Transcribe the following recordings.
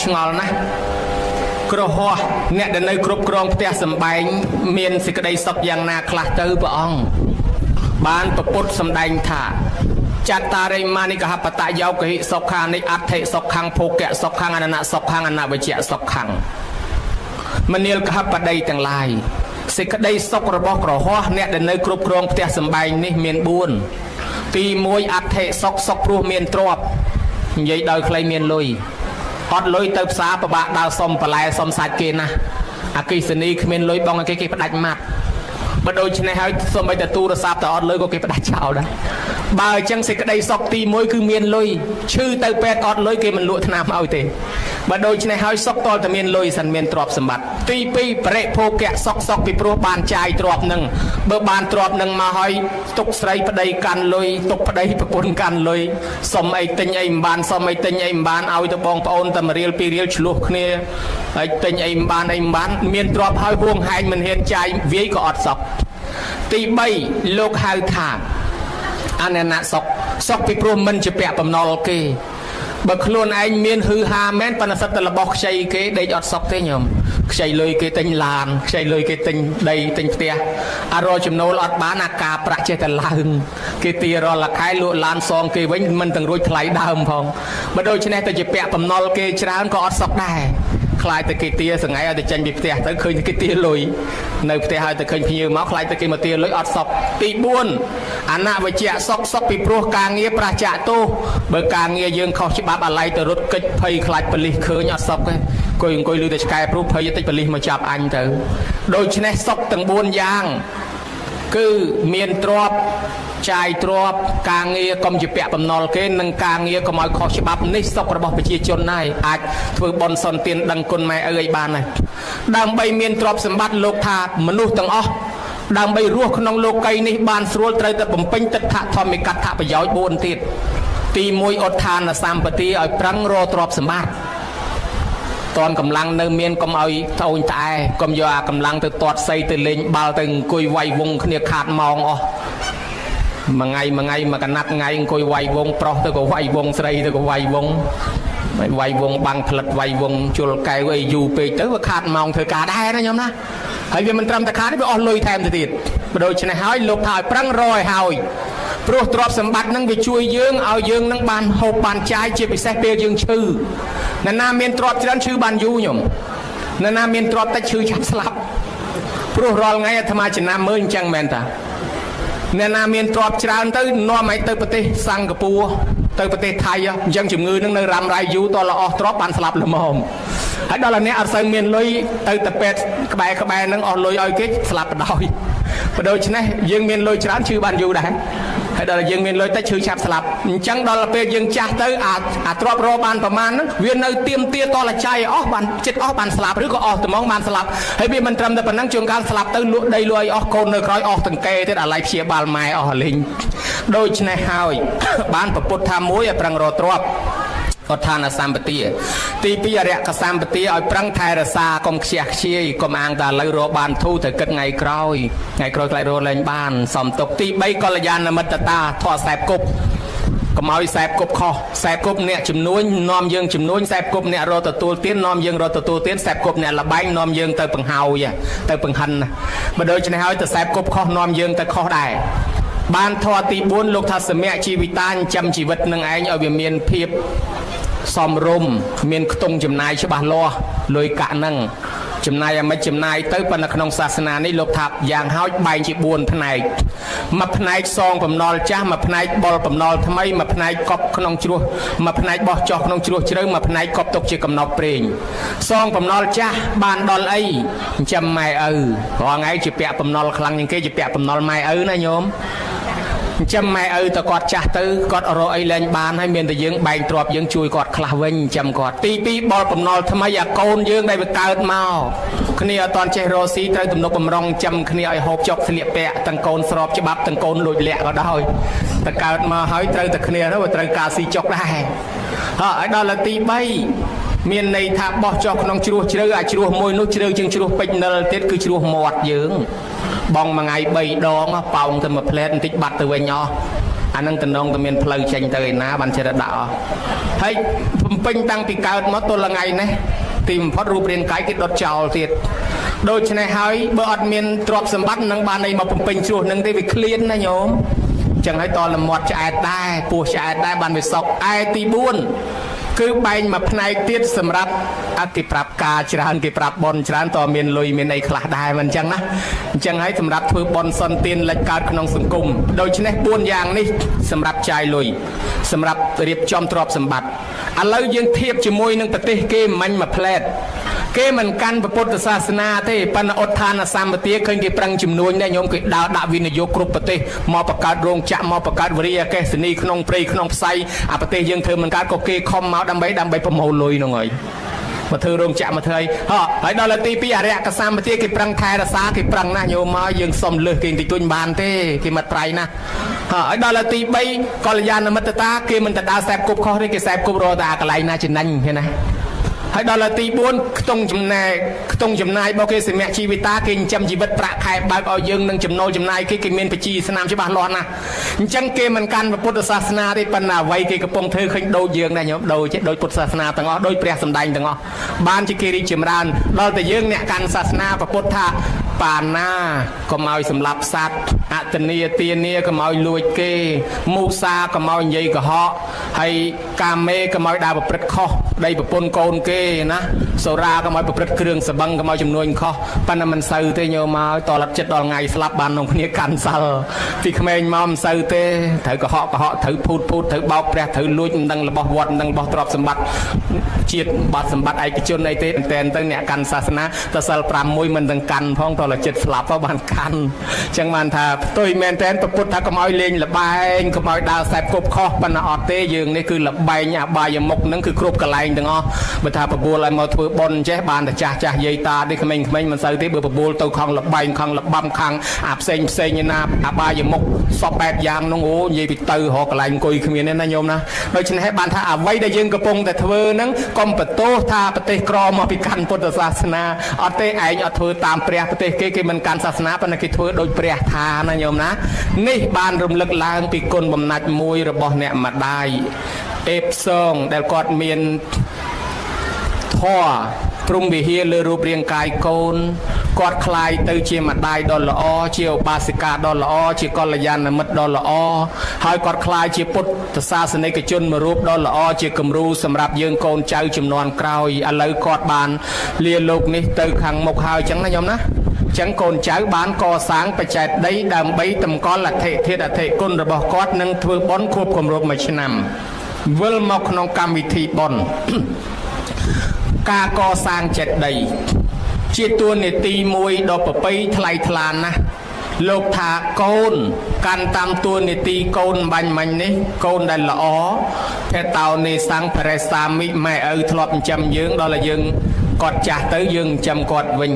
ឆ្ងល់ណាស់ ក្រហោះអ្នកដែលនៅគ្រប់គ្រងផ្ទះសម្បែងមានសេចក្តីសុខយ៉ាងណាខ្លះទៅ ព្រះអង្គបានពពុទ្ធសម្ដែងថា ចតារិមានិកហបតយោកហិសុខានិ អដ្ឋិសុខੰ ភោគៈសុខੰ អននសុខੰ អនវិជ្ជសុខੰ។ មនាលកហបតីទាំងឡាយ សេចក្តីសុខរបស់ក្រហោះអ្នកដែលនៅគ្រប់គ្រងផ្ទះសម្បែងនេះមាន4។ ទី1 អដ្ឋិសុខ សុខព្រោះមានទ្រព្យ និយាយដោយខ្លីមានលុយ អត់លុយទៅផ្សារពិបាកដើរសុំបន្លែសុំសាច់គេណាស់ អគិសនីគ្មានលុយបងគេ គេផ្ដាច់ម៉ាត់ បើដូច្នេះហើយ សូម្បីតែទូរស័ព្ទតែអត់លុយក៏គេផ្ដាច់ចោលដែរ។ បើអញ្ចឹង សេចក្តីសុខទី1គឺមានលុយ ឈឺទៅពេទ្យអត់លុយគេមិនលក់ថ្នាំឲ្យទេ បើដូច្នេះហើយ សុខតលតែមានលុយសិន មានទ្រព្យសម្បត្តិ។ ទី2 បរិភោគៈសុខ សុខពីព្រោះបានចាយទ្រព្យនឹង បើបានទ្រព្យនឹងមកហើយ ទុកស្រីប្តីកាន់លុយ ទុកប្តីប្រពន្ធកាន់លុយ សុំអីទិញអីមិនបាន សុំអីទិញអីមិនបាន ឲ្យទៅបងប្អូនតែ1រៀល2រៀលឆ្លោះគ្នា ហើយទិញអីមិនបានអីមិនបាន មានទ្រព្យហើយហួងហែងមិនហ៊ានចាយវាយក៏អត់សុខ។ ទី3 លោកហៅថាអននសុខ សុខពីព្រោះមិនជាពាក់បំណុលគេ បើខ្លួនឯងមានហឺហាមែន ប៉ុន្តែសិតតែរបស់ខ្ចីគេ ដេកអត់សុខទេញោម ខ្ចីលុយគេទិញឡាន ខ្ចីលុយគេទិញដីទិញផ្ទះ អារចំណូលអត់បាន អាការប្រាក់ចេះតែឡើង គេទារាល់ខែ លក់ឡានសងគេវិញមិនទាំងរួចថ្លៃដើមផង បើដូច្នេះទៅជាពាក់បំណុលគេច្រើនក៏អត់សុខដែរ ខ្លាចតែគេទាសងៃឲ្យតែចេញពីផ្ទះទៅឃើញគេទាលុយ នៅផ្ទះឲ្យតែឃើញភ្ញៀវមកខ្លាចតែគេមកទាលុយអត់សុខ។ ទី4 អនវិជ្ជសុខ សុខពីព្រោះការងារប្រឆាចទោស បើការងារយើងខុសច្បាប់ អាឡ័យទៅរត់កិច្ចភ័យខ្លាចប៉លិសឃើញអត់សុខទេ អង្គុយអង្គុយលឺតែឆ្កែ ព្រោះភ័យតិចប៉លិសមកចាប់អញទៅ។ ដូច្នេះសុខទាំង4យ៉ាង គឺមានទ្រព្យ ចាយទ្រព្យ ការងារកុំជាពាក់បំណុលគេ និងការងារកុំឲ្យខុសច្បាប់ នេះសុខរបស់ប្រជាជនហើយ អាចធ្វើបុណ្យសន្ទានដឹងគុណម៉ែឪឲ្យបានហើយ។ ដើម្បីមានទ្រព្យសម្បត្តិ លោកថាមនុស្សទាំងអស់ដើម្បីរស់ក្នុងលោកីនេះបានស្រួល ត្រូវតែបំពេញទិដ្ឋធម្មិកដ្ឋប្រយោជន៍4ទៀត។ ទី1 ឧទ្ធានសម្បទា ឲ្យប្រឹងរកទ្រព្យសម្បត្តិតនកម្លាំងនៅមាន កុំឲ្យត្អូញត្អែ កុំយកអាកម្លាំងទៅទាត់សី ទៅលេងបាល់ ទៅអង្គុយវាយវងគ្នាខាតម៉ោងអស់មួយថ្ងៃមួយថ្ងៃ មួយកណាត់ថ្ងៃអង្គុយវាយវង ប្រុសទៅក៏វាយវង ស្រីទៅក៏វាយវង វាយវងបាំងផ្លិត វាយវងជុលកែវអី យូរពេកទៅវាខាតម៉ោងធ្វើការដែរណាញោមណា ហើយវាមិនត្រឹមតែខាតទេ វាអស់លុយថែមទៅទៀត។ ដូច្នេះហើយលោកថាឲ្យប្រឹងរយហើយ ព្រោះទ្រព្យសម្បត្តិនឹងវាជួយយើងឲ្យយើងនឹងបានហូបបានចាយ ជាពិសេសពេលយើងឈឺ នរណាមានទ្រព្យច្រើនឈឺបានយូរញោម នរណាមានទ្រព្យតិចឈឺឆាប់ស្លាប់ ព្រោះរាល់ថ្ងៃអាត្មាចំណាំមើលអញ្ចឹងមែនតា អ្នកណាមានទ្រព្យច្រើនទៅនាំឲ្យទៅប្រទេសសិង្ហបុរី ទៅប្រទេសថៃ អញ្ចឹងជំងឺនឹងនៅរ៉ាំរ៉ៃយូរ តលអស់ទ្រព្យបានស្លាប់ល្មម ហើយដល់អ្នកអត់សូវមានលុយទៅតែពេទ្យក្បែរក្បែរនឹងអស់លុយឲ្យគេស្លាប់បដ ாய்។ បើដូច្នេះយើងមានលុយច្រើនឈឺបានយូរដែរ ហើយដល់យើងមានលុយតិចឈឺឆាប់ស្លាប់ អញ្ចឹងដល់ពេលយើងចាស់ទៅ អាទ្រព្យរបានប្រមាណហ្នឹងវានៅទៀមទាតលចាយអស់បានចិត្តអស់បានស្លាប់ ឬក៏អស់ត្មងបានស្លាប់ ហើយវាមិនត្រឹមតែប៉ុណ្ណឹង ជួនកាលស្លាប់ទៅលក់ដីលក់អីអស់ កូននៅក្រោយអស់តង្កេទៀត អាឡ័យព្យាបាលម៉ែអស់លីង។ ដូច្នេះហើយបានប្រពុតថា មួយឲ្យប្រឹងរកទ្រព្យ ឧទ្ធានសម្បទា ទី2 អរិយសម្បទា ឲ្យប្រឹងថែរក្សា កុំខ្ជះខ្ជាយ កុំអាងតែឥឡូវរកបានធូរ ត្រូវគិតថ្ងៃក្រោយ ថ្ងៃក្រោយខ្លាចរកលែងបានសំទុក។ ទី3 កល្យាណមិត្តតា ធေါ်សែបគប់ កុំឲ្យសែបគប់ខុស សែបគប់អ្នកជំនួញនាំយើងជំនួញ សែបគប់អ្នករកទទួលទាននាំយើងរកទទួលទាន សែបគប់អ្នកលបែងនាំយើងទៅបង្ហើយទៅបង្ហិន បើដូច្នេះហើយទៅសែបគប់ខុសនាំយើងទៅខុសដែរ។ បានធម៌ទី4 លោកថាសមៈជីវិតា ចិញ្ចឹមជីវិតនឹងឯងឲ្យវាមានភាពសមរម្យ មានខ្ទង់ចំណាយច្បាស់លាស់ លុយកាក់ហ្នឹងចំណាយអាមិនចំណាយទៅ ប៉ុន្តែក្នុងសាសនានេះលោកថាយ៉ាងហោចបែងជា4ផ្នែក មួយផ្នែកសងបំណុលចាស់ មួយផ្នែកបុលបំណុលថ្មី មួយផ្នែកកប់ក្នុងជ្រោះ មួយផ្នែកបោះចោះក្នុងជ្រោះជ្រៅ មួយផ្នែកកប់ទុកជាកំណប់ព្រេង។ សងបំណុលចាស់បានដល់អី? ចិញ្ចឹមម៉ែឪ រាល់ថ្ងៃជាពាក់បំណុលខ្លាំងជាងគេ ជាពាក់បំណុលម៉ែឪណាញោម ចិញ្ចឹមម៉ែឪទៅ គាត់ចាស់ទៅគាត់រកអីលែងបានហើយ មានតែយើងបែងទ្រព្យយើងជួយគាត់ខ្លះវិញ ចិញ្ចឹមគាត់។ ទី2 បលបំណុលថ្មី អាកូនយើងដែលវាកើតមកគ្នាអត់តន់ចេះរកស៊ី ត្រូវទំនុកបំរុងចាំគ្នាឲ្យហូបចុកស្លៀកពាក់ ទាំងកូនស្របច្បាប់ទាំងកូនលួចលាក់ក៏ដោយ តែកើតមកហើយត្រូវតែគ្នាទៅត្រូវការស៊ីចុកដែរ។ ហើយដល់ទី3 មានន័យថាបោះចុះក្នុងជ្រោះជ្រៅ អាជ្រោះមួយនោះជ្រៅជាងជ្រោះពេជ្រនិលទៀត គឺជ្រោះមាត់យើង បងមួយថ្ងៃ3ដង ប៉ោងទៅមួយផ្លែតបន្តិចបាត់ទៅវិញអស់ អានឹងតំណងតែមានផ្លូវចេញទៅឯណាបានចេះតែដាក់អស់ហើយ។ បំ ពេញតាំងពីកើតមកទល់ថ្ងៃនេះទីបំផុតរូបរាងកាយគេដុតចោលទៀតដូច្នេះហើយបើអត់មានទ្រព្យសម្បត្តិនឹងបានអីមកបំពេញជ្រោះនឹងទេវាឃ្លានណាញោមចឹងហើយតលមាត់ឆ្អែតដែរពោះឆ្អែតដែរបានវាសុកឯទី4គឺបែងមួយផ្នែកទៀតសម្រាប់អតិប្រាប់ការច្រើនគេប្រាប់ប៉ុនច្រើនតមានលុយមានអីខ្លះដែរមិនអញ្ចឹងណាអញ្ចឹងហើយសម្រាប់ធ្វើប៉ុនសន្ទានលិចកើតក្នុងសង្គមដូច្នេះ4យ៉ាងនេះសម្រាប់ចាយលុយសម្រាប់រៀបចំទ្រព្យសម្បត្តិឥឡូវយើងធៀបជាមួយនឹងប្រទេសគេមិញមួយផ្លែតគេមិនកាន់ពុទ្ធសាសនាទេប៉ុន្តែឧទ្ធានសម្បទាឃើញគេប្រឹងជំនួញដែរញោមគេដើរដាក់វិនិយោគគ្រប់ប្រទេសមកបង្កើតរោងចក្រមកបង្កើតវិរិយអគ្គិសនីក្នុងព្រៃក្នុងផ្សៃអាប្រទេសយើងធ្វើមិនកើតក៏គេខំមកដើម្បីប្រមូលលុយហ្នឹងហើយមកធ្វើរោងចក្រមកធ្វើអីហ៎ហើយដល់ទី2អរិយកសម្បទាគេប្រឹងថែរក្សាគេប្រឹងណាស់ញោមមកយើងសុំលើសគេតិចតួចបានទេគេមិនប្រៃណាស់ហើយដល់ទី3កល្យាណមិត្តតាគេមិនទៅដើរសែបគប់ខុសទេគេសែបគប់រកតែកន្លែងណាចំណេញឃើញណាហើយដល់ទី4ខ្ទង់ចំណាយខ្ទង់ចំណាយរបស់គេសម្រាប់ជីវិតាគេចិញ្ចឹមជីវិតប្រាក់ខែបើកឲ្យយើងនឹងចំណូលចំណាយគេគេមានបជាស្នាមច្បាស់លាស់ណាស់អញ្ចឹងគេមិនកាន់ពុទ្ធសាសនាទេប៉ុន្តែអ្វីគេកំពុងធ្វើឃើញដូចយើងដែរញោមដូចពុទ្ធសាសនាទាំងអស់ដូចព្រះសម្ដែងទាំងអស់បានជាគេរីកចម្រើនដល់តែយើងអ្នកកាន់សាសនាពុទ្ធថាបាណាកុំឲ្យសម្លាប់សត្វអតនីទានាកុំឲ្យលួចគេមុសាកុំឲ្យនិយាយកុហកហើយកាមេកុំឲ្យដើរប្រព្រឹត្តខុសដីប្រពន្ធកូនគេណាសូរាកុំឲ្យប្រព្រឹត្តគ្រឿងសបឹងកុំឲ្យចំនួនខុសប៉ុន្តែមិនសូវទេញោមមកតលចិត្តដល់ថ្ងៃស្លាប់បាននំគ្នាកាន់សិលពីក្មេងមកមិនសូវទេត្រូវកុហកត្រូវភូតត្រូវបោកព្រះត្រូវលួចមិនដឹងរបស់វត្តមិនដឹងរបស់ទ្រព្យសម្បត្តិជាតិបាត់សម្បត្តិឯកជនអីទេតែទៅអ្នកកាន់សាសនាតសិល5មួយមិនទាំងកាន់ផងតលចិត្តស្លាប់បានកាន់អញ្ចឹងបានថាផ្ទុយមែនតែនពុទ្ធថាកុំឲ្យលេងលបែងកុំឲ្យដើរសែបគប់ខុសប៉ុន្តែអត់ទេយើងនេះគឺលបែងអបាយមុខហ្នឹងគឺគ្រប់កន្លែងទាំងអស់បើថាបបួលឲ្យមកធ្វើបុណ្យចេះបានតែចាស់យាយតានេះក្មេងៗមិនសូវទេបើបបួលទៅខំលបែងខំលបាំខាងអាផ្សេងណាអបាយមុខសពបែបយ៉ាងហ្នឹងអូនិយាយពីទៅរកកន្លែងអង្គុយគ្មានទេណាញោមណាដូច្នេះបានថាអ្វីដែលយើងកំពុងតែធ្វើហ្នឹងកុំបន្ទោសថាប្រទេសក្រមកពីកាន់ពុទ្ធសាសនាអត់ទេឯងអត់ធ្វើតាមព្រះប្រទេសគេមិនកាន់សាសនាប៉ុន្តែគេធ្វើដូចព្រះថាណាញោមណានេះបានរំលឹកឡើងពីគុណបំណាច់មួយរបស់អ្នកម្ដាយអេបសងដែលគាត់មានធម៌ព្រំវិហារលើរូបរាងកាយកូនគាត់ក្លាយទៅជាម្ដាយដ៏ល្អជាឧបាសិកាដ៏ល្អជាកល្យាណមិត្តដ៏ល្អហើយគាត់ក្លាយជាពុទ្ធសាសនិកជនមួយរូបដ៏ល្អជាគំរូសម្រាប់យើងកូនចៅជំនាន់ក្រោយឥឡូវគាត់បានលាលោកនេះទៅខាងមុខហើយចឹងណាញោមណាចឹងកូនចៅបានកសាងបច្ចេកដីដើម្បីតម្កល់អធិធាតុអធិគុណរបស់គាត់និងធ្វើបុណ្យខួបគម្រប់មួយឆ្នាំវិលមកក្នុងកម្មវិធីបុណ្យការកសាងចេតិយជាតួនាទីមួយដ៏ប្រពៃថ្លៃថ្លាណាស់លោកថាកូនកាន់តាមតួនាទីកូនបាញ់មាញ់នេះកូនដែលល្អភេតោនេសង្ភរសាមិម៉ែឪធ្លាប់ចិញ្ចឹមយើងដល់តែយើងគាត់ចាស់ទៅយើងចិញ្ចឹមគាត់វិញ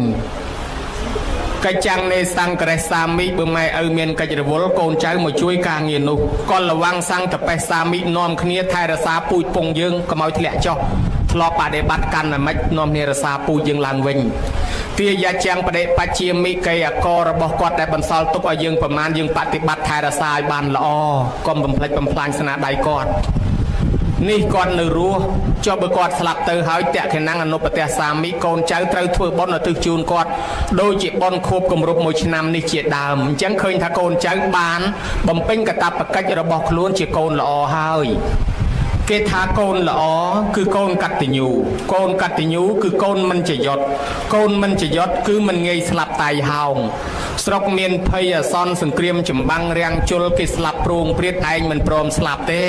កិច្ចចាំងនេសង្ករសាមិបើម៉ែឪមានកិច្ចរវល់កូនចៅមកជួយការងារនោះកលវੰសង្តបេសាមិនាំគ្នាថែរក្សាពូជពងយើងកុំឲ្យធ្លាក់ចុះធ្លាប់បដិបត្តិកាន់តែម៉េចនាំគ្នារក្សាពូជយើងឡើងវិញទាយាចាំងបដិបជាមិកេអករបស់គាត់ដែលបន្សល់ទុកឲ្យយើងប្រមាណយើងបដិបត្តិថែរក្សាឲ្យបានល្អកុំបំផ្លិចបំផ្លាញស្នាដៃគាត់នេះគាត់នៅរស់ចុះបើគាត់ស្លាប់ទៅហើយតក្ខណងអនុបទសាមិកូនចៅត្រូវធ្វើបុណ្យឧទ្ទិសជូនគាត់ដូចជាបុណ្យខួបគម្រប់មួយឆ្នាំនេះជាដើមអញ្ចឹងឃើញថាកូនចៅបានបំពេញកាតព្វកិច្ចរបស់ខ្លួនជាកូនល្អហើយគេថាកូនល្អគឺកូនកតញ្ញូកូនកតញ្ញូគឺកូនមិនចយត់កូនមិនចយត់គឺមិនងាយស្លាប់តៃហោងស្រុកមានភ័យអាសន្នសង្គ្រាមចម្បាំងរាំងជុលគេស្លាប់ព្រួងព្រាតឯងមិនព្រមស្លាប់ទេ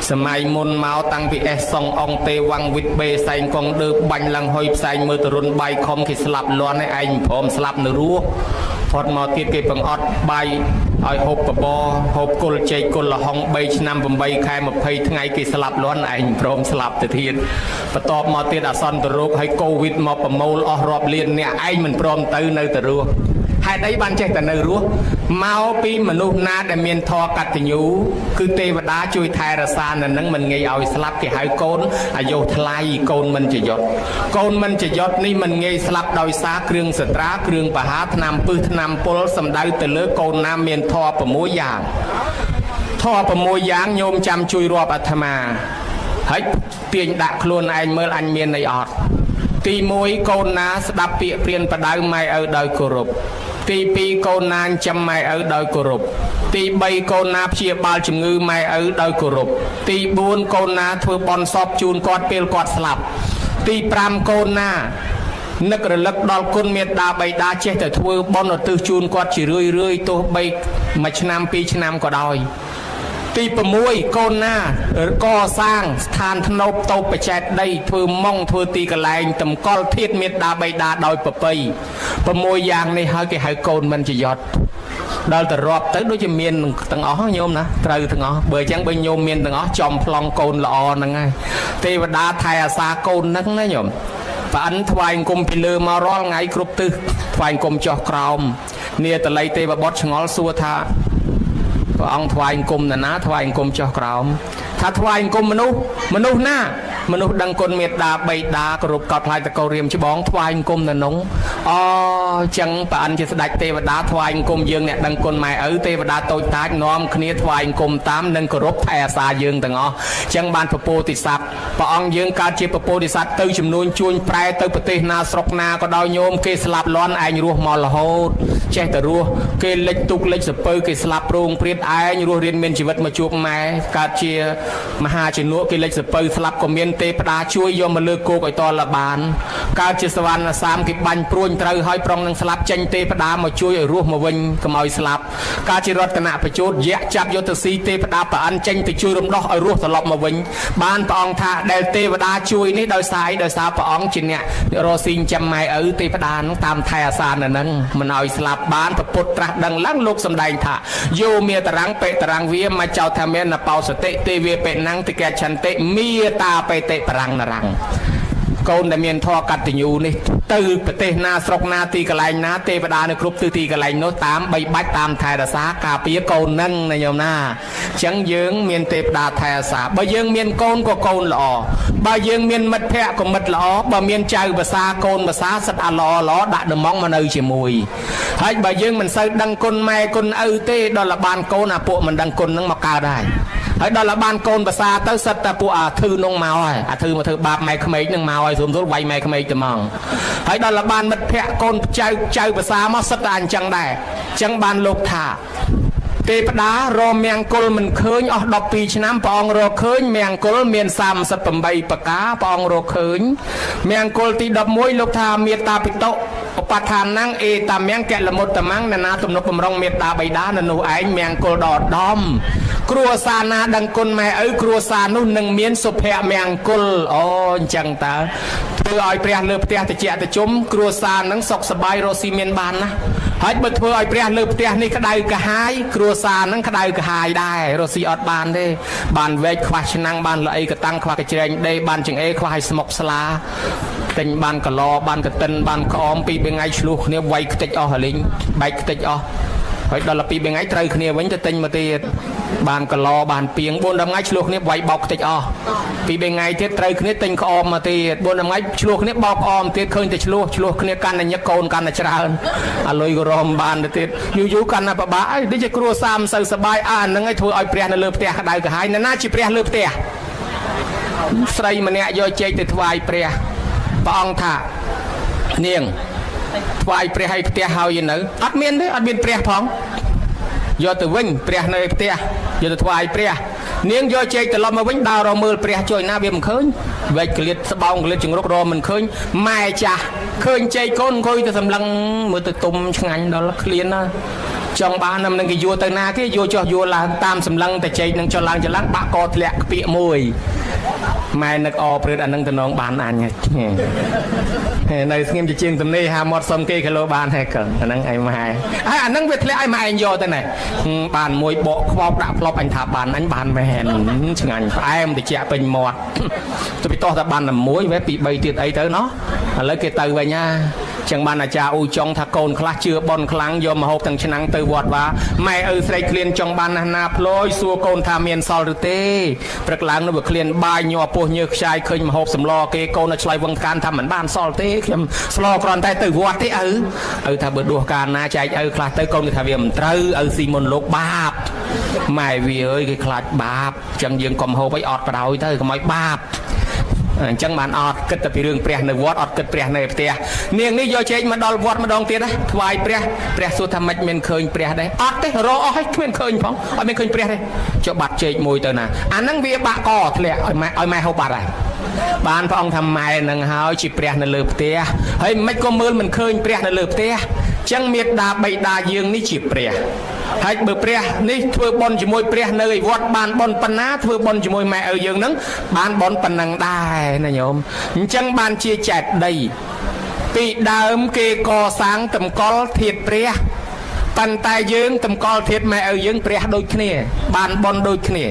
សម័យមុនមកតាំងពីអេសសុងអងទេវ៉ាំងវិតបេសែងកងដើបាញ់ឡើងហុយផ្សែងមើលទរុនបាយខំគេស្លាប់លាន់ឯងព្រមស្លាប់នៅរស់ផុតមកទៀតគេបង្អត់បាយឲ្យហូបបបរហូបគុលចេកគុលលហុង3ឆ្នាំ8ខែ20ថ្ងៃគេស្លាប់លាន់ឯងព្រមស្លាប់ទៅទៀតបន្ទាប់មកទៀតអាសន្នរោគហើយកូវីដមកប្រមូលអស់រាប់លានអ្នកឯងមិនព្រមទៅនៅតែរស់ហេតុអីបានចេះតែនៅរស់មកពីមនុស្សណាដែលមានធម៌កតញ្ញូគឺទេវតាជួយថែរក្សានៅនឹងមិនងាយឲ្យស្លាប់គេហៅកូនអាយុថ្លៃកូនមិនចយត់កូនមិនចយត់នេះមិនងាយស្លាប់ដោយសារគ្រឿងសត្រាគ្រឿងបហាថ្នាំពឹសថ្នាំពុលសំដៅទៅលើកូនណាមានធម៌6យ៉ាងធម៌6យ៉ាងញោមចាំជួយរាប់អាត្មាហើយ ទាញដាក់ខ្លួនឯងមើលអញមានអីអត់ទី1កូនណាស្ដាប់ពាក្យព្រានបដៅម៉ែឪដោយគោរពទី2កូនណាចិញ្ចឹមម៉ែឪដោយគោរពទី3កូនណាព្យាបាលជំងឺម៉ែឪដោយគោរពទី4កូនណាធ្វើបន់សពជូនគាត់ពេលគាត់ស្លាប់ទី5កូនណានឹករលឹកដល់គុណមេត្តាបិតាចេះតែធ្វើបុណ្យឧទ្ទិសជូនគាត់ជារឿយរឿយទោះបីមួយឆ្នាំពីរឆ្នាំក៏ដោយទី6កូនណាកសាងស្ថានធ្នប់តូបបច្ចេតដីធ្វើម៉ងធ្វើទីកន្លែងតម្កល់ធាតុមេត្តាបិតាដោយប្រពៃ6យ៉ាងនេះហើយគេហៅកូនមិនជាយត់ដល់ទៅរាប់ទៅដូចជាមានទាំងអស់ញោមណាត្រូវទាំងអស់បើអញ្ចឹងបើញោមមានទាំងអស់ចំប្លង់កូនល្អហ្នឹងហើយទេវតាថែអាសាកូនហ្នឹងណាញោមប្រអិនថ្វាយអង្គមពីលើមករាល់ថ្ងៃគ្រប់ទិសថ្វាយអង្គមចុះក្រោមនាតល័យទេវបុត្រឆ្ងល់សួរថាព្រះអង្គថ្វាយអង្គមណាថ្វាយអង្គមចុះក្រោមថាថ្វាយអង្គមមនុស្សមនុស្សណាមនុស្សដឹងគុណមេត្តាបិតាគោរពកោតខ្លាចតកោរៀមច្បងថ្វាយអង្គមនៅនោះអូចឹងប្រអិនជាស្ដេចទេវតាថ្វាយអង្គមយើងអ្នកដឹងគុណម៉ែឪទេវតាតូចតាចនាំគ្នាថ្វាយអង្គមតាមនិងគោរពថែអាសាយើងទាំងអស់ចឹងបានពពោធិសត្វព្រះអង្គយើងកើតជាពពោធិសត្វទៅចំនួនជួញប្រែទៅប្រទេសណាស្រុកណាក៏ដោយញោមគេស្លាប់លន់ឯងរស់មករហូតចេះតែរស់គេលិចទុកលិចសពៅគេស្លាប់រោងព្រាតឯងរស់រៀនមានជីវិតមកជួបម៉ែកើតជាមហាជំនួសគេលិចសពៅស្លាប់ក៏មានទេវតាជួយយកមកលើគោកឲ្យតលបានកើតជាសវណ្ណសាមគេបាញ់ព្រួញត្រូវហើយប្រុងនឹងស្លាប់ចេញទេវតាមកជួយឲ្យរស់មកវិញកុំឲ្យស្លាប់កើតជារតនប្រជោតយៈចាប់យកទៅស៊ីទេវតាប្រអិនចេញទៅជួយរំដោះឲ្យរស់ត្រឡប់មកវិញបានព្រះអង្គថាដែលទេវតាជួយនេះដោយសារអីដោយសារព្រះអង្គជាអ្នករស់ស៊ីចាំម៉ែឪទេវតានឹងតាមថែអាសាននឹងមិនឲ្យស្លាប់បានប្រពុតត្រាស់ដឹងឡើងលោកសំដែងថាយោមេតរាំងបេតរាំងវាមកចោថាមានបោសតិទេវាបេណੰតិកឆន្តិមេតាបេតិបរាំងនរាំងកូនដែលមានធម៌កតញ្ញូនេះទៅប្រទេសណាស្រុកណាទីកន្លែងណាទេវតានៅគ្រប់ទិសទីកន្លែងនោះតាមបីបាច់តាមថែរក្សាការពារកូននឹងណាញោមណាអញ្ចឹងយើងមានទេវតាថែរក្សាបើយើងមានកូនក៏កូនល្អបើយើងមានមិត្តភក្តិក៏មិត្តល្អបើមានចៅភាសាកូនភាសាសិតអាល្អល្អដាក់ដំងមកនៅជាមួយហើយបើយើងមិនសូវដឹងគុណម៉ែគុណឪទេដល់លបានកូនអាពួកមិនដឹងគុណនឹងមកកើតហើយហើយដល់លបានកូនភាសាទៅសិតតែពួកអាធឺនងមកហើយអាធឺមកធ្វើបាបម៉ែក្មេកនឹងមកហើយស្រួលវាយម៉ែក្មេកទៅហ្មងហើយដល់លបានមិត្តភក្តិកូនចៅចៅភាសាមកសិតតែអញ្ចឹងដែរអញ្ចឹងបានលោកថាទេវតារមង្គលមិនឃើញអស់12ឆ្នាំព្រះអង្គរកឃើញមង្គលមាន38ប្រការព្រះអង្គរកឃើញមង្គលទី11លោកថាមេត្តាពិតុឧបដ្ឋានំអេតាមង្គលមុតតមង្គណាទំនុកបំរុងមេត្តាបិតានៅនោះឯងមង្គលដ៏ឧត្តមគ្រួសារណាដឹងគុណម៉ែឪគ្រួសារនោះនឹងមានសុភមង្គលអូអញ្ចឹងតើធ្វើឲ្យព្រះលើផ្ទះតិចតិជុំគ្រួសារនឹងសុខសប្បាយរស់ស៊ីមានបានណាហើយបើធ្វើឲ្យព្រះលើផ្ទះនេះក្តៅក្រហាយគ្រួសារនឹងក្តៅក្រហាយដែររស់ស៊ីអត់បានទេបានវែកខ្វះឆ្នាំងបានល្អីកតាំងខ្វះកច្រែងដេបានចង្អេខ្វះឲ្យស្មុកស្លាទិញបានកឡបានកតិនបានក្អមពីរថ្ងៃឆ្លោះគ្នាវាយខ្ទេចអស់ហលីងបែកខ្ទេចអស់ហើយដល់ពីរថ្ងៃត្រូវគ្នាវិញទៅទិញមកទៀតបានកឡបានពីង4 10ថ្ងៃឆ្លោះគ្នាវាយបោកខ្ទេចអស់ពីរថ្ងៃទៀតត្រូវគ្នាទិញក្អមមកទៀត4 10ថ្ងៃឆ្លោះគ្នាបោកក្អមទៀតឃើញតែឆ្លោះឆ្លោះគ្នាកាន់តែញឹកកូនកាន់តែច្រើនអាលុយក៏រមបានទៅទៀតយូរយូរកាន់តែពិបាកអីដូចជាគ្រួសារមិនសូវសប្បាយអាហ្នឹងឯងធ្វើឲ្យព្រះនៅលើផ្ទះក្តៅក្រហាយណាជាព្រះលើផ្ទះស្រីម្នាក់យកចេកទៅថ្វាយព្រះព្រះអង្គថានាងថ្វាយព្រះឲ្យផ្ទះហើយនៅអត់មានទេអត់មានព្រះផងយកទៅវិញព្រះនៅផ្ទះយកទៅថ្វាយព្រះនាងយកចេកត្រឡប់មកវិញដើររមើលព្រះជួយណាវាមិនឃើញវែកក្លៀតស្បោងក្លៀតចង្រុករមិនឃើញម៉ែចាស់ឃើញចេកកូនអង្គុយទៅសម្លឹងមើលទៅទុំឆ្ងាញ់ដល់ឃ្លានណាចង់បាននឹងគេយួរទៅណាគេយួរចុះយួរឡើងតាមសម្លឹងតែចេកនឹងចុះឡើងចុះឡើងបាក់កធ្លាក់ក្ពាកមួយម៉ែនឹកអព្រឿតអានឹងតំណងបានអញនៅស្ងៀមជាជាងទំនេរហាមាត់សុំគេគីឡូបានហើយកឹងអាហ្នឹងឯងម៉ែហើយអាហ្នឹងវាធ្លាក់ឲ្យម៉ែឯងយកទៅណែបានមួយបកខ្វោបដាក់ផ្លប់អញថាបានអញបានមែនឆ្ងាញ់ផ្អែមតិចពេញមាត់ទៅពីតោះតែបានតែមួយវ៉េពី3ទៀតអីទៅណោះឥឡូវគេទៅវិញណាចឹងបានអាចារ្យអ៊ូចុងថាកូនខ្លះជឿបនខ្លាំងយកមកហូបទាំងឆ្នាំងទៅវត្តវាម៉ែឪស្រែកឃ្លានចង់បានណាស់ណាផ្លយសួរកូនថាមានសល់ឬទេព្រឹកឡើងនោះវាឃ្លានបាយញ័រពោះញើសខ្ចាយឃើញមហូបសម្លគេកូននៅឆ្លើយវឹងកានថាមិនបានសល់ទេខ្ញុំស្លគ្រាន់តែទៅវត្តទេឪឪថាបើដួសកាលណាចែកឪខ្លះទៅកូនគេថាវាមិនត្រូវឪស៊ីមុនលោកបាបម៉ែវាអើយគេខ្លាចបាបចឹងយើងកុំហូបអីអត់បដ ாய் ទៅកុំឲ្យបាប អញ្ចឹងបានអត់គិតតែពីរឿងព្រះនៅវត្តអត់គិតព្រះនៅផ្ទះនាងនេះយកចេកមកដល់វត្តម្ដងទៀតណាថ្វាយព្រះព្រះសួរថាម៉េចមានឃើញព្រះដែរអត់ទេរកអស់ហើយគ្មានឃើញផងអត់មានឃើញព្រះទេចុះបាត់ចេកមួយទៅណាអាហ្នឹងវាបាក់កធ្លាក់ឲ្យម៉ែហូបបាត់ហើយបានព្រះអង្គថាម៉ែនឹងហើយជាព្រះនៅលើផ្ទះហើយមិនក៏មើលមិនឃើញព្រះនៅលើផ្ទះចឹងមេដាបៃតាយើងនេះជាព្រះហើយបើព្រះនេះធ្វើបុណ្យជាមួយព្រះនៅឯវត្តបានបុណ្យប៉ុណ្ណាធ្វើបុណ្យជាមួយម៉ែឪយើងនឹងបានបុណ្យប៉ុណ្ណឹងដែរណាញោមអញ្ចឹងបានជាចេតិយពីដើមគេកសាងតម្កល់ធាតុព្រះប៉ុន្តែយើងតម្កល់ធាតុម៉ែឪយើងព្រះដូចគ្នាបានបុណ្យដូចគ្នា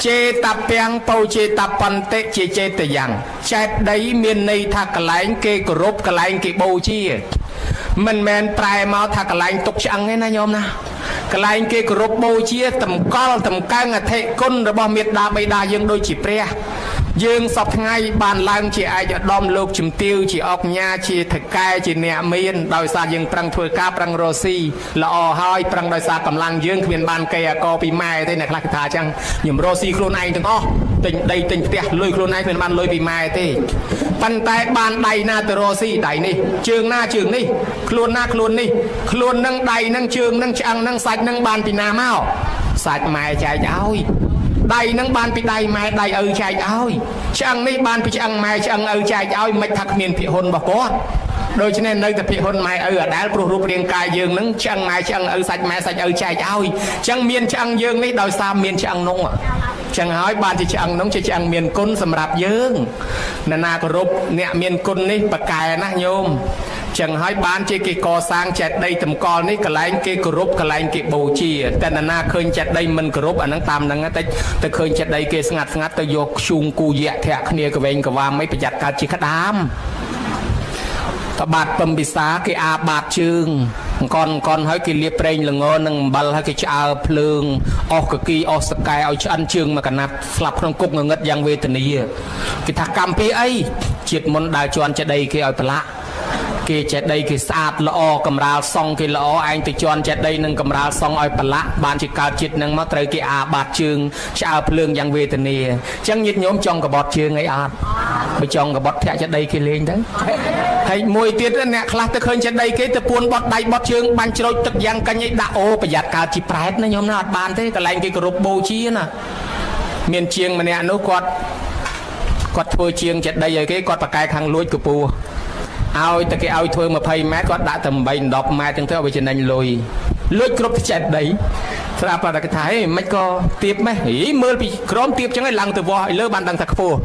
ចេតពាំងបោចេតបន្តិជាចេតយ៉ាងចេតិយមានន័យថាកន្លែងគេគោរពកន្លែងគេបូជាមិនមែនប្រែមកថាកន្លែងទុកឆ្អឹងទេណាញោមណាកន្លែងគេគោរពបូជាតម្កល់តម្កើងអធិគុណរបស់មេដាបៃតាយើងដូចជាព្រះយើងសពថ្ងៃបានឡើងជាឯកឧត្តមលោកជំទាវជាអុកញ៉ាជាថកែជាអ្នកមានដោយសារយើងប្រឹងធ្វើការប្រឹងរស់ស៊ីល្អហើយប្រឹងដោយសារកម្លាំងយើងគ្មានបានកេអកពីម៉ែទេអ្នកខ្លះគេថាអញ្ចឹងខ្ញុំរស់ស៊ីខ្លួនឯងទាំងអស់ទិញដីទិញផ្ទះលុយខ្លួនឯងគ្មានបានលុយពីម៉ែទេប៉ុន្តែបានដៃណាទៅរស់ស៊ីដៃនេះជើងណាជើងនេះខ្លួនណាខ្លួននេះខ្លួននឹងដៃនឹងជើងនឹងឆ្អឹងនឹងសាច់នឹងបានពីណាមកសាច់ម៉ែចែកឲ្យដៃនឹងបានពីដៃម៉ែដៃឪចែកឲ្យឆ្អឹងនេះបានពីឆ្អឹងម៉ែឆ្អឹងឪចែកឲ្យមិនថាគ្មានភិហ៊ុនរបស់គាត់ដូច្នេះនៅតែភិហ៊ុនម៉ែឪអដែលព្រោះរូបរាងកាយយើងនឹងឆ្អឹងម៉ែឆ្អឹងឪសាច់ម៉ែសាច់ឪចែកឲ្យអញ្ចឹងមានឆ្អឹងយើងនេះដោយសារមានឆ្អឹងនោះចឹងហើយបានជាឆ្អឹងនោះជាឆ្អឹងមានគុណសម្រាប់យើងណានាគោរពអ្នកមានគុណនេះប្រកែណាស់ញោមចឹងហើយបានជាគេកសាងចេតិយតម្កល់នេះកន្លែងគេគោរពកន្លែងគេបូជាតែណានាឃើញចេតិយមិនគោរពអាហ្នឹងតាមហ្នឹងតិចទៅឃើញចេតិយគេស្ងាត់ស្ងាត់ទៅយកខ្ជូងគូយៈធាក់គ្នាកវែងកវាមអីប្រយ័ត្នកើតជាក្តាមតបាត់ពំពិសាគេអាបាតជើងអង្គន់អង្គន់ហើយគេលាបប្រេងល្ងនឹងអំបិលហើយគេឆ្អើភ្លើងអស់កគីអស់សកែឲ្យឆ្អិនជើងមកកណាត់ស្លាប់ក្នុងគុកងងឹតយ៉ាងវេទនាគេថាកម្មពីអីជាតិមុនដើរជន់ចេតិយគេឲ្យប្រឡាក់គេចេតិយគេស្អាតល្អកម្រាលសង់គេល្អឯងទៅជន់ចេតិយនឹងកម្រាលសង់ឲ្យប្រឡាក់បានជាកើតជាតិនឹងមកត្រូវគេអាបាតជើងឆ្អើភ្លើងយ៉ាងវេទនាអញ្ចឹងញាតិញោមចង់កបត់ជើងអីអត់បើចង់កបត់ធាក់ចេតិយគេលេងទៅហើយមួយទៀតអ្នកខ្លះទៅឃើញចេតិយគេទៅពួនបត់ដៃបត់ជើងបាញ់ច្រូចទឹកយ៉ាងកាញ់អីដាក់អូប្រយ័ត្នកើតជាប្រែតណាញោមណាអត់បានទេកន្លែងគេគោរពបូជាណាមានជាងម្នាក់នោះគាត់ធ្វើជាងចេតិយឲ្យគេគាត់ប្រកែខាងលួចកពស់ឲ្យតែគេឲ្យធ្វើ20ម៉ែត្រគាត់ដាក់តែ8 10ម៉ែត្រចឹងទៅឲ្យវាចំណេញលុយលួចគ្រប់ចេតិយស្រាប់តែគេថាហេមិនក៏ទៀបម៉េះហីមើលពីក្រមទៀបចឹងឯងឡើងទៅវាស់ឲ្យលើបានដឹងថាខ្ពស់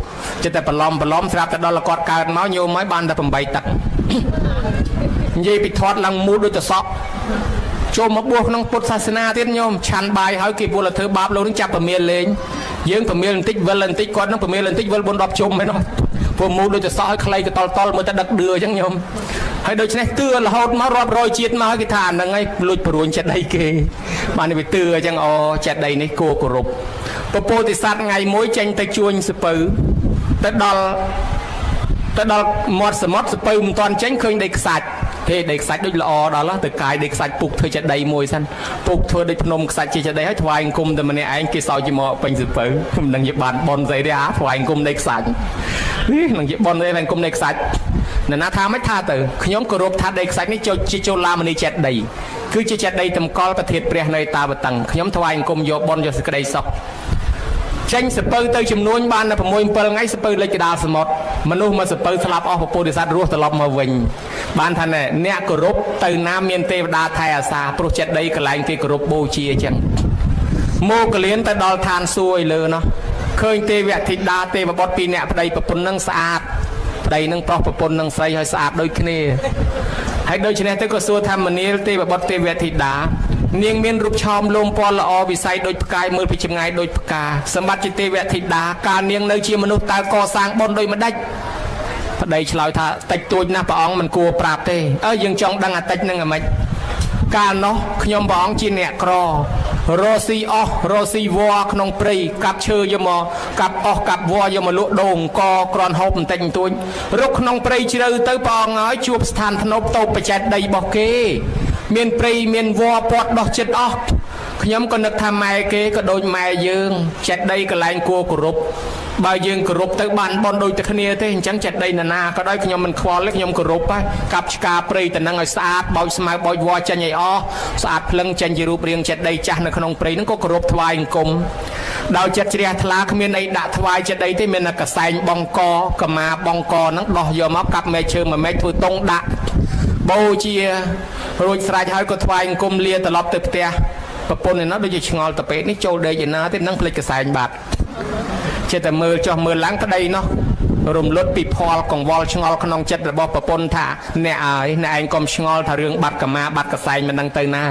ចិត្តតែបន្លំបន្លំស្រាប់តែដល់គាត់កើតមកញោមហើយបានតែ8ទឹកនិយាយពីធាត់ឡើងមូលដូចតសក់ចូលមកបួសក្នុងពុទ្ធសាសនាទៀតញោមឆាន់បាយហើយគេពលធ្វើបាបលោកនឹងចាប់ពមៀលលេងយើងពមៀលបន្តិចវិលបន្តិចគាត់នឹងពមៀលបន្តិចវិល4 10ជុំឯនោះពួកមូលដូចតសក់ឲ្យខ្លីកតលតលមើលតែដឹកដឿអញ្ចឹងញោមហើយដូច្នេះទឿរហូតមករាប់រយជាតិមកគេថាអាហ្នឹងឯងលួចព្រួញចេតិយគេបានវាទឿអញ្ចឹងអូចេតិយនេះគួរគោរពពពោធិសត្វថ្ងៃមួយចេញទៅជួញសពៅទៅដល់មាត់សមុទ្រសពៅមិនទាន់ចេញឃើញដីខ្សាច់ទេដីខ្សាច់ដូចល្អដល់ទៅកាយដីខ្សាច់ពុកធ្វើចេតិយមួយសិនពុកធ្វើដូចភ្នំខ្សាច់ជាចេតិយហើយថ្វាយអង្គមតែម្នាក់ឯងគេសោចជាមកពេញសពៅមិនដឹងជាបានបនស្អីទេអាថ្វាយអង្គមដីខ្សាច់នេះនឹងជាបនស្អីថ្វាយអង្គមដីខ្សាច់នរណាថាមិនថាទៅខ្ញុំគោរពថាដីខ្សាច់នេះចូលជាចូលឡាមនីចេតិយគឺជាចេតិយតម្កល់ប្រធានព្រះនៅតាវតឹងខ្ញុំថ្វាយអង្គមយកបនយកសេចក្តីសុខចេញសពៅទៅចំនួនបានតែ6 7ថ្ងៃសពៅលិចកដាលសមុទ្រមនុស្សមកសពៅស្លាប់អស់ពពោធិសត្វរស់ត្រឡប់មកវិញបានថាណែអ្នកគោរពទៅណាមានទេវតាថែអាសាព្រោះចេតិយកន្លែងគេគោរពបូជាអញ្ចឹងមកកលៀនទៅដល់ឋានសួគ៌ឯលើនោះឃើញទេវធីតាទេវបុត្រពីរអ្នកប្តីប្រពន្ធនឹងស្អាតប្តីនឹងប្រុសប្រពន្ធនឹងស្រីហើយស្អាតដូចគ្នាហើយដូច្នេះទៅក៏សួរថាមនាលទេវបុត្រទេវធីតានាងមានរូបឆោមលោមពណ៌ល្អវិស័យដូចផ្កាយមើលពីចម្ងាយដូចផ្កាសម្បត្តិជាទេវធីតាកាលនាងនៅជាមនុស្សតើកសាងបុណ្យដូចម្ដេចប្តីឆ្លើយថាតិចតួចណាស់ព្រះអង្គមិនគួរប្រាប់ទេអើយើងចង់ដឹងអាតិចនឹងអាម៉េចកាលនោះខ្ញុំព្រះអង្គជាអ្នកក្ររស់ស៊ីអស់រស់ស៊ីវល្លិក្នុងព្រៃកាប់ឈើយកមកកាប់អស់កាប់វល្លិយកមកលក់ដូងកក្រាន់ហូបបន្តិចបន្តួចរកក្នុងព្រៃជ្រៅទៅព្រះអង្គហើយជួបស្ថានធ្នប់តូបបច្ចេតដីរបស់គេមានព្រៃមានវល្លិពាត់ដោះចិត្តអស់ ខ្ញុំក៏នឹកថាម៉ែគេក៏ដូចម៉ែយើងចេតីកន្លែងគួរគោរពបើយើងគោរពទៅបានបនដូចតែគ្នាទេអញ្ចឹងចេតីណានាក៏ដោយខ្ញុំមិនខ្វល់ទេខ្ញុំគោរពហើយកាប់ឆ្កាព្រៃទៅនឹងឲ្យស្អាតបោចស្មៅបោចវល្លិចេញឲ្យអស់ស្អាតភ្លឹងចេញជារូបរាងចេតីចាស់នៅក្នុងព្រៃហ្នឹងក៏គោរពថ្វាយអង្គមដោយចិត្តជ្រះថ្លាគ្មានអីដាក់ថ្វាយចេតីទេមានតែកសែងបងកកមាបងកហ្នឹងដោះយកមកកាប់មែកឈើមួយមែកធ្វើតុងដាក់បូជារួចស្រេចហើយក៏ថ្វាយអង្គមលាត្រឡប់ទៅផ្ទះប្រពន្ធឯណោះដូចជាឆ្ងល់ទៅពេកនេះចូលដេកឯណាទេនឹងភ្លេចកសែងបាត់ចេះតែមើលចុះមើលឡើងប្តីនោះរំលត់ពីផលកង្វល់ឆ្ងល់ក្នុងចិត្តរបស់ប្រពន្ធថាអ្នកអើយអ្នកឯងកុំឆ្ងល់ថារឿងបាត់កមាបាត់កសែងមិនដឹងទៅណា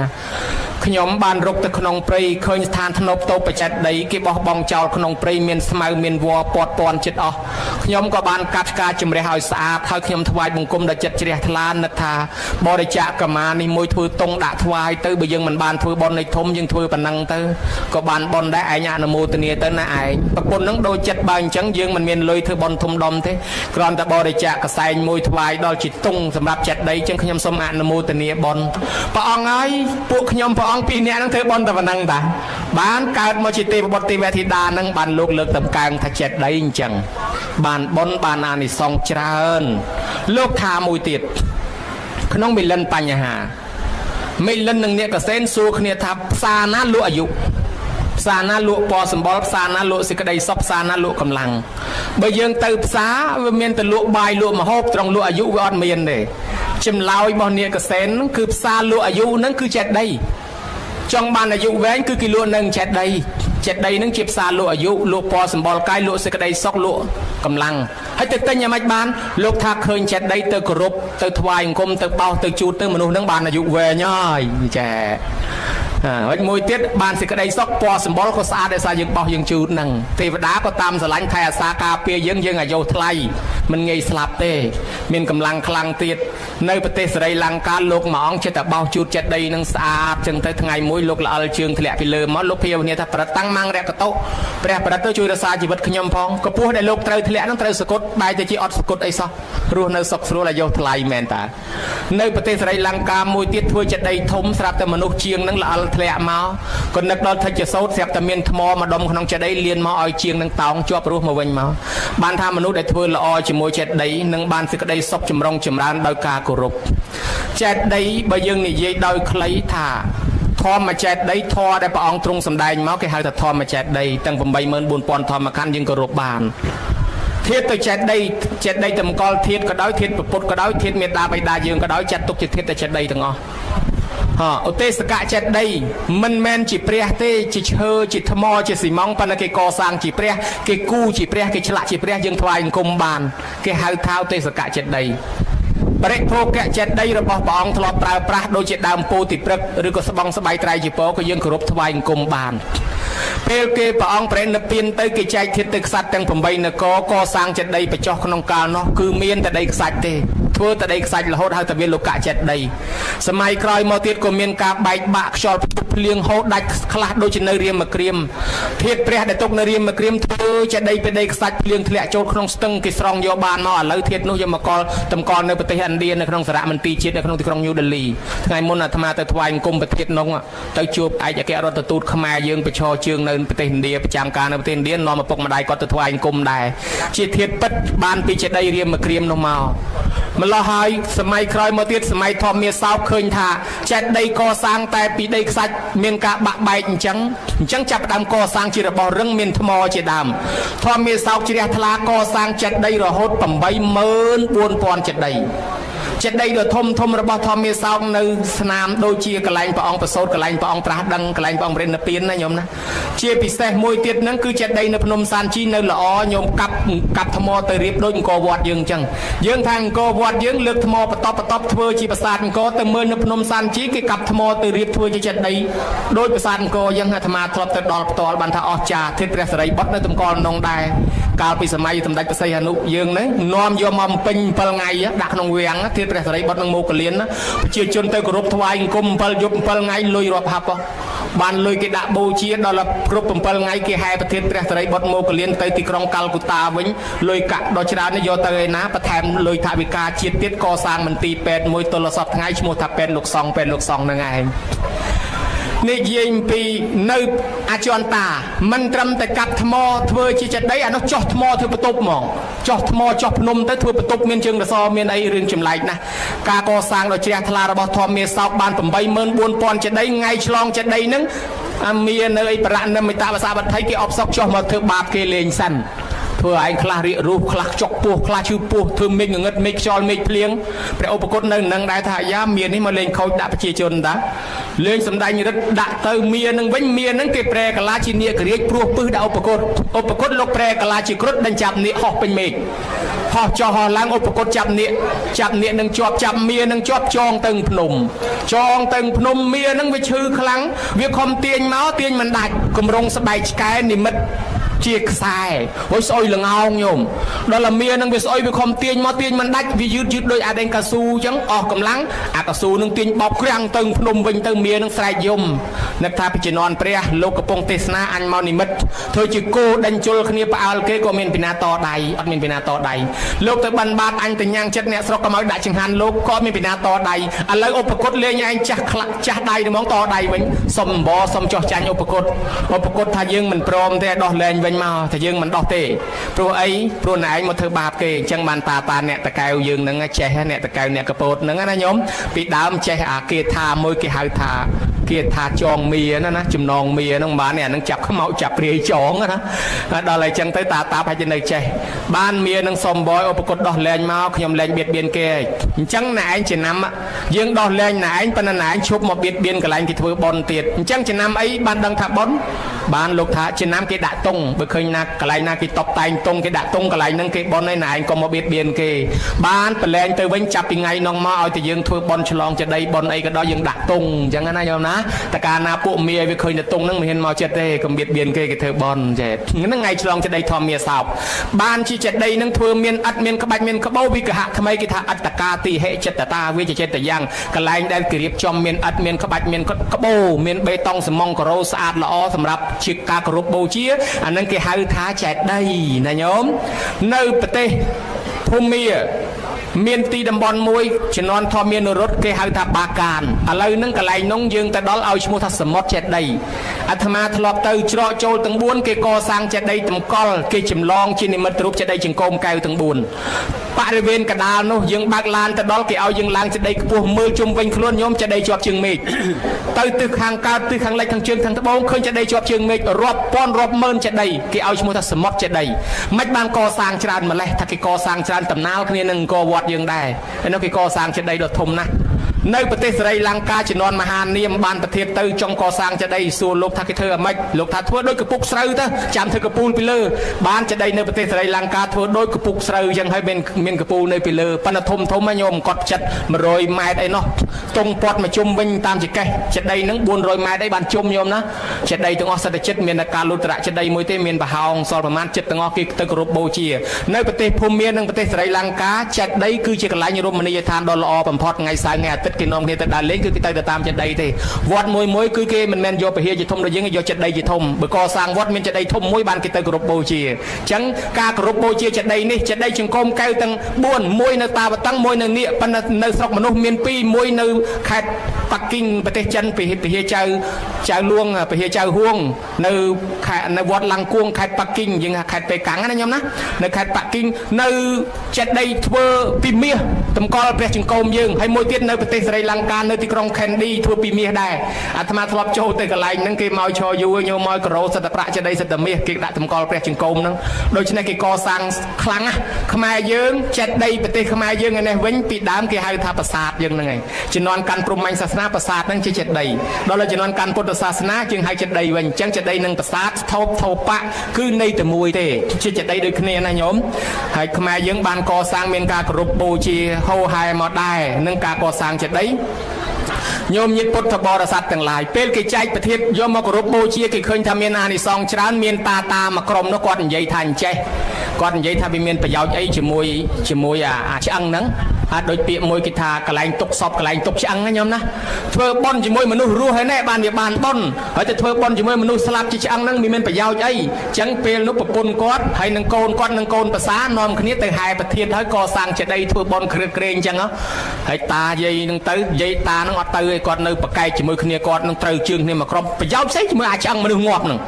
ខ្ញុំបានរុកទៅក្នុងព្រៃឃើញស្ថានធ្នប់តូបបច្ចេតដីគេបោះបង់ចោលក្នុងព្រៃមានស្មៅមានវល្លិពាត់ពាន់ចិត្តអស់ខ្ញុំក៏បានកាត់ការជំរះឲ្យស្អាតហើយខ្ញុំថ្វាយបង្គំដល់ចិត្តជ្រះថ្លានឹកថាបរិច្ចាគកមានេះមួយធ្វើតុងដាក់ថ្វាយទៅបើយើងមិនបានធ្វើបុណ្យនៃធំយើងធ្វើប៉ុណ្ណឹងទៅក៏បានបុណ្យដែរឯងអនុមោទនាទៅណាឯងប្រពន្ធនឹងដូចចិត្តបើអញ្ចឹងយើងមិនមានលុយធ្វើបុណ្យធំដុំទេគ្រាន់តែបរិច្ចាគកសែងមួយថ្វាយដល់ជាតុងសម្រាប់ចិត្តដីអញ្ចឹងខ្ញុំសូមអនុមោទនាបុណ្យព្រះអង្គហើយពួកខ្ញុំព្រះអង្គពីរនាក់ហ្នឹងធ្វើបុណ្យតែប៉ុណ្ណឹងតាបានកើតមកជាទេវបុត្រទេវធីតាហ្នឹងបានលោកលើកតម្កើងថាចិត្តដីអញ្ចឹងបានបុណ្យបានអានិសង្សច្រើនលោកថាមួយទៀតក្នុងមិលិនបញ្ហាមិលិននិងអ្នកកសែនសួរគ្នាថាផ្សារណាលក់អាយុផ្សារណាលក់ពណ៌សម្បុរផ្សារណាលក់សេចក្តីសុខផ្សារណាលក់កម្លាំងបើយើងទៅផ្សារវាមានតែលក់បាយលក់ម្ហូបត្រង់លក់អាយុវាអត់មានទេចម្លើយរបស់អ្នកកសែនគឺផ្សារលក់អាយុហ្នឹងគឺចេតីចង់បានអាយុវែងគឺគេលក់នឹងចេតីចេតីនឹងជាផ្សារលក់អាយុលក់ពណ៌សម្បុរកាយលក់សេចក្តីសុខលក់កម្លាំងហើយទៅទិញយ៉ាងម៉េចបានលោកថាឃើញចេតីទៅគោរពទៅថ្វាយអង្គមទៅបោសទៅជូតទៅមនុស្សនឹងបានអាយុវែងហើយចាហើយមួយទៀតបានសេចក្តីសុខពណ៌សម្បុរក៏ស្អាតដោយសារយើងបោះយើងជូតហ្នឹងទេវតាក៏តាមស្រឡាញ់ថែអាសាការពារយើងយើងអាយុថ្លៃមិនងាយស្លាប់ទេមានកម្លាំងខ្លាំងទៀតនៅប្រទេសសេរីលង្កាលោកមួយអង្គចេះតែបោះជូតចេតីនឹងស្អាតចឹងទៅថ្ងៃមួយលោកល្អិលជើងធ្លាក់ពីលើមកលោកភាវនាថាប្រតាំងម៉ាំងរកតុព្រះប្រតិទៅជួយរក្សាជីវិតខ្ញុំផងកម្ពស់ដែលលោកត្រូវធ្លាក់ហ្នឹងត្រូវសគត់បែរទៅជាអត់សគត់អីសោះរស់នៅសុខស្រួលអាយុថ្លៃមែនតានៅប្រទេសសេរីលង្កាមួយទៀតធ្វើចេតីធំស្រាប់តែមនុស្សជាងហ្នឹងល្អិលធ្លាក់មកក៏នឹកដល់ថិចសោតស្រាប់តែមានថ្មម្ដុំក្នុងចេតីលៀនមកឲ្យជាងនឹងតោងជាប់រស់មកវិញមកបានថាមនុស្សដែលធ្វើល្អជាមួយចេតីនឹងបានសេចក្តីសុខចម្រុងចម្រើនដោយការគោរពចេតីបើយើងនិយាយដោយខ្លីថាធម្មចេតីធម៌ដែលព្រះអង្គទ្រង់សម្ដែងមកគេហៅថាធម្មចេតីទាំង 84000 ធម្មខណ្ឌយើងគោរពបានធាតុទៅចេតីចេតីតម្កល់ធាតុក៏ដោយធាតុពុទ្ធក៏ដោយធាតុមេដាបិតាយើងក៏ដោយចាត់ទុកជាធាតុតែចេតីទាំងអស់ឧទេសកចេតីមិនមែនជាព្រះទេជាឈើជាថ្មជាស៊ីម៉ង់ប៉ុន្តែគេកសាងជាព្រះគេគូជាព្រះគេឆ្លាក់ជាព្រះយើងថ្វាយអង្គមបានគេហៅថាឧទេសកចេតីបរិភោគចេតីរបស់ព្រះអង្គធ្លាប់ប្រើប្រាស់ដូចជាដើមពោធិព្រឹក្សឬក៏ស្បង់ស្បៃត្រៃជាពរក៏យើងគោរពថ្វាយអង្គមបានពេលគេព្រះអង្គប្រេណិព្វានទៅគេចែកធាតុទៅខ្សាច់ទាំង8នគរកសាងចេតីបញ្ចុះក្នុងកាលនោះគឺមានតែដីខ្សាច់ទេធ្វើតែដីខ្សាច់រហូតហៅថាវាលោកចេតីសម័យក្រោយមកទៀតក៏មានការបែកបាក់ខ្យល់ភ្លៀងហូរដាច់ខ្លះដូចជានៅរាមក្រៀមធាតុព្រះដែលទុកនៅរាមក្រៀមធ្វើចេតីពីដីខ្សាច់ភ្លៀងធ្លាក់ចូលក្នុងស្ទឹងគេស្រង់យកបានមកឥឡូវធាតុនោះយកមកកល់តម្កល់នៅប្រទេសឥណ្ឌានៅក្នុងសារមន្ទីរជាតិនៅក្នុងទីក្រុងញូដេលីថ្ងៃមុនអាត្មាទៅថ្វាយអង្គមប្រធាននោះទៅជួបឯកអគ្គរដ្ឋទូតខ្មែរយើងប្រឈរជើងនៅប្រទេសឥណ្ឌាប្រចាំការនៅប្រទេសឥណ្ឌានាំឪពុកម្ដាយគាត់ទៅថ្វាយអង្គមដែរជាធាតុពិតបានពីចេតីរាមក្រៀមនោះមកម្លោះហើយសម័យក្រោយមកទៀតសម័យធម្មមាសោកឃើញថាចេតីកសាងតែពីដីខ្សាច់មានការបាក់បែកអញ្ចឹងចាប់ផ្ដើមកសាងជារបស់រឹងមានថ្មជាដើមធម្មមាសោកជ្រះថ្លាកសាងចេតីរហូត 84000 ចេតីចេតីដ៏ធំធំរបស់ធម្មមាសោកនៅស្នាមដូចជាកន្លែងព្រះអង្គប្រសូតកន្លែងព្រះអង្គត្រាស់ដឹងកន្លែងព្រះអង្គរិនពៀនណាញោមណាជាពិសេសមួយទៀតហ្នឹងគឺចេតីនៅភ្នំសានជីនៅល្អញោមកាប់ថ្មទៅរៀបដូចអង្គរវត្តយើងអញ្ចឹងយើងថាអង្គរវត្តយើងលើកថ្មបន្តបន្តធ្វើជាប្រាសាទអង្គរទៅមើលនៅភ្នំសានជីគេកាប់ថ្មទៅរៀបធ្វើជាចេតីដូចប្រាសាទអង្គរយើងអាត្មាធ្លាប់ទៅដល់ផ្ទាល់បានថាអស្ចារ្យធាតុព្រះសិរីបុត្រនៅតម្កល់នងដែរកាលពីសម័យសម្ដេចព្រះសីហនុយើងហ្នឹងនាំយកមកបំពេញ7ថ្ងៃដាក់ក្នុងវាំងធាតុព្រះសិរីបុត្រនឹងមោគលានប្រជាជនទៅគោរពថ្វាយអង្គម7យប់7ថ្ងៃលុយរាប់ហាប់បានលុយគេដាក់បូជាដល់គ្រប់7ថ្ងៃគេហែប្រធានព្រះសិរីបុត្រមោគលានទៅទីក្រុងកាល់កូតាវិញលុយកាក់ដ៏ច្រើននេះយកទៅឯណាបន្ថែមលុយថវិកាជាតិទៀតកសាងមន្ទីរពេទ្យមួយទល់សពថ្ងៃឈ្មោះថាពេទ្យលោកសង្ឃពេទ្យលោកសង្ឃហ្នឹងឯង និយាយពីនៅអាចន្តាមិនត្រឹមតែកាប់ថ្មធ្វើជាចេតិយអានោះចោះថ្មធ្វើបន្ទប់ហ្មងចោះថ្មចោះភ្នំទៅធ្វើបន្ទប់មានជើងរសមានអីរឿងចម្លែកណាស់ការកសាងដ៏ជ្រះថ្លារបស់ធម្មមាសោកបាន 84000 ចេតិយថ្ងៃឆ្លងចេតិយហ្នឹងអាមាននៅអីប្រនិមិត្តវសាវត្ថីគេអបសក់ចោះមកធ្វើបាបគេលេងសិនធ្វើឯងខ្លះរៀករូសខ្លះចុកពោះខ្លះឈឺពោះធ្វើមេឃងងឹតមេឃខ្យល់មេឃភ្លៀងព្រះឧបគតនៅនឹងដែរថាយ៉ាមាននេះមកលេងខូចដាក់ប្រជាជនតាលេងសំដែងរិទ្ធដាក់ទៅមាននឹងវិញមាននឹងគេប្រែកាឡាជានាគរាជព្រោះពឹសដាក់ឧបគតឧបគតលោកប្រែកាឡាជាគ្រុឌដេញចាប់នាគហោះពេញមេឃហោះចោះហោះឡើងឧបគតចាប់នាគចាប់នាគនឹងជាប់ចាប់មានឹងជាប់ចងទៅភ្នំចងទៅភ្នំមានឹងវាឈឺខ្លាំងវាខំទាញមកទាញមិនដាច់គម្រងស្បែកឆ្កែនិមិត្តជាខ្សែហុយស្អុយល្ងោងញោមដល់អាមានឹងវាស្អុយវាខំទាញមកទាញមិនដាច់វាយឺតយឺតដូចអាដេងកៅស៊ូអញ្ចឹងអស់កម្លាំងអាកៅស៊ូនឹងទាញបោកក្រាំងទៅភ្នំវិញទៅមានឹងស្រែកយំនឹកថាពិជំនាន់ព្រះលោកកំពុងទេសនាអញមកនិមិត្តធ្វើជាគោដេញជុលគ្នាផ្អើលគេក៏មានពីណាតដៃអត់មានពីណាតដៃលោកទៅបិណ្ឌបាតអញទៅញ៉ាំងចិត្តអ្នកស្រុកក៏មកដាក់ចង្ហាន់លោកក៏មានពីណាតដៃឥឡូវឧបគតលេងឯងចាស់ខ្លាក់ចាស់ដៃហ្មងតដៃវិញសុំអំបសុំចោះចាញ់ឧបគតឧបគតថាយើងមិនព្រមទេដោះលែងវិញមកថាយើងមិនដោះទេព្រោះអីព្រោះណែឯងមកធ្វើបាបគេអញ្ចឹងបានតាតាអ្នកតកែវយើងនឹងចេះអ្នកតកែវអ្នកកពតនឹងណាញោមពីដើមចេះអាគាថាមួយគេហៅថាគេថាចងមៀណាណាចំណងមៀហ្នឹងបាននេះអានឹងចាប់ខ្មោចចាប់ព្រាយចងណាដល់ហើយចឹងទៅតាតាប្រហែលជានៅចេះបានមៀនឹងសុំបយឧបគតដោះលែងមកខ្ញុំលែងបៀតបៀនគេអញ្ចឹងណែឯងចំណាំយើងដោះលែងណែឯងប៉ុន្តែណែឯងឈប់មកបៀតបៀនកន្លែងគេធ្វើប៉ុនទៀតអញ្ចឹងចំណាំអីបានដឹងថាប៉ុនបានលោកថាចំណាំគេដាក់តុងបើឃើញណាកន្លែងណាគេតបតែងតុងគេដាក់តុងកន្លែងហ្នឹងគេប៉ុនឯណែឯងក៏មកបៀតបៀនគេបានប្រឡែងទៅវិញចាប់ពីថ្ងៃនោះមកឲ្យតែយើងធ្វើប៉ុនឆ្លងចេតីប៉ុនអីក៏ដោយយើងដាក់តុងអញ្ចឹងណាញោមណាតកាណាពួកមាវាឃើញតែតុងហ្នឹងមិនហ៊ានមកចិត្តទេកុំបៀតបៀនគេគេធ្វើប៉ុនចេះហ្នឹងថ្ងៃឆ្លងចេតីធម្មមាសោកបានជាចេតីហ្នឹងធ្វើមានឥដ្ឋមានក្បាច់មានក្បោវិកហៈថ្មីគេថាអត្តកាទីហិចិត្តតាវាជាចិត្តយ៉ាងកន្លែងដែលគេរៀបចំមានឥដ្ឋមានក្បាច់មានក្បោមានបេតុងសំងការ៉ូស្អាតល្អសម្រាប់ជាការគោរពបូជាអានឹងគេហៅថាចេតីណាញោមនៅប្រទេសភូមាមានទីតំបន់មួយជំនាន់ធម្មមានរុទ្ធគេហៅថាបាកានឥឡូវហ្នឹងកន្លែងនោះយើងទៅដល់ឲ្យឈ្មោះថាសមុទ្រចេតីអាត្មាធ្លាប់ទៅច្រកចូលទាំង4គេកសាងចេតីតម្កល់គេចម្លងជានិមិត្តរូបចេតីចង្កូមកែវទាំង4បរិវេណកដាលនោះយើងបើកឡានទៅដល់គេឲ្យយើងឡើងចេតីខ្ពស់មើលជុំវិញខ្លួនញោមចេតីជាប់ជើងមេឃទៅទិសខាងកើតទិសខាងលិចខាងជើងខាងត្បូងឃើញចេតីជាប់ជើងមេឃរាប់ពាន់រាប់ម៉ឺនចេតីគេឲ្យឈ្មោះថាសមុទ្រចេតីមិនបានកសាងច្រើនម្លេះថាគេកសាងច្រើនតំណាលគ្នានឹងអង្គរវត្តយើងដែរហើយនោះគេកសាងចេតីដ៏ធំណាស់នៅប្រទេសស្រីលង្កាជំនាន់មហានាមបានប្រធានទៅចង់កសាងចេតីសួរលោកថាគេធ្វើអាម៉េចលោកថាធ្វើដូចកពុកស្រូវទៅចាំធ្វើកពូលពីលើបានចេតីនៅប្រទេសស្រីលង្កាធ្វើដូចកពុកស្រូវអញ្ចឹងហើយមានកពូលនៅពីលើប៉ុន្តែធំធំហ្នឹងញោមកត់ចិត្ត100ម៉ែត្រអីនោះតុងពាត់មកជុំវិញតាមចកេះចេតីហ្នឹង400ម៉ែត្រអីបានជុំញោមណាចេតីទាំងអស់សិតតែចិត្តមានតែការលុតរៈចេតីមួយទេមានប្រហោងសល់ប្រមាណចិត្តទាំងអស់គេទៅគោរពបូជានៅប្រទេសភូមានិងប្រទេសស្រីលង្កាចេតីគឺជាកន្លែងរមណីយដ្ឋានដ៏ល្អបំផុតថ្ងៃសៅរ៍ថ្ងៃអាទិត្យគេនាំគ្នាទៅដើរលេងគឺគេទៅតាមចេតីទេវត្តមួយមួយគឺគេមិនមែនយកពហិជាធំដូចយើងយកចេតីជាធំបើកសាងវត្តមានចេតីធំមួយបានគេទៅគោរពបូជាអញ្ចឹងការគោរពបូជាចេតីនេះចេតីចង្កូមកែវទាំង4មួយនៅតាវតឹងមួយនៅនាគប៉ុន្តែនៅស្រុកមនុស្សមាន2មួយនៅខេត្តប៉ាក់គីងប្រទេសចិនពហិចៅចៅលួងពហិចៅហួងនៅខេត្តនៅវត្តលង្គួងខេត្តប៉ាក់គីងយើងថាខេត្តប៉េកាំងណាញោមណានៅខេត្តប៉ាក់គីងនៅចេតីធ្វើពីមាសតម្កល់ព្រះចង្កូមយើងហើយមួយទៀតនៅប្រទេសស្រីលង្កានៅទីក្រុងខេនឌីធ្វើពីមាសដែរអាត្មាធ្លាប់ចូលទៅកន្លែងហ្នឹងគេមកឈរយូរញោមមកការ៉ូសិតប្រាក់ចេតីសិតមាសគេដាក់តម្កល់ព្រះចង្កូមហ្នឹងដូច្នេះគេកសាងខ្លាំងណាស់ខ្មែរយើងចេតីប្រទេសខ្មែរយើងឯនេះវិញពីដើមគេហៅថាប្រាសាទយើងហ្នឹងឯងជំនាន់កាន់ព្រហ្មញ្ញសាសនាប្រាសាទហ្នឹងជាចេតីដល់ជំនាន់កាន់ពុទ្ធសាសនាយើងហៅចេតីវិញអញ្ចឹងចេតីនិងប្រាសាទថោបថោបៈគឺនៃតែមួយទេជាចេតីដូចគ្នាណាញោមហើយខ្មែរយើងបានកសាងមានការគោរពបូជាហោហែមកដែរនឹងការកសាងចេតីញោមញាតិពុទ្ធបរិស័ទទាំងឡាយពេលគេចែកប្រធានយកមកគោរពបូជាគេឃើញថាមានអានិសង្សច្រើនមានតាតាមួយក្រុមនោះគាត់និយាយថាអញ្ចេះ គាត់និយាយថាវាមានប្រយោជន៍អីជាមួយអាឆ្អឹងហ្នឹងហើយដូចពាក្យមួយគេថាកន្លែងទុកសពកន្លែងទុកឆ្អឹងណាញោមណាធ្វើបុណ្យជាមួយមនុស្សរស់ហើយណែបានវាបានបុណ្យហើយទៅធ្វើបុណ្យជាមួយមនុស្សស្លាប់ជាឆ្អឹងហ្នឹងមានប្រយោជន៍អីអញ្ចឹងពេលនោះប្រពន្ធគាត់ហើយនឹងកូនគាត់នឹងកូនប្រសានាំគ្នាទៅហែប្រធានហើយកសាងចេតិយធ្វើបុណ្យគ្រឿក្រែងអញ្ចឹងហើយតាយាយនឹងទៅយាយតានឹងអត់ទៅឯងគាត់នៅប្រកែកជាមួយគ្នាគាត់នឹងត្រូវជើងគ្នាមកក្រុមប្រយោជន៍ផ្សេងជាមួយអាចឆ្អឹងមនុស្សងាប់ហ្នឹង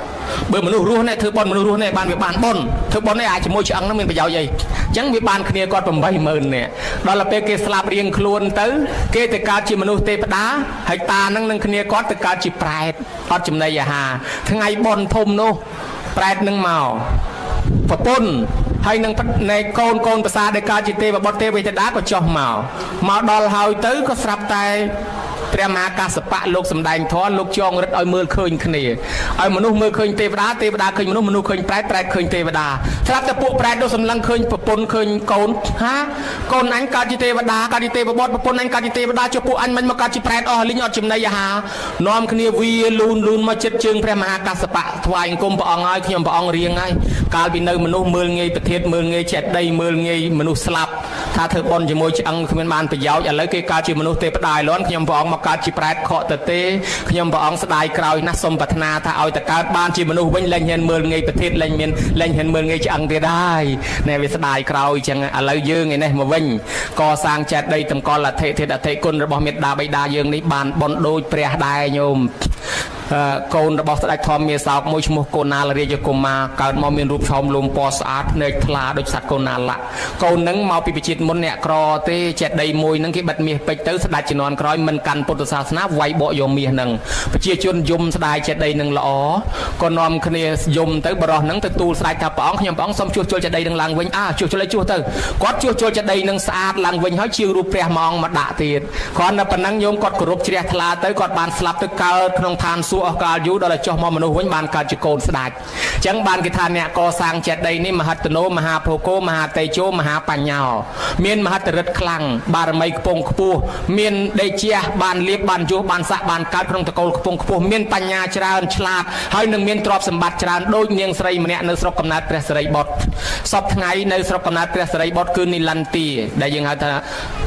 បើមនុស្សរស់នេះធ្វើបុណ្យមនុស្សរស់នេះបានវាបានបុណ្យធ្វើបុណ្យនេះអាចជាមួយឆ្អឹងហ្នឹងមានប្រយោជន៍អីអញ្ចឹងវាបានគ្នាគាត់80000នាក់ដល់ពេលគេស្លាប់រៀងខ្លួនទៅគេទៅកើតជាមនុស្សទេវតាហើយតានឹងនឹងគ្នាគាត់ទៅកើតជាប្រែតអត់ចំណីអាហារថ្ងៃបុណ្យធំនោះប្រែតនឹងមកប្រពន្ធហើយនឹងនៃកូនប្រសាដែលកើតជាទេវបុត្រទេវតាក៏ចុះមកដល់ហើយទៅក៏ស្រាប់តែព្រះមហាកាសបៈលោកសំដែងធម៌លោកចងរិទ្ធឲ្យមើលឃើញគ្នាឲ្យមនុស្សមើលឃើញទេវតាទេវតាឃើញមនុស្សមនុស្សឃើញប្រែតប្រែតឃើញទេវតាស្រាប់តែពួកប្រែតនោះសម្លឹងឃើញប្រពន្ធឃើញកូនហាកូនអញកើតជាទេវតាកើតជាទេវបុត្រប្រពន្ធអញកើតជាទេវតាចុះពួកអញមិនមកកើតជាប្រែតអស់លីងអត់ចំណីអាហារនាំគ្នាវាលូនលូនមកចិត្តជើងព្រះមហាកាសបៈថ្វាយអង្គមព្រះអង្គហើយខ្ញុំព្រះអង្គរៀងហើយកាលពីនៅមនុស្សមើលងាយប្រធានមើលងាយចេតិយមើលងាយមនុស្សស្លាប់ថាធ្វើបុណ្យជាមួយឆ្អឹងគ្មានបានប្រយោជន៍ឥឡូវគេកើតជាមនុស្សទេវតាឲ្យលន់ខ្ញុំព្រះអង្គមកកើតជាប្រែតខកទៅទេខ្ញុំព្រះអង្គស្ដាយក្រោយណាស់សូមប្រាថ្នាថាឲ្យតកើតបានជាមនុស្សវិញលែងហ៊ានមើលងាយប្រធានលែងមានលែងហ៊ានមើលងាយឆ្អឹងទៀតហើយណែវាស្ដាយក្រោយចឹងឥឡូវយើងឯនេះមកវិញកសាងចេតិយតម្កល់អធិធាតុអធិគុណរបស់មេដាបិតាយើងនេះបានបុណ្យដូចព្រះដែរញោមកូនរបស់ស្ដេចធម្មមាសោកមួយឈ្មោះកូណាលរាជកុមារកើតមកមានរូបឆោមលោមពណ៌ស្អាតភ្នែកថ្លាដូចសត្វកូណាលៈកូននឹងមកពីប្រជាជាតិមុនអ្នកក្រទេចេតិយមួយនឹងគេបិទមាសពេជ្រទៅស្ដេចជំនាន់ក្រោយមិនកាន់ពុទ្ធសាសនាវាយបកយកមាសនឹងប្រជាជនយំស្ដាយចេតិយនឹងល្អក៏នាំគ្នាយំទៅបរោះនឹងទៅទូលស្ដេចថាព្រះអង្គខ្ញុំព្រះអង្គសូមជួសជុលចេតិយនឹងឡើងវិញអើជួសជុលឲ្យជួសទៅគាត់ជួសជុលចេតិយនឹងស្អាតឡើងវិញហើយជាងរូបព្រះម៉ងមកដាក់ទៀតគ្រាន់តែប៉ុណ្ណឹងញោមគាត់គោរពជ្រះថ្លាទៅគាត់បានស្លាប់ទៅកើតក្នុងឋានសួគ៌អស់កាលយូរដល់តែចុះមកមនុស្សវិញបានកើតជាកូនស្ដេចអញ្ចឹងបានគេថាអ្នកកសាងចេតិយនេះមហត្តនោមហាភោគោមហាតេជោមហាបញ្ញោមានមហត្តរិទ្ធខ្លាំងបារមីខ្ពង់ខ្ពស់មានដេជះបានលៀបបានយោបានស័កបានកើតក្នុងតកូលខ្ពង់ខ្ពស់មានបញ្ញាច្រើនឆ្លាតហើយនឹងមានទ្រព្យសម្បត្តិច្រើនដូចនាងស្រីម្នាក់នៅស្រុកកំណើតព្រះសិរីបុត្រសពថ្ងៃនៅស្រុកកំណើតព្រះសិរីបុត្រគឺនិលន្ទាដែលយើងហៅថា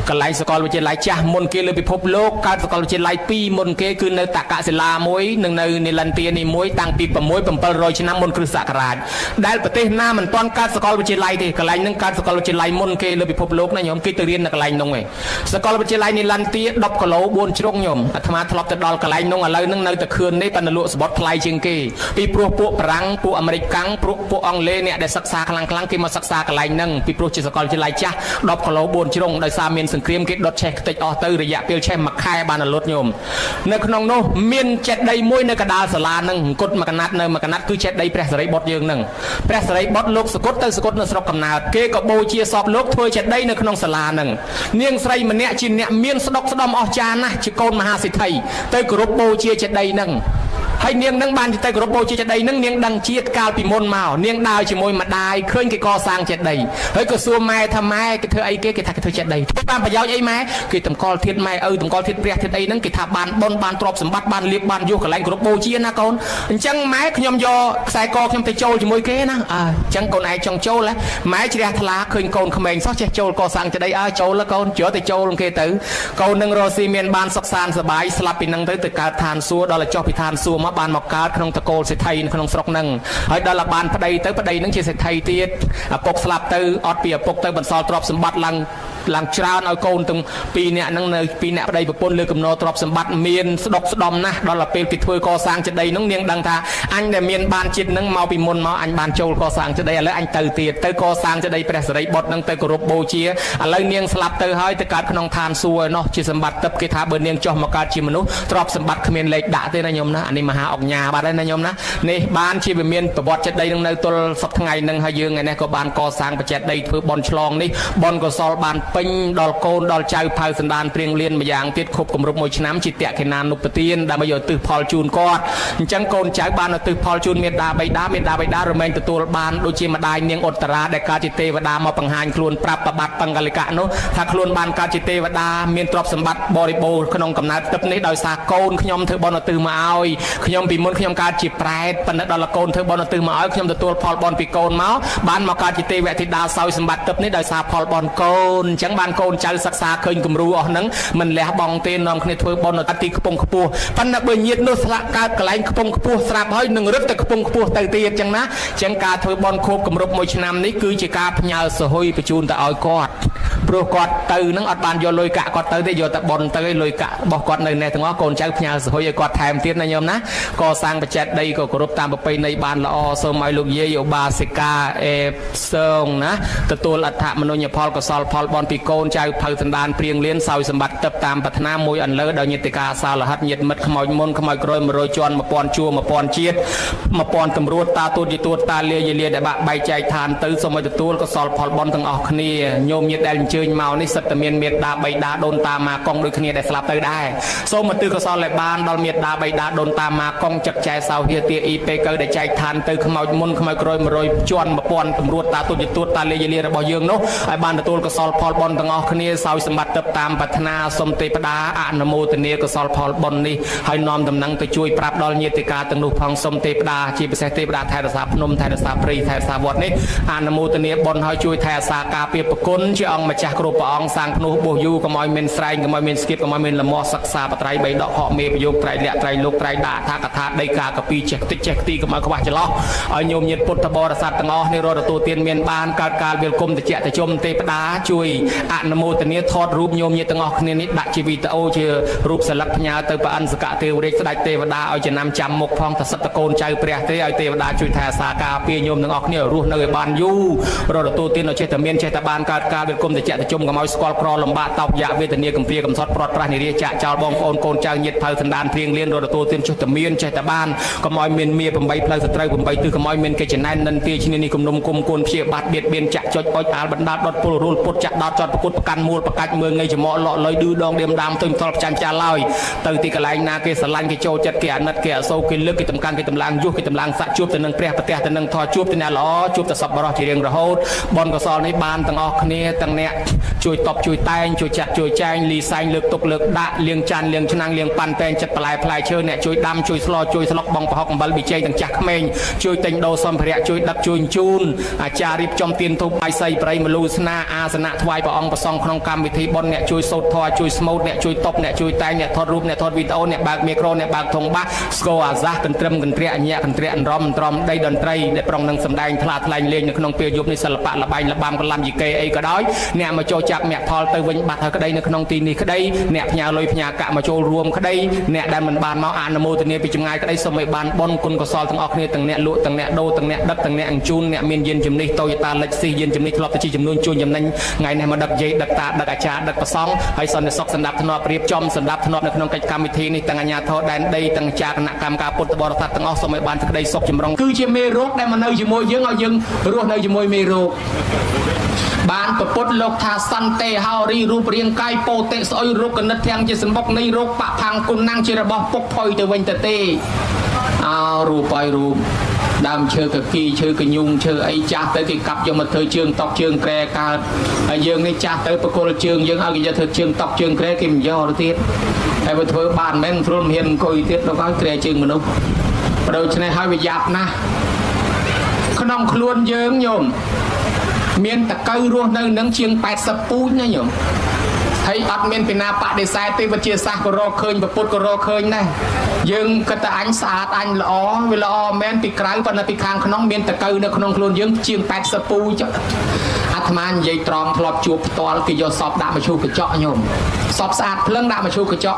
កន្លែងសាកលវិទ្យាល័យចាស់មុនគេលើពិភពលោកកើតសាកលវិទ្យាល័យ2មុនគេគឺនៅតកសិលាមួយនិងនៅនិលន្ទានេះមួយតាំងពី6 700ឆ្នាំមុនគ្រិស្តសករាជដែលប្រទេសណាមិនទាន់កើតសាកលវិទ្យាល័យទេកន្លែងហ្នឹងកើតសាកលវិទ្យាល័យមុនគេលើពិភពលោកណាញោមគេទៅរៀននៅកន្លែងនោះឯងសាកលវិទ្យាល័យនិលន្ទា10គីឡូ4ជ្រុងញោមអាត្មាធ្លាប់ទៅដល់កន្លែងនោះឥឡូវហ្នឹងនៅតែខឿននេះប៉ុន្តែលក់សបុតថ្លៃជាងគេពីព្រោះពួកបារាំងពួកអាមេរិកកាំងព្រោះពួកអង់គ្លេសអ្នកដែលសិក្សាខ្លាំងខ្លាំងគេមកសិក្សាកន្លែងហ្នឹងពីព្រោះជាសាកលវិទ្យាល័យចាស់10គីឡូ4ជ្រុងដោយសារមានសង្គ្រាមគេដុតឆេះខ្ទេចអស់ទៅរយៈពេលឆេះមួយខែបានរលត់ញោមនៅក្នុងនោះមានចេតិយមួយនៅកណ្ដាលសាលាហ្នឹងអង្គត់មួយកណាត់នៅមួយកណាត់គឺចេតិយព្រះសិរីបុត្រយើងហ្នឹងព្រះសិរីបុត្រលោកសគត់ទៅសគត់នៅស្រុកកំណើតគេក៏បូជាសពលោកធ្វើចេតិយនៅក្នុងសាលាហ្នឹងនាងស្រីម្នាក់ជាអ្នកមានស្ដុកស្ដំអស្ចារ្យណាស់ជាកូនមហាសេដ្ឋីទៅគោរពបូជាចេតិយហ្នឹងហើយនាងនឹងបានទៅគោរពបូជាចេតិយនឹងនាងដឹងជាតិកាលពីមុនមកនាងដើរជាមួយម្ដាយឃើញគេកសាងចេតិយហើយក៏សួរម៉ែថាម៉ែគេធ្វើអីគេគេថាគេធ្វើចេតិយធ្វើបានប្រយោជន៍អីម៉ែគេតម្កល់ធាតុម៉ែឪតម្កល់ធាតុព្រះធាតុអីហ្នឹងគេថាបានបុណ្យបានទ្រព្យសម្បត្តិបានលៀបបានយោះកន្លែងគោរពបូជាណាកូនអញ្ចឹងម៉ែខ្ញុំយកខ្សែកខ្ញុំទៅចូលជាមួយគេណាអើអញ្ចឹងកូនឯងចង់ចូលម៉ែជ្រះថ្លាឃើញកូនក្មេងសោះចេះចូលកសាងចេតិយអើចូលកូនជ្រើទៅចូលគេទៅកូននឹងរស់ស៊ីមានបានសុខសាន្តសប្បាយស្លាប់ពីនឹងទៅទៅកើតឋានសួគ៌ដល់ចុះពីឋានសួគ៌មកបានមកកើតក្នុងតកូលសេដ្ឋីក្នុងស្រុកហ្នឹងហើយដល់បានប្តីទៅប្តីហ្នឹងជាសេដ្ឋីទៀតឪពុកស្លាប់ទៅអត់ពីឪពុកទៅបន្សល់ទ្រព្យសម្បត្តិឡើងច្រើនឲ្យកូនទាំងពីរនាក់ហ្នឹងនៅពីរនាក់ប្តីប្រពន្ធលើកំណទ្រព្យសម្បត្តិមានស្ដុកស្ដំណាស់ដល់ពេលគេធ្វើកសាងចេតិយហ្នឹងនាងដឹងថាអញដែលមានបានជាតិហ្នឹងមកពីមុនមកអញបានចូលកសាងចេតិយឥឡូវអញទៅទៀតទៅកសាងចេតិយព្រះសិរីបុត្រហ្នឹងទៅគោរពបូជាឥឡូវនាងស្លាប់ទៅហើយទៅកើតក្នុងឋានសួគ៌ឯណោះជាសម្បត្តិទឹកគេថាបើនាងចុះមកកើតជាមនុស្សទ្រព្យសម្បត្តិគ្មានលេខដាក់ទេណាញោមណាអានេះមហាអុកញ៉ាបាត់ហើយណាញោមណានេះបានជាវិមានប្រវត្តិចេតិយនឹងនៅទល់សប្តាហ៍ថ្ងៃនឹងហើយយើងថ្ងៃនេះក៏បានកសាងបច្ចេតិយធ្វើបន់ឆ្លងនេះបន់កុសលបាន ពេញដល់កូនដល់ចៅផៅសន្តានព្រៀងលៀនម្យ៉ាងទៀតខុបគម្រប់1ឆ្នាំជាតក្កណានុបទានដើម្បីឲ្យទិសផលជូនគាត់អញ្ចឹងកូនចៅបានឧទ្ទិសផលជូនមេដាបៃតាមេដាបៃតារមែងទទួលបានដូចជាម្ដាយនាងឧត្តរាដែលកើតជាទេវតាមកបង្ហាញខ្លួនប្រាប់ប្របាទបង្កលិកៈនោះថាខ្លួនបានកើតជាទេវតាមានទ្រព្យសម្បត្តិបរិបូរណ៍ក្នុងកំណើតទឹកនេះដោយសារកូនខ្ញុំធ្វើបុណ្យឧទ្ទិសមកឲ្យខ្ញុំពីមុនខ្ញុំកើតជាប្រែតប៉ុន្តែដល់កូនធ្វើបុណ្យឧទ្ទិសមកឲ្យខ្ញុំទទួលផលបុណ្យពីកូនមកបានមកកើតជាទេវធីតាសោយសម្បត្តិទឹកនេះដោយសារផលបុណ្យកូនអញ្ចឹងបានកូនចៅសិក្សាឃើញគំរូអស់ហ្នឹងមិនលះបង់ទេនាំគ្នាធ្វើបុណ្យទីខ្ពង់ខ្ពស់ប៉ុន្តែបើញាតនោះស្លាក់កើតកន្លែងខ្ពង់ខ្ពស់ស្រាប់ហើយនឹងរឹតតែខ្ពង់ខ្ពស់ទៅទៀតអញ្ចឹងណាអញ្ចឹងការធ្វើបុណ្យខួបគម្រប់1ឆ្នាំនេះគឺជាការផ្ញើសហុយបញ្ជូនទៅឲ្យគាត់ព្រោះគាត់ទៅនឹងអត់បានយកលុយកាក់គាត់ទៅទេយកតែបុណ្យទៅឲ្យលុយកាក់របស់គាត់នៅនេះទាំងអស់កូនចៅផ្ញើសហុយឲ្យគាត់ថែមទៀតណាញោមណាកសាងបច្ចេកដីក៏គោរពតាមប្រពៃណីបានល្អសូមឲ្យលោកយាយឧបាសិកាអេសងណាទទួលអដ្ឋមនុញ្ញផលកុសលផលបុណ្យពីកូនចៅផៅសន្តានព្រៀងលៀនសោយសម្បត្តិទឹកតាមប្រាថ្នាមួយអន្លើដោយញាតិកាសាលហិតញាតិមិត្តខ្មោចមុនខ្មោចក្រោយ100ជាន់1000ជួរ1000ជាតិ1000តម្រួតតាទូតយទួតតាលាយលាដែលបាក់បែកចែកឋានទៅសូមឲ្យទទួលកុសលផលបុណ្យទាំងអស់គ្នាញោមញាតិដែលអញ្ជើញមកនេះសិតតែមានមេដាបៃតាដូនតាម៉ាកុងដូចគ្នាដែលស្លាប់ទៅដែរសូមមកទិសកុសលឲ្យបានដល់មេដាបៃតាដូនតាម៉ាកុងចឹកចែសោហៀទាអ៊ីពេកៅដែលចែកឋានទៅខ្មោចមុនខ្មោចក្រោយ100ជាន់1000តម្រួតតាទូតយទួតតាលាយលារបស់យើងនោះឲ្យបានទទួលកុសលផលបុណ្យទាំងអស់គ្នាសោយសម្បត្តិទឹកតាមប្រាថ្នាសូមទេពតាអនុមោទនាកុសលផលបុណ្យនេះហើយនាំដំណឹងទៅជួយប្រាប់ដល់ញាតិកាទាំងនោះផងសូមទេពតាជាពិសេសទេពតាថែរក្សាភ្នំថែរក្សាព្រៃថែរក្សាវត្តនេះអនុមោទនាបុណ្យហើយជួយថែរក្សាការពារប្រគុណជាអង្គម្ចាស់គ្រប់ព្រះអង្គសាងភ្នោះបោះយូរកុំឲ្យមានស្រែងកុំឲ្យមានស្គៀបកុំឲ្យមានលមាស់សិក្សាបត្រៃបីដកហកមេប្រយោគត្រៃលក្ខត្រៃលោកត្រៃដាក់ថាកថាដីកាកពីចេះតិចចេះទីកុំឲ្យខ្វះចន្លោះឲ្យញោមញាតិពុទ្ធបរិស័ទទាំងអស់នេះរត់ទទួលទានមានបានកើតកាលវិលគុំតិចតិជុំទេពតាជួយអនុមោទនាថតរូបញោមញាតិទាំងអស់គ្នានេះដាក់ជាវីដេអូជារូបសិលឹកផ្ញើទៅព្រះអិនសកទេវរាជស្ដេចទេវតាឲ្យចំណាំចាំមុខផងថាសិតតកូនចៅព្រះទេឲ្យទេវតាជួយថែអាសាការពារញោមទាំងអស់គ្នារស់នៅឲ្យបានយូររត់ទទួលទានឲ្យចេះតែមានចេះតែបានកើតកាលវិលគុំតិចតិជុំកុំឲ្យស្គាល់ក្រលំបាកតោកយ៉ាវេទនាកំព្រាកំសត់ប្រត់ប្រាស់និរាចាក់ចោលបងប្អូនកូនចៅញាតិផៅសន្តានព្រៀងលៀនរត់ទទួលទានចុះតែមានចេះតែបានកុំឲ្យមានមៀ8ផ្លូវសត្រូវ8ទិសកុំឲ្យមានគេចំណែននិន្ទាឈ្នានេះគំនុំគុំគួនព្យាបាទបៀតបៀនចាក់ចុចអុចអាលបណ្ដាលដុតពលរួលពុតចាក់ដោតចតប្រគុតប្រកាន់មូលប្រកាច់មើងងាយច្រមុះលក់លុយឌឺដងឌៀមដាមទុញផ្ទាល់ផ្ចាញ់ចាឡើយទៅទីកន្លែងណាគេស្រឡាញ់គេចូលចិត្តគេអាណិតគេអសូរគេលើកគេតំកាន់គេតម្លើងយុះគេតម្លើងសាក់ជួបទៅនឹងព្រះប្រទះទៅនឹងធម៌ជួបទៅអ្នកល្អជួបទៅសប្បុរសជារៀងរហូតបុណ្យកុសលនេះបានទាំងអស់គ្នាទាំងអ្នកជួយតបជួយតែងជួយចាត់ជួយចែងលីសែងលើកទុកលើកដាក់លាងចានលាងឆ្នាំងលាងប៉ាន់តែងចិត្តបន្លែផ្លែឈើអ្នកជួយដាំជួយស្លជួយស្លុកបងប្រហុកអំបិលប៊ីចេងទាំងចាស់ក្មេងជួយទិញដូរសម្ភារៈជួយដឹកជួយជូនអាចារ្យរៀបចំទានធូបបាយសីប្រៃមលូស្នាអាសនៈថ្វាយព្រះអង្គប្រសង់ក្នុងកម្មវិធីបុណ្យអ្នកជួយសូត្រធម៌ជួយស្មូតអ្នកជួយតបអ្នកជួយតែងអ្នកថតរូបអ្នកថតវីដេអូអ្នកបើកមីក្រូអ្នកបើកធុងបាសស្គរអាសាសកន្ត្រឹមកន្ទ្រាក់ញាក់កន្ទ្រាក់អន្រំអន្ទ្រំដីតន្ត្រីដែលប្រុងនឹងសម្ដែងថ្លាថ្លែងលេងនៅក្នុងពេលយប់នេះសិល្បៈលបែងលបាំកលំយីកេអីក៏ដោយអ្នកមកចូលចាប់អ្នកផលទៅវិញបាត់ហើយក្តីនៅក្នុងទីនេះក្តីអ្នកផ្ញើលុយផ្ញើកាក់មកចូលរួមក្តីអ្នកដែលមិនបានមកអនុមោទនាពីចម្ងាយក្តីសូមឲ្យបានបុណ្យគុណកុសលទាំងអស់គ្នាទាំងអ្នកលក់ទាំងអ្នកដូរទាំងអ្នកដឹកទាំងអ្នកអញ្ជូនអ្នកមានយានជំនិះ Toyota Lexus យានជំនិះធ្លាប់ទៅជាចំនួនជួនចំណេញថ្ងៃនេះមកដឹកយាយដឹកតាដឹកអាចារ្យដឹកប្រសង់ហើយសន្តិសុខសម្ដាប់ធ្នាប់រៀបចំសម្ដាប់ធ្នាប់នៅក្នុងកិច្ចកម្មវិធីនេះទាំងអាជ្ញាធរដែនដីទាំងចាគណៈកម្មការពុទ្ធបរិស័ទទាំងអស់សូមឲ្យបានសេចក្តីសុខចម្រុងគឺជាមេរោគដែលមកនៅជាមួយយើងឲ្យយើងរស់នៅជាមួយមេរោគបានប្រពុតលោកថាសន្តិហោរីរូបរាងកាយពោតិស្អុយរោគកណិតទាំងជាសម្បុកនៃរោគបផាំងគុណណាំងជារបស់ពុកផុយទៅវិញទៅទេអោរូបឲ្យរូបដើមឈើកគីឈើកញុងឈើអីចាស់ទៅគេកាប់យកមកធ្វើជើងតុកជើងក្រែកើតហើយយើងនេះចាស់ទៅប្រគល់ជើងយើងឲ្យគេយកធ្វើជើងតុកជើងក្រែគេមិនយកទៅទៀតហើយបើធ្វើបានមិនស្រួលមិនហ៊ានអង្គុយទៀតដល់ឲ្យក្រែជើងមនុស្សដូច្នេះហើយវាយ៉ាប់ណាស់ក្នុងខ្លួនយើងញោមមានតកៅរស់នៅនឹងជាង80ពូជណាញោមហើយអត់មានពីណាបដិសេធទេវិទ្យាសាស្ត្រក៏រកឃើញពុទ្ធក៏រកឃើញដែរយើងគិតតែអញស្អាតអញល្អវាល្អមែនពីក្រៅប៉ុន្តែពីខាងក្នុងមានតកៅនៅក្នុងខ្លួនយើងជាង80ពូជអាត្មានិយាយត្រង់ធ្លាប់ជួបផ្ទាល់គេយកសពដាក់មកឈូសកញ្ចក់ញោមសពស្អាតភ្លឹងដាក់មកឈូសកញ្ចក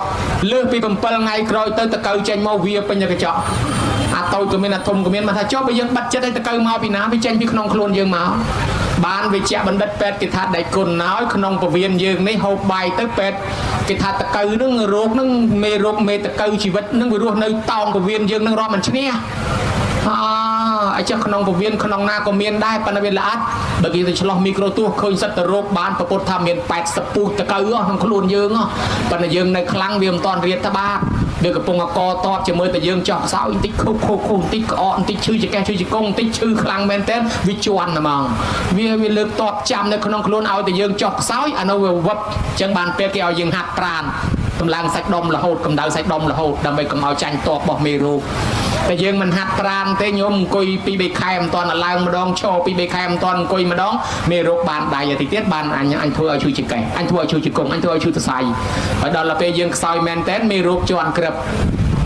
់លើសពី7ថ្ងៃក្រោយទៅតកៅចេញមកវាពេញកញ្ចក់អាតូចក៏មានអាធំក៏មានមកថាចុះបើយើងបាត់ចិត្តឲ្យតកៅមកពីណាវាចេញពីក្នុងខ្លួនយើងមកបានវិជ្ជបណ្ឌិតពេទ្យគេថាដៃគុណហើយក្នុងពវៀនយើងនេះហូបបាយទៅពេទ្យគេថាតកៅនឹងរោគនឹងមេរោគមេតកៅជីវិតនឹងវារស់នៅតោងពវៀនយើងនឹងរាប់មិនឈ្នះអ អញ្ចឹងក្នុងពវៀនក្នុងណាក៏មានដែរប៉ុន្តែវាល្អិតបើគេទៅឆ្លោះមីក្រូទស្សន៍ឃើញសិតទៅរោគបានប្រពុតថាមាន80ពូជតកៅក្នុងខ្លួនយើងប៉ុន្តែយើងនៅខ្លាំងវាមិនតាន់រៀតត្បាតវាកំពុងអកតបជាមួយតែយើងចោះខ្សោយបន្តិចខុបខុបខុបបន្តិចក្អកបន្តិចឈឺចកេះឈឺជង្គង់បន្តិចឈឺខ្លាំងមែនតើវាជន់ហ្មងវាលើកតបចាំនៅក្នុងខ្លួនឲ្យតែយើងចោះខ្សោយអានោះវាវឹបអញ្ចឹងបានពេលគេឲ្យយើងហាត់ប្រានកម្លាំងសាច់ដុំរហូតកម្ដៅសាច់ដុំរហូតដើម្បីកុំឲ្យចាញ់តបរបស់មេរោគតែយើងមិនហាត់ប្រានទេញោមអង្គុយ2 3ខែមិនតាន់ឡើងម្ដងឈរ2 3ខែមិនតាន់អង្គុយម្ដងមេរោគបានដៃទៅទៀតបានអញធ្វើឲ្យឈឺចកេះអញធ្វើឲ្យឈឺជង្គង់អញធ្វើឲ្យឈឺសរសៃហើយដល់ពេលយើងខ្សោយមែនតើមេរោគជន់ក្រឹប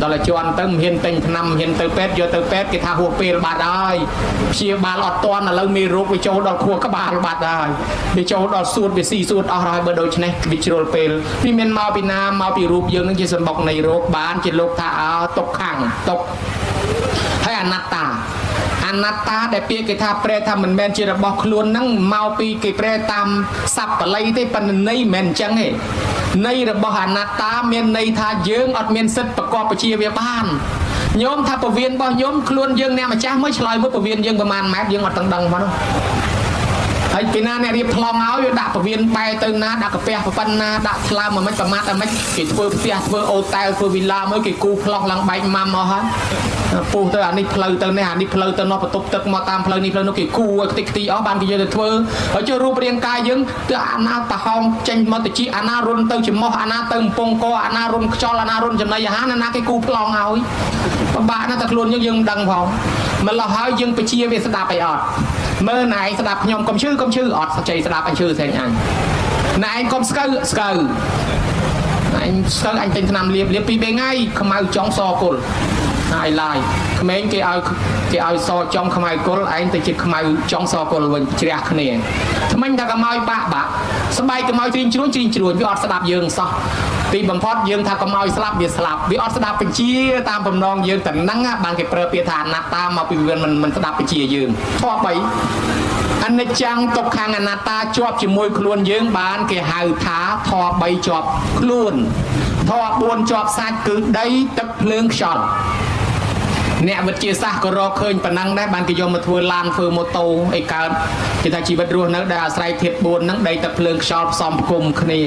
ដល់ជន់ទៅមិនហ៊ានទិញថ្នាំមិនហ៊ានទៅពេទ្យយកទៅពេទ្យគេថាហួសពេលបាត់ហើយព្យាបាលអត់តាន់ឥឡូវមេរោគវាចូលដល់ខួរក្បាលបាត់ហើយវាចូលដល់សួតវាស៊ីសួតអស់ហើយបើដូច្នេះវាជ្រុលពេលវាមានមកពីណាមកពីរូបយើងនឹងជាសម្បុកនៃរោគបានជាលោកថាអើទុកខាងទុកហើយអនត្តាអនត្តាដែលពាក្យគេថាប្រែថាមិនមែនជារបស់ខ្លួនហ្នឹងមកពីគេប្រែតាមស័ព្ទបាលីទេប៉ុន្តែន័យមិនមែនអញ្ចឹងទេន័យរបស់អនត្តាមានន័យថាយើងអត់មានសិទ្ធិប្រកបវិជ្ជាវាបានញោមថាពវៀនរបស់ញោមខ្លួនយើងអ្នកម្ចាស់មួយឆ្លើយមួយពវៀនយើងប្រហែលម៉ែត្រយើងអត់ទាំងដឹងផងហើយពីណាអ្នករៀបប្លង់ឲ្យវាដាក់ពវៀនបែទៅណាដាក់កាពះប៉ុណ្ណាដាក់ថ្លើមមិនប្រមាថអាមិនគេធ្វើផ្ទះធ្វើអូតែលធ្វើវីឡាមួយគេគូប្លង់ឡើងបែកម៉ាំអស់ហើយពុះទៅអានេះផ្លូវទៅនេះអានេះផ្លូវទៅនោះបន្ទប់ទឹកមកតាមផ្លូវនេះផ្លូវនោះគេគូឲ្យខ្ទេចខ្ទីអស់បានគេយកទៅធ្វើហើយចុះរូបរាងកាយយើងទៅអាណាប្រហោងចេញមកទៅជីអាណារុនទៅច្រមុះអាណាទៅកំពង់កអាណារុនខ្យល់អាណារុនចំណីអាហារអាណាគេគូប្លង់ឲ្យពិបាកណាស់តែខ្លួនយើងយើងមិនដឹងផងម្ល៉េះហើយយើងបជាវាស្ដាប់អីអត់មើលណែឯងស្ដាប់ខ្ញុំកុំឈឺកុំឈឺអត់ចៃស្ដាប់អញឈឺផ្សេងអញណែឯងកុំស្កៅស្កៅអញស្កៅអញទិញថ្នាំលាបលាបពីរបីថ្ងៃខ្មៅចង់សគុលហើយឡាយក្មេងគេឲ្យសចង់ខ្មៅគុលឯងទៅជាខ្មៅចង់សគុលវិញជ្រះគ្នាថ្មិញថាកុំឲ្យបាក់បាក់ស្បែកកុំឲ្យជ្រីងជ្រួញជ្រីងជ្រួញវាអត់ស្ដាប់យើងសោះទីបំផុតយើងថាកុំឲ្យស្លាប់វាស្លាប់វាអត់ស្ដាប់បញ្ជាតាមបំណងយើងតែហ្នឹងបានគេប្រើពាក្យថាអនត្តាមកពីវាមិនស្ដាប់បញ្ជាយើងធម៌បីអនិច្ចំទុក្ខំអនត្តាជាប់ជាមួយខ្លួនយើងបានគេហៅថាធម៌បីជាប់ខ្លួនធម៌4ជាប់សាច់គឺដីទឹកភ្លើងខ្យល់អ្នកវិទ្យាសាស្ត្រក៏រកឃើញប៉ុណ្ណឹងដែរបានគេយកមកធ្វើឡានធ្វើម៉ូតូអីកើតគេថាជីវិតរស់នៅដែលអាស្រ័យធាតុ4ហ្នឹងដីទឹកភ្លើងខ្យល់ផ្សំផ្គុំគ្នា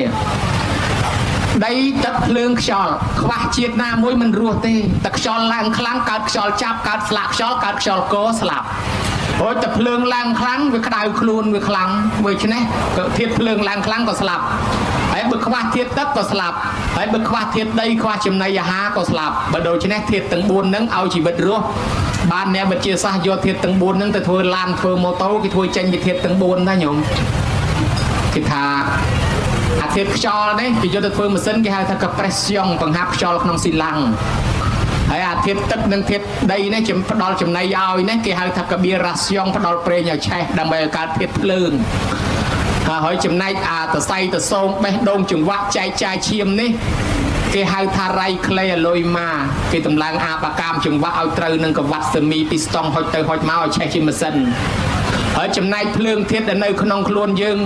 ដីទឹកភ្លើងខ្យល់ខ្វះជាតិណាមួយមិនរស់ទេតែខ្យល់ឡើងខ្លាំងកើតខ្យល់ចាប់កើតស្លាកខ្យល់កើតខ្យល់កស្លាប់ហើយតែភ្លើងឡើងខ្លាំងវាក្តៅខ្លួនវាខ្លាំងដូច្នេះក៏ធាតុភ្លើងឡើងខ្លាំងក៏ស្លាប់ហើយបើខ្វះធាតុទឹកក៏ស្លាប់ហើយបើខ្វះធាតុដីខ្វះចំណីអាហារក៏ស្លាប់បើដូច្នេះធាតុទាំង4ហ្នឹងឲ្យជីវិតរស់បានអ្នកវិទ្យាសាស្ត្រយកធាតុទាំង4ហ្នឹងទៅធ្វើឡានធ្វើម៉ូតូគេធ្វើចេញពីធាតុទាំង4ដែរញោមគេថាអាធាតុខ្យល់នេះគេយកទៅធ្វើម៉ាស៊ីនគេហៅថាកប្រេសយ៉ងបង្ហាប់ខ្យល់ក្នុងស៊ីឡាំងហើយអាធាតុទឹកនិងធាតុដីនេះជាផ្ដល់ចំណីឲ្យនេះគេហៅថាកបៀរ៉ាស្យ៉ងផ្ដល់ប្រេងឲ្យឆេះដើម្បីឲ្យកើតធាតុភ្លើងហើយចំណែកអាតសៃតសងបេះដូងចង្វាក់ចែកចាយឈាមនេះគេហៅថារៃក្លេអលុយម៉ាគេតម្លើងអាបកាមចង្វាក់ឲ្យត្រូវនឹងកវ៉ាត់សមីពីស្តង់ហុចទៅហុចមកឲ្យឆេះជាម៉ាស៊ីនហើយចំណែកភ្លើងធាតុដែលនៅក្នុងខ្លួនយើង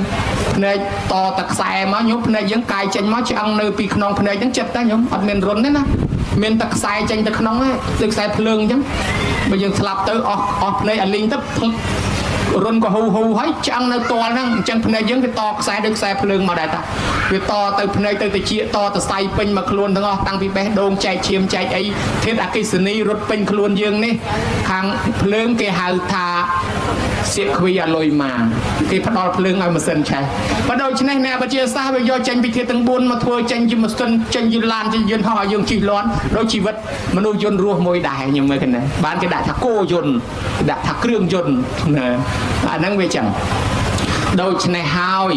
ភ្នែកតតខ្សែមកញោមភ្នែកយើងកាយចេញមកឆ្អឹងនៅពីក្នុងភ្នែកហ្នឹងចិត្តតែញោមអត់មានរុនទេណាមានតែខ្សែចេញទៅក្នុងហ្នឹងដូចខ្សែភ្លើងអញ្ចឹងបើយើងស្លាប់ទៅអស់ភ្នែកអាលីងទៅរុនក៏ហ៊ូហ៊ូហើយឆ្អឹងនៅតលហ្នឹងអញ្ចឹងភ្នែកយើងវាតខ្សែដូចខ្សែភ្លើងមកដែរតាវាតទៅភ្នែកទៅតិចតទៅសៃពេញមកខ្លួនទាំងអស់តាំងពីបេះដូងចែកឈាមចែកអីធាតុអគ្គិសនីរត់ពេញខ្លួនយើងនេះខាងភ្លើងគេហៅថាសៀកខ្វីអលុយម៉ាគេផ្ដល់ភ្លើងឲ្យម៉ាស៊ីនឆេះបើដូច្នេះអ្នកវិទ្យាសាស្ត្រវាយកចេញពីធាតុទាំង4មកធ្វើចេញជាម៉ាស៊ីនចេញជាឡានចេញយន្តហោះឲ្យយើងជិះលាន់ដូចជីវិតមនុស្សយន្តរស់មួយដែរខ្ញុំមើលឃើញបានគេដាក់ថាគោយន្តដាក់ថាគ្រឿងយន្តណាអាហ្នឹងវាចឹងដូច្នេះហើយ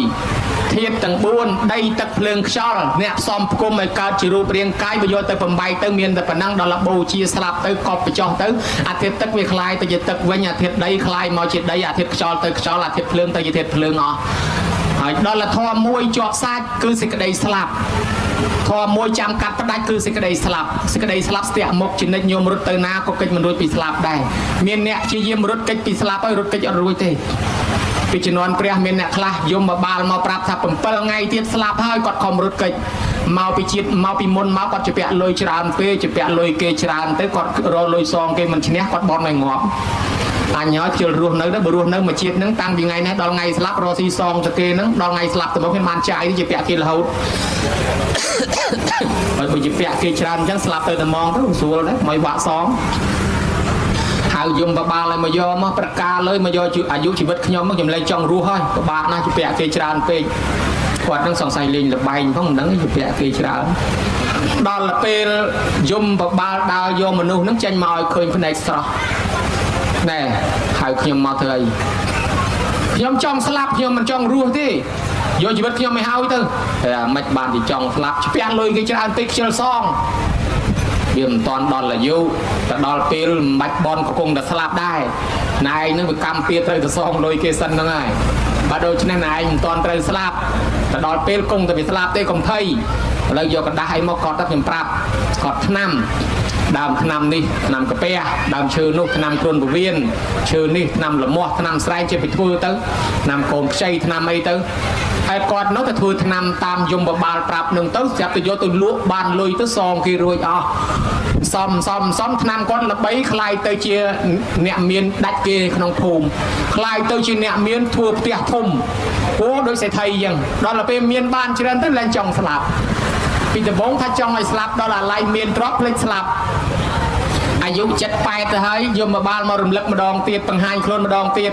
ធាតុទាំង4ដីទឹកភ្លើងខ្យល់អ្នកផ្សំផ្គុំឲ្យកើតជារូបរាងកាយវាយកទៅបំបែកទៅមានតែប៉ុណ្ណឹងដល់បូជាស្លាប់ទៅកប់បញ្ចុះទៅអាធាតុទឹកវាคล้ายទៅជាទឹកវិញអាធាតុដីคล้ายមកជាដីអាធាតុខ្យល់ទៅខ្យល់អាធាតុភ្លើងទៅជាធាតុភ្លើងអស់ហើយដល់ធម៌មួយជាប់សាច់គឺសេចក្តីស្លាប់ធម៌មួយចាំកាត់ផ្ដាច់គឺសេចក្តីស្លាប់សេចក្តីស្លាប់ស្ទាក់មុខជានិច្ចញោមរត់ទៅណាក៏កិច្ចមិនរួចពីស្លាប់ដែរមានអ្នកព្យាយាមរត់កិច្ចពីស្លាប់ហើយរត់កិច្ចអត់រួចទេពីជំនាន់ព្រះមានអ្នកខ្លះយមបាលមកប្រាប់ថា7ថ្ងៃទៀតស្លាប់ហើយគាត់ខំរត់កិច្ចមកពីជាតិមកពីមុនមកគាត់ជពាក់លុយច្រើនពេកជពាក់លុយគេច្រើនទៅគាត់រកលុយសងគេមិនឈ្នះគាត់បន់ឲ្យងាប់ អញហើយជិលរស់នៅទៅបើរស់នៅមួយជាតិហ្នឹងតាំងពីថ្ងៃនេះដល់ថ្ងៃស្លាប់រកស៊ីសងទៅគេហ្នឹងដល់ថ្ងៃស្លាប់ទៅមកខ្ញុំបានចាយជាពាក់គេរហូតហើយបើជាពាក់គេច្រើនអញ្ចឹងស្លាប់ទៅតែហ្មងទៅស្រួលដែរមិនបាក់សងហៅយំបបាលឲ្យមកយកមកប្រកាលើមកយកអាយុជីវិតខ្ញុំមកខ្ញុំលែងចង់រស់ហើយពិបាកណាស់ជាពាក់គេច្រើនពេកគាត់នឹងសង្ស័យលេងលបែងផងមិនដឹងជាពាក់គេច្រើនដល់ពេលយំបបាលដើរយកមនុស្សនឹងចេញមកឲ្យឃើញភ្នែកស្រស់ណែហៅខ្ញុំមកធ្វើអីខ្ញុំចង់ស្លាប់ខ្ញុំមិនចង់រស់ទេយកជីវិតខ្ញុំឲ្យហើយទៅតែមិនបានទីចង់ស្លាប់ស្ពាក់លុយគេច្រើនពេកខ្ជិលសងវាមិនតាន់ដល់អាយុតែដល់ពេលមិនបាច់បនក៏គង់តែស្លាប់ដែរណែឯងនឹងវាកម្មពៀត្រូវទៅសងលុយគេសិនហ្នឹងហើយបើដូច្នេះណែឯងមិនតាន់ត្រូវស្លាប់តែដល់ពេលគង់តែវាស្លាប់ទេកុំភ័យឥឡូវយកกระดาษឲ្យមកកត់ទៅខ្ញុំប្រាប់កត់ថ្នាំដើមថ្នាំនេះថ្នាំកាពះដើមឈើនោះថ្នាំគ្រុនពវៀនឈើនេះថ្នាំលមាស់ថ្នាំស្រែងជាពីធ្វើទៅថ្នាំកូនខ្ចីថ្នាំអីទៅហើយគាត់នោះទៅធ្វើថ្នាំតាមយមបបាលប្រាប់នឹងទៅស្រាប់ទៅយកទៅលក់បានលុយទៅសងគេរួចអស់សំសំសំថ្នាំគាត់ល្បីคล้ายទៅជាអ្នកមានដាច់គេក្នុងភូមិคล้ายទៅជាអ្នកមានធ្វើផ្ទះធំព្រោះដូចសេដ្ឋីអញ្ចឹងដល់ទៅពេលមានបានច្រើនទៅឡើងចង់ស្លាប់ពីដំបូងថាចង់ឲ្យស្លាប់ដល់អាឡ័យមានទ្រព្យភ្លេចស្លាប់អាយុ78ទៅហើយយមបាលមករំលឹកម្ដងទៀតបង្ហាញខ្លួនម្ដងទៀត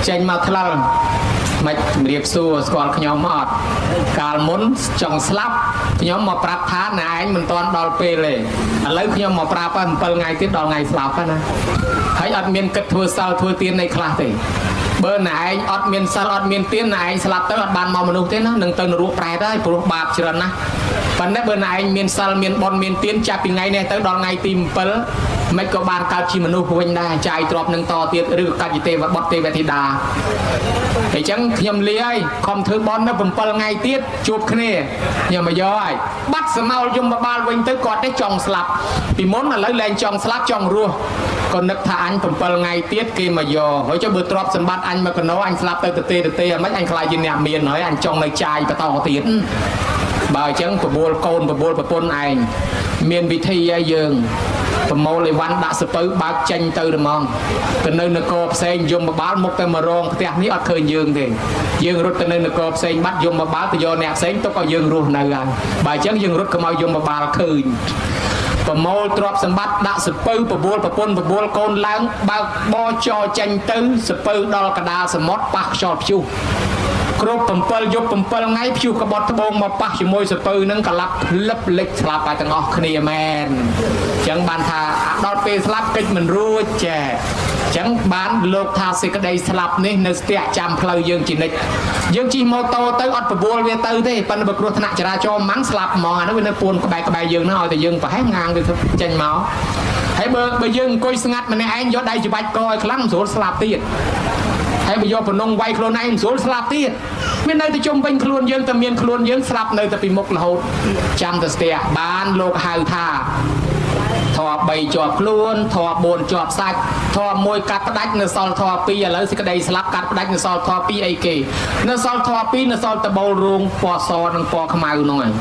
ចេញមកថ្លឹលមិនជម្រាបសួរស្គាល់ខ្ញុំអត់កាលមុនចង់ស្លាប់ខ្ញុំមកប្រាប់ថាណែឯងមិនទាន់ដល់ពេលទេឥឡូវខ្ញុំមកប្រាប់ហើយ7ថ្ងៃទៀតដល់ថ្ងៃស្លាប់ហើយណាហើយអត់មានគិតធ្វើសិលធ្វើទានអីខ្លះទេបើណែឯងអត់មានសិលអត់មានទានណែឯងស្លាប់ទៅអត់បានមកមនុស្សទេណានឹងទៅនរកប្រែតហើយព្រោះបាបច្រើនណាស់ប៉ុន្តែបើណែឯងមានសិលមានបុណ្យមានទានចាប់ពីថ្ងៃនេះទៅដល់ថ្ងៃទី7មិនក៏បានកើតជាមនុស្សវិញដែរចាយទ្រព្យនឹងតទៀតឬក៏កាត់ជាទេវបុត្រទេវធីតាអញ្ចឹងខ្ញុំលាហើយខំធ្វើបុណ្យនៅ7ថ្ងៃទៀតជួបគ្នាខ្ញុំមកយកហើយបាត់សមោលយមបាលវិញទៅគាត់ទេចង់ស្លាប់ពីមុនឥឡូវលែងចង់ស្លាប់ចង់រស់ក៏នឹកថាអញ7ថ្ងៃទៀតគេមកយកហើយចុះបើទ្រព្យសម្បត្តិអញមកកណោអញស្លាប់ទៅទៅទេអាម៉េចអញខ្លាចជាអ្នកមានហើយអញចង់នៅចាយបន្តទៀតបើអញ្ចឹងបបួលកូនបបួលប្រពន្ធឯងមានវិធីឲ្យយើងប្រមូលអីវ៉ាន់ដាក់សពៅបើកចេញទៅហ្មងទៅនៅនគរផ្សេងយមបាលមុខទៅមករងផ្ទះនេះអត់ឃើញយើងទេយើងរត់ទៅនៅនគរផ្សេងបាត់យមបាលទៅយកអ្នកផ្សេងទុកឲ្យយើងរស់នៅហើយបើអញ្ចឹងយើងរត់កុំឲ្យយមបាលឃើញប្រមូលទ្រព្យសម្បត្តិដាក់សពៅបបួលប្រពន្ធបបួលកូនឡើងបើកបចចេញទៅសពៅដល់កដាលសមុទ្រប៉ះខ្យល់ព្យុះគ្រប់7យប់7ថ្ងៃព្យុះក្បត់ត្បូងមកប៉ះជាមួយសពៅនឹងកលាប់ភ្លឹបលិចស្លាប់ឲ្យទាំងអស់គ្នាមែនអញ្ចឹងបានថាដល់ពេលស្លាប់កិច្ចមិនរួចចេះអញ្ចឹងបានលោកថាសេចក្តីស្លាប់នេះនៅស្ទាក់ចាំផ្លូវយើងជានិច្ចយើងជិះម៉ូតូទៅអត់បបួលវាទៅទេប៉ុន្តែបើគ្រោះថ្នាក់ចរាចរណ៍ម៉ាំងស្លាប់ហ្មងអានោះវានៅពួនក្បែរក្បែរយើងហ្នឹងឲ្យតែយើងប្រហែលងាងវាចេញមកហើយបើយើងអង្គុយស្ងាត់ម្នាក់ឯងយកដៃច្បាច់កឲ្យខ្លាំងមិនស្រួលស្លាប់ទៀតហើយបើយកប្រនងវាយខ្លួនឯងមិនស្រួលស្លាប់ទៀតមាននៅតែជុំវិញខ្លួនយើងតែមានខ្លួនយើងស្លាប់នៅតែពីមុខរហូតចាំតែស្ទាក់បានលោកហៅថាធម៌3ជាប់ខ្លួនធម៌4ជាប់សាច់ធម៌1កាត់ផ្ដាច់នៅសល់ធម៌2ឥឡូវសេចក្តីស្លាប់កាត់ផ្ដាច់នៅសល់ធម៌2អីគេនៅសល់ធម៌2នៅសល់តបូលរូងពណ៌សនិងពណ៌ខ្មៅនោះឯង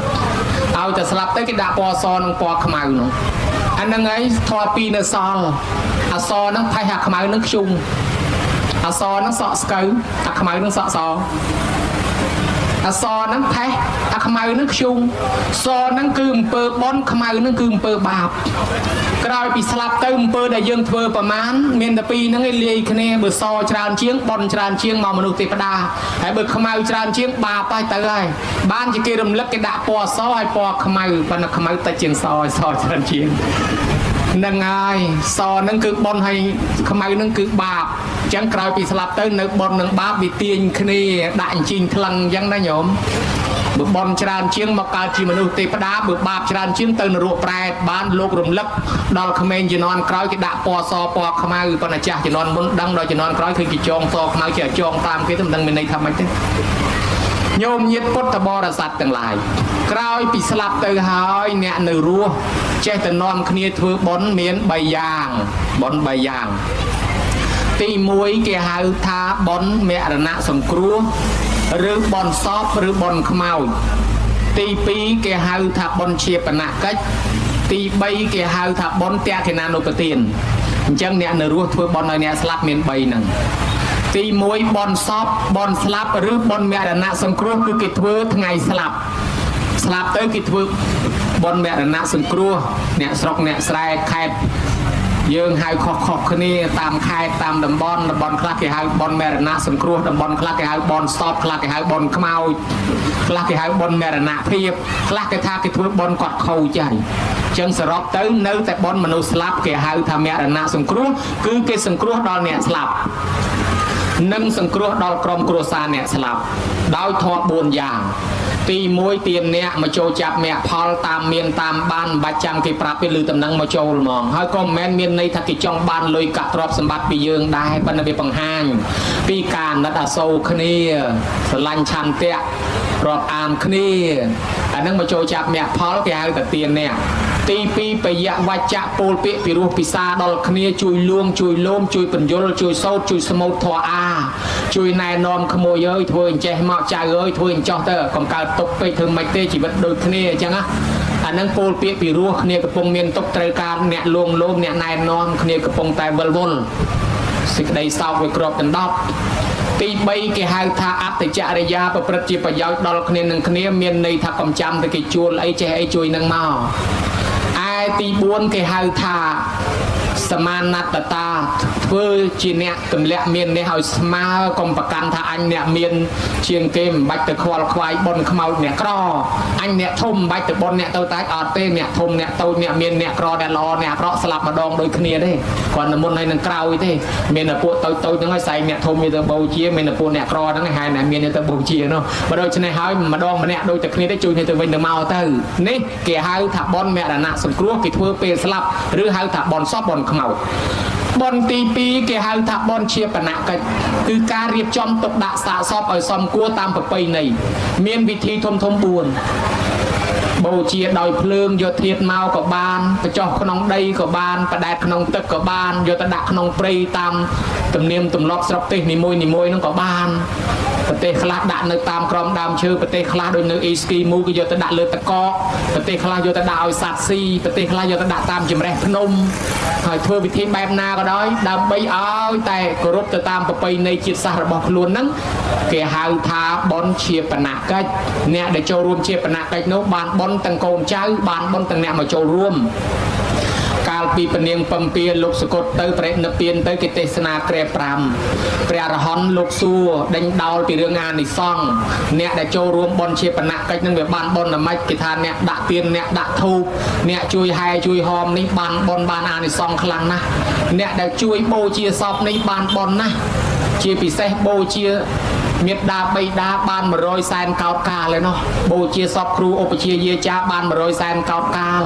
ឲ្យតែស្លាប់ទៅគេដាក់ពណ៌សនិងពណ៌ខ្មៅនោះអាហ្នឹងឯងធម៌2នៅសល់អសហ្នឹងផេះអាខ្មៅហ្នឹងខ្ជុំអសហ្នឹងសក់ស្កូវអាខ្មៅហ្នឹងសក់សអសហ្នឹងផេះអាខ្មៅហ្នឹងខ្ជុំសហ្នឹងគឺអំពើបុណ្យខ្មៅហ្នឹងគឺអំពើបាបក្រោយពីស្លាប់ទៅអំពើដែលយើងធ្វើប្រមាណមានតែពីរហ្នឹងឯងលាយគ្នាបើសច្រើនជាងបុណ្យច្រើនជាងមកមនុស្សទេវតាហើយបើខ្មៅច្រើនជាងបាបហើយទៅហើយបានជាគេរំលឹកគេដាក់ពណ៌សហើយពណ៌ខ្មៅប៉ុន្តែខ្មៅតិចជាងសហើយសច្រើនជាងហ្នឹងហើយសហ្នឹងគឺបុណ្យហើយខ្មៅហ្នឹងគឺបាបអញ្ចឹងក្រោយពីស្លាប់ទៅនៅបុណ្យនិងបាបវាទាញគ្នាដាក់អញ្ជីងថ្លឹងអញ្ចឹងណាញោមបើបុណ្យច្រើនជាងមកកើតជាមនុស្សទេវតាបើបាបច្រើនជាងទៅនរកប្រែតបានលោករំលឹកដល់ក្មេងជំនាន់ក្រោយគេដាក់ពណ៌សពណ៌ខ្មៅប៉ុន្តែចាស់ជំនាន់មុនដឹងដល់ជំនាន់ក្រោយឃើញគេចងសខ្មៅជាចងតាមគេទៅមិនដឹងមានន័យថាម៉េចទេញោមញាតពុទ្ធបរិស័ទទាំងឡាយក្រោយពីស្លាប់ទៅហើយអ្នកនៅរស់ចេះតែនាំគ្នាធ្វើបុណ្យមាន3យ៉ាងបុណ្យ3យ៉ាងទី1គេហៅថាបុណ្យមរណៈសង្គ្រោះឬបុណ្យសពឬបុណ្យខ្មោចទី2គេហៅថាបុណ្យឈាបនកិច្ចទី3គេហៅថាបុណ្យទក្ខិណានុបទាន អញ្ចឹងអ្នកនៅរស់ធ្វើបុណ្យឲ្យអ្នកស្លាប់មាន3ហ្នឹងទី1បុណ្យសពបុណ្យស្លាប់ឬបុណ្យមរណៈសង្គ្រោះគឺគេធ្វើថ្ងៃស្លាប់ស្លាប់ទៅគេធ្វើបុណ្យមរណៈសង្គ្រោះអ្នកស្រុកអ្នកស្រែខេត្តយើងហៅខុសៗគ្នាតាមខេត្តតាមតំបន់តំបន់ខ្លះគេហៅបុណ្យមរណៈសង្គ្រោះតំបន់ខ្លះគេហៅបុណ្យសពខ្លះគេហៅបុណ្យខ្មោចខ្លះគេហៅបុណ្យមរណភាពខ្លះគេថាគេធ្វើបុណ្យគាត់ខូចហើយចឹងសរុបទៅនៅតែបុណ្យមនុស្សស្លាប់គេហៅថាមរណៈសង្គ្រោះគឺគេសង្គ្រោះដល់អ្នកស្លាប់និងសង្គ្រោះដល់ក្រុមគ្រួសារអ្នកស្លាប់ដោយធម៌4យ៉ាងទី1ទានអ្នកមកចូលចាប់មគ្គផលតាមមានតាមបានមិនបាច់ចាំគេប្រាប់ទេឬតំណឹងមកចូលហ្មងហើយក៏មិនមែនមានន័យថាគេចង់បានលុយកាក់ទ្រព្យសម្បត្តិពីយើងដែរប៉ុន្តែវាបង្ហាញពីការអាណិតអាសូរគ្នាស្រឡាញ់ឆន្ទៈរាប់អានគ្នាអានឹងមកចូលចាប់មគ្គផលគេហៅថាទានអ្នកទី2បយវច្ចៈពោលពាក្យពីរោះពិសាដល់គ្នាជួយលួងជួយលោមជួយបញ្យលជួយសោតជួយស្មូតធរអាជួយណែនាំក្មួយអើយធ្វើអញ្ចេះមកចៅអើយធ្វើអញ្ចោះទៅកុំកើតទុកពេកធ្វើមិនទេជីវិតដូចគ្នាអញ្ចឹងណាអានឹងពោលពាក្យពីរោះគ្នាកំពុងមានទុកត្រូវការអ្នកលួងលោមអ្នកណែនាំគ្នាកំពុងតែវិលវល់សេចក្តីសោកវាគ្របដណ្ដប់ទី3គេហៅថាអត្តចរិយាប្រព្រឹត្តជាប្រយោជន៍ដល់គ្នានឹងគ្នាមានន័យថាកំចាំទៅគេជួលអីចេះអីជួយនឹងមកឯទី4គេហៅថាសមានណត្តតាធ្វើជាអ្នកទម្លាក់មាននេះឲ្យស្មើកុំប្រកាន់ថាអញអ្នកមានជាងគេមិនបាច់ទៅខ្វល់ខ្វាយប៉ុនខ្មោចអ្នកក្រអញអ្នកធំមិនបាច់ទៅប៉ុនអ្នកទៅតែអត់ទេអ្នកធំអ្នកតូចអ្នកមានអ្នកក្រអ្នកល្អអ្នកអាក្រក់ស្លាប់ម្ដងដូចគ្នាទេគ្រាន់តែមុនហើយនឹងក្រោយទេមានតែពួកតូចតូចហ្នឹងហើយសែងអ្នកធំទៅបូជាមានតែពួកអ្នកក្រហ្នឹងហើយអ្នកមានទៅបូជានោះបើដូច្នេះហើយម្ដងម្នាក់ដូចតែគ្នាទេជួយគ្នាទៅវិញទៅមកទៅនេះគេហៅថាប៉ុនមរណៈសង្គ្រោះគេធ្វើពេលស្លាប់ឬហៅថាប៉ុនសពប៉ុនខ្មោចបុណ្យទី2គេហៅថាបុណ្យជាបនកិច្ចគឺការរៀបចំទុកដាក់សាកសពឲ្យសមគួរតាមប្រពៃណីមានវិធីធំធំ4បូជាដោយភ្លើងយកធាតុមកក៏បានបញ្ចុះក្នុងដីក៏បានបដែតក្នុងទឹកក៏បានយកទៅដាក់ក្នុងព្រៃតាមទំនៀមទម្លាប់ស្រុកទេសនីមួយនីមួយហ្នឹងក៏បានប្រទេសខ្លះដាក់នៅតាមក្រមដើមឈើប្រទេសខ្លះដូចនៅអ៊ីស្គីមូគេយកទៅដាក់លើតកកប្រទេសខ្លះយកទៅដាក់ឲ្យសត្វស៊ីប្រទេសខ្លះយកទៅដាក់តាមចម្រេះភ្នំហើយធ្វើវិធីបែបណាក៏ដោយដើម្បីឲ្យតែគោរពទៅតាមប្រពៃណីជាតិសាសន៍របស់ខ្លួនហ្នឹងគេហៅថាបុណ្យជាបនកិច្ចអ្នកដែលចូលរួមជាបនកិច្ចនោះបានបុណ្យទាំងកូនចៅបានបុណ្យទាំងអ្នកមកចូលរួមកាលពីពនាងពំពាលោកសកុតទៅប្រេនិព្វានទៅគេទេសនាក្រែ5ព្រះអរហន្តលោកសួរដេញដោលពីរឿងអានិសង្សអ្នកដែលចូលរួមបុណ្យជាបនកិច្ចនឹងវាបានបុណ្យអាម៉េចគេថាអ្នកដាក់ទៀនអ្នកដាក់ធូបអ្នកជួយហែជួយហមនេះបានបុណ្យបានអានិសង្សខ្លាំងណាស់អ្នកដែលជួយបូជាសពនេះបានបុណ្យណាស់ជាពិសេសបូជាមេត្តាបៃតាបាន100សែនកោតកាលឯណោះបូជាសពគ្រូឧបជាយាចាបាន100សែនកោតកាល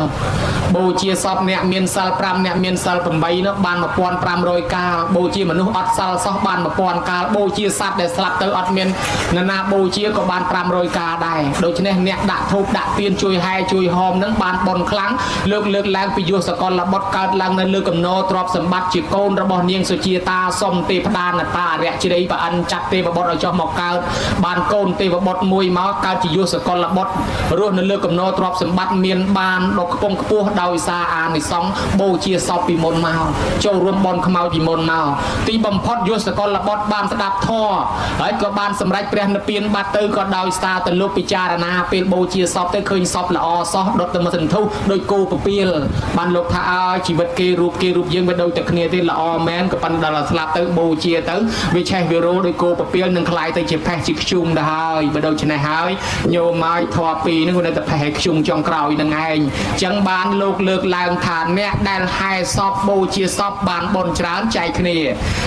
បូជាសពអ្នកមានសិល5អ្នកមានសិល8នោះបាន1500កាលបូជាមនុស្សអត់សិលសោះបាន1000កាលបូជាសត្វដែលស្លាប់ទៅអត់មាននរណាបូជាក៏បាន500កាលដែរដូច្នេះអ្នកដាក់ធូបដាក់ទៀនជួយហែជួយហមនឹងបានបុណ្យខ្លាំងលើកលើកឡើងពីយុសកលបុត្រកើតឡើងនៅលើកំណោទ្រព្យសម្បត្តិជាកូនរបស់នាងសុជាតាសុំទេពតានតាអរិយជ្រៃប្រអិនចាត់ទេវបុត្រឲ្យចុះមកកើតបានកូនទេវបុត្រមួយមកកើតជាយុសកលបុត្ររស់នៅលើកំណោទ្រព្យសម្បត្តិមានបានដល់ខ្ពង់ខ្ពស់ដោយសារអានិសង្សបូជាសពពីមុនមកចូលរួមបុណ្យខ្មោចពីមុនមកទីបំផុតយុសកលបុត្របានស្ដាប់ធម៌ហើយក៏បានសម្រេចព្រះនិព្វានបាត់ទៅក៏ដោយសារទៅលោកពិចារណាពេលបូជាសពទៅឃើញសពល្អសោះដុតទៅមកសន្ធុដោយគោពពៀលបានលោកថាអើជីវិតគេរូបគេរូបយើងវាដូចតែគ្នាទេល្អមែនក៏ប៉ុន្តែដល់ស្លាប់ទៅបូជាទៅវាឆេះវារោដោយគោពពៀលនឹងคล้ายទៅជាផេះជាខ្ជុំទៅហើយបើដូច្នេះហើយញោមឲ្យធွာពីរនឹងនៅតែផេះឲ្យខ្ជុំចុងក្រោយនឹងឯងអញ្ចឹងបានលោកលើកឡើងថាអ្នកដែលហែសពបូជាសពបានបុណ្យច្រើនចែកគ្នា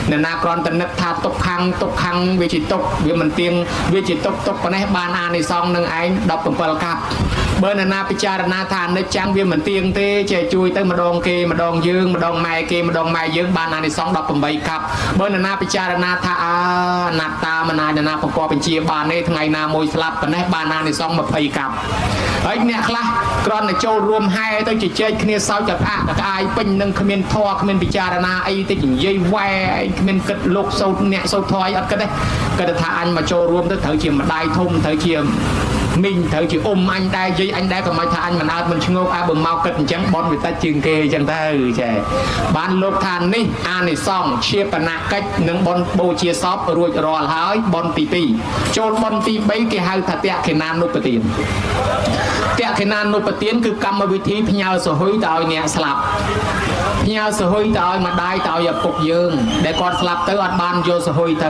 អ្នកណាគ្រាន់តែនឹកថាទុកខាងទុកខាងវាជាទុកវាមិនទៀងវាជាទុកទុកប៉ុណ្ណេះបានអានិសង្សនឹងឯង17កាប់បើអ្នកណាពិចារណាថាអនិច្ចំវាមិនទៀងទេចេះជួយទៅម្ដងគេម្ដងយើងម្ដងម៉ែគេម្ដងម៉ែយើងបានអានិសង្ស18កាប់បើអ្នកណាពិចារណាថាអនត្តាមិនអាចអ្នកណាប្រកបបញ្ជាបានទេថ្ងៃណាមួយស្លាប់ប៉ុណ្ណេះបានអានិសង្ស20កាប់ហើយអ្នកខ្លះគ្រាន់តែចូលរួមហែទៅជជែកគ្នាសើចតែផ្អាកក្អាយពេញនឹងគ្មានធម៌គ្មានពិចារណាអីទេនិយាយវ៉ែឯងគ្មានគិតលោកសោតអ្នកសោតធម៌អីអត់គិតទេគិតថាអញមកចូលរួមទៅត្រូវជាម្ដាយធំត្រូវជា មីងត្រូវជាអ៊ំអញដែរយាយអញដែរក៏មិនថាអញមិនអើតមិនឈ្ងោកអើបើមកគិតអញ្ចឹងបនវាតិចជាងគេអញ្ចឹងទៅចេះបានលោកថានេះអានិសង្ឃឈាបនកិច្ចនិងបនបូជាសពរួចរាល់ហើយបនទី2ចូលបនទី3គេហៅថាតក្ខិណានុបទានតក្ខិណានុបទានគឺកម្មវិធីផ្ញើសហុយទៅឲ្យអ្នកស្លាប់ផ្ញើសហុយទៅឲ្យម្ដាយទៅឲ្យឪពុកយើងដែលគាត់ស្លាប់ទៅអត់បានយកសហុយទៅ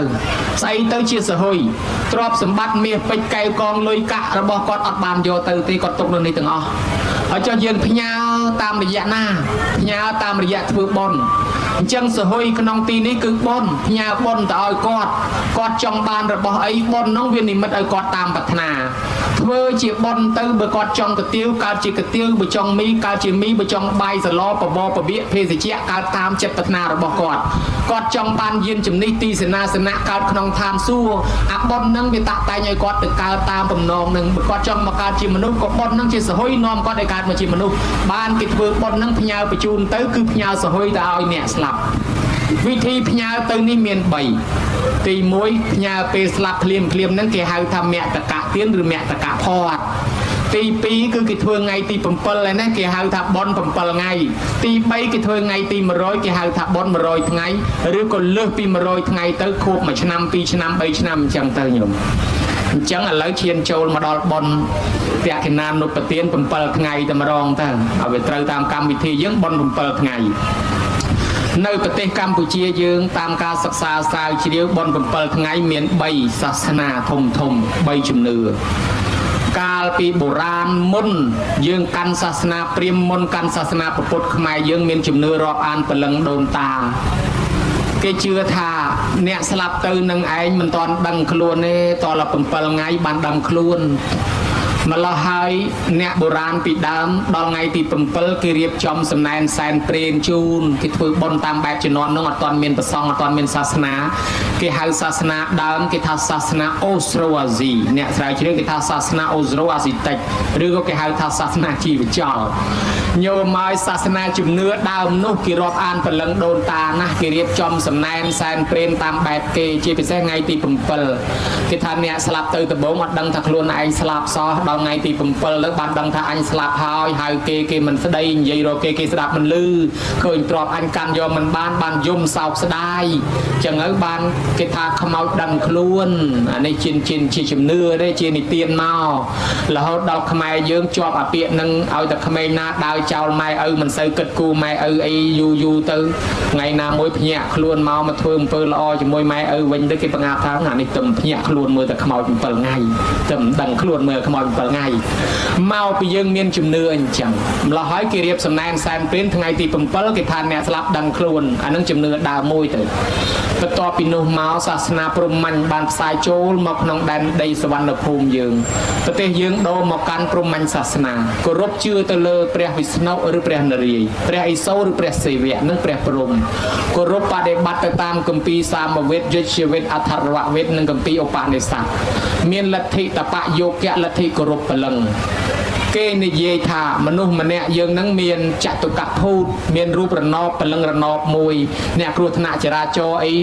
ស្អីទៅជាសហុយទ្រព្យសម្បត្តិមាសពេជ្រកែវកងលុយកាក់របស់គាត់អត់បានយកទៅទេគាត់ទុកនៅនេះទាំងអស់ហើយចុះយើងផ្ញើតាមរយៈណាផ្ញើតាមរយៈធ្វើបុណ្យអញ្ចឹងសហុយក្នុងទីនេះគឺបុណ្យផ្ញើបុណ្យទៅឲ្យគាត់គាត់ចង់បានរបស់អីបុណ្យនោះវានិមិត្តឲ្យគាត់តាមប្រាថ្នាធ្វើជាបុណ្យទៅបើគាត់ចង់កាទៀវកើតជាកាទៀវបើចង់មីកើតជាមីបើចង់បាយសឡបបរបបៀកភេសជ្ជៈកើតតាមចិត្តប្រាថ្នារបស់គាត់គាត់ចង់បានយានជំនិះទីសេនាសនៈកើតក្នុងឋានសួគ៌អាបុណ្យនឹងវាតាក់តែងឲ្យគាត់ទៅកើតតាមបំណងនឹងបើគាត់ចង់មកកើតជាមនុស្សក៏បុណ្យនឹងជាសហុយនាំគាត់ឲ្យកើតមកជាមនុស្សបានគេធ្វើបុណ្យនឹងផ្ញើបញ្ជូនទៅគឺផ្ញើសហុយទៅឲ្យអ្នកស្លាប់វិធីផ្ញើទៅនេះមាន3ទី1ផ្ញើពេលស្លាប់ភ្លាមភ្លាមហ្នឹងគេហៅថាមតកៈទានឬមតកៈផាត់ទី2គឺគេធ្វើថ្ងៃទី7ហើយណាគេហៅថាបុណ្យ7ថ្ងៃទី3គេធ្វើថ្ងៃទី100គេហៅថាបុណ្យ100ថ្ងៃឬក៏លើសពី100ថ្ងៃទៅខួប1ឆ្នាំ2ឆ្នាំ3ឆ្នាំអញ្ចឹងទៅញោមអញ្ចឹងឥឡូវឈានចូលមកដល់បុណ្យតក្ខិណានុបទាន7ថ្ងៃតែម្ដងទៅឲ្យវាត្រូវតាមកម្មវិធីយើងបុណ្យ7ថ្ងៃនៅប្រទេសកម្ពុជាយើងតាមការសិក្សាស្រាវជ្រាវបុណ្យ7ថ្ងៃមាន3សាសនាធំធំ3ជំនឿកាលពីបុរាណមុនយើងកាន់សាសនាព្រាហ្មណ៍មុនកាន់សាសនាពុទ្ធខ្មែរយើងមានជំនឿរាប់អានព្រលឹងដូនតាគេជឿថាអ្នកស្លាប់ទៅនឹងឯងមិនទាន់ដឹងខ្លួនទេតល7ថ្ងៃបានដឹងខ្លួនម្ល៉េះហើយអ្នកបុរាណពីដើមដល់ថ្ងៃទី7គេរៀបចំសំណែនសែនព្រេនជូនគេធ្វើបុណ្យតាមបែបជំនាន់នោះអត់ទាន់មានប្រសង់អត់ទាន់មានសាសនាគេហៅសាសនាដើមគេថាសាសនាអូស្ត្រូអាស៊ីអ្នកស្រាវជ្រាវគេថាសាសនាអូស្ត្រូអាស៊ីតិចឬក៏គេហៅថាសាសនាជីវចលញោមឲ្យសាសនាជំនឿដើមនោះគេរាប់អានព្រលឹងដូនតាណាស់គេរៀបចំសំណែនសែនព្រេនតាមបែបគេជាពិសេសថ្ងៃទី7គេថាអ្នកស្លាប់ទៅដំបូងអត់ដឹងថាខ្លួនឯងស្លាប់សោះដល់ថ្ងៃទី7ទៅបានដឹងថាអញស្លាប់ហើយហៅគេគេមិនស្ដីនិយាយរកគេគេស្ដាប់មិនឮឃើញទ្របអញកាន់យកមិនបានបានយំសោកស្ដាយចឹងហើយបានគេថាខ្មោចដឹងខ្លួនអានេះជាជាជំនឿទេជានិទានមករហូតដល់ខ្មែរយើងជាប់អាពាក្យនឹងឲ្យតែក្មេងណាដើរចោលម៉ែឪមិនសូវគិតគូរម៉ែឪអីយូរយូរទៅថ្ងៃណាមួយភ្ញាក់ខ្លួនមកមកធ្វើអំពើល្អជាមួយម៉ែឪវិញទៅគេបង្អាប់ថាអានេះទំភ្ញាក់ខ្លួនមើលតែខ្មោច7ថ្ងៃទំដឹងខ្លួនមើលខ្មោច7ថ្ងៃមកពីយើងមានជំនឿអញ្ចឹងម្ល៉េះហើយគេរៀបសំណែនសែនព្រានថ្ងៃទី7គេថាអ្នកស្លាប់ដឹងខ្លួនអានឹងជំនឿដើមមួយទៅបន្ទាប់ពីនោះមកសាសនាព្រហ្មញ្ញបានផ្សាយចូលមកក្នុងដែនដីសវណ្ណភូមិយើងប្រទេសយើងដូរមកកាន់ព្រហ្មញ្ញសាសនាគោរពជឿទៅលើព្រះវិស្ណុឬព្រះនរាយណ៍ព្រះឥសូរឬព្រះសិវៈនិងព្រះព្រហ្មគោរពបដិបត្តិទៅតាមគម្ពីរសាមវេទយុជ្ជវេទអថរវវេទនិងគម្ពីរឧបនិស្ស័ទមានលទ្ធិតបយោគៈលទ្ធិគោរពព្រលឹងគេនិយាយថាមនុស្សម្នាក់យើងនឹងមានចតុកភូតមានរូបរណបព្រលឹងរណបមួយអ្នកគ្រោះថ្នាក់ចរាចរណ៍អី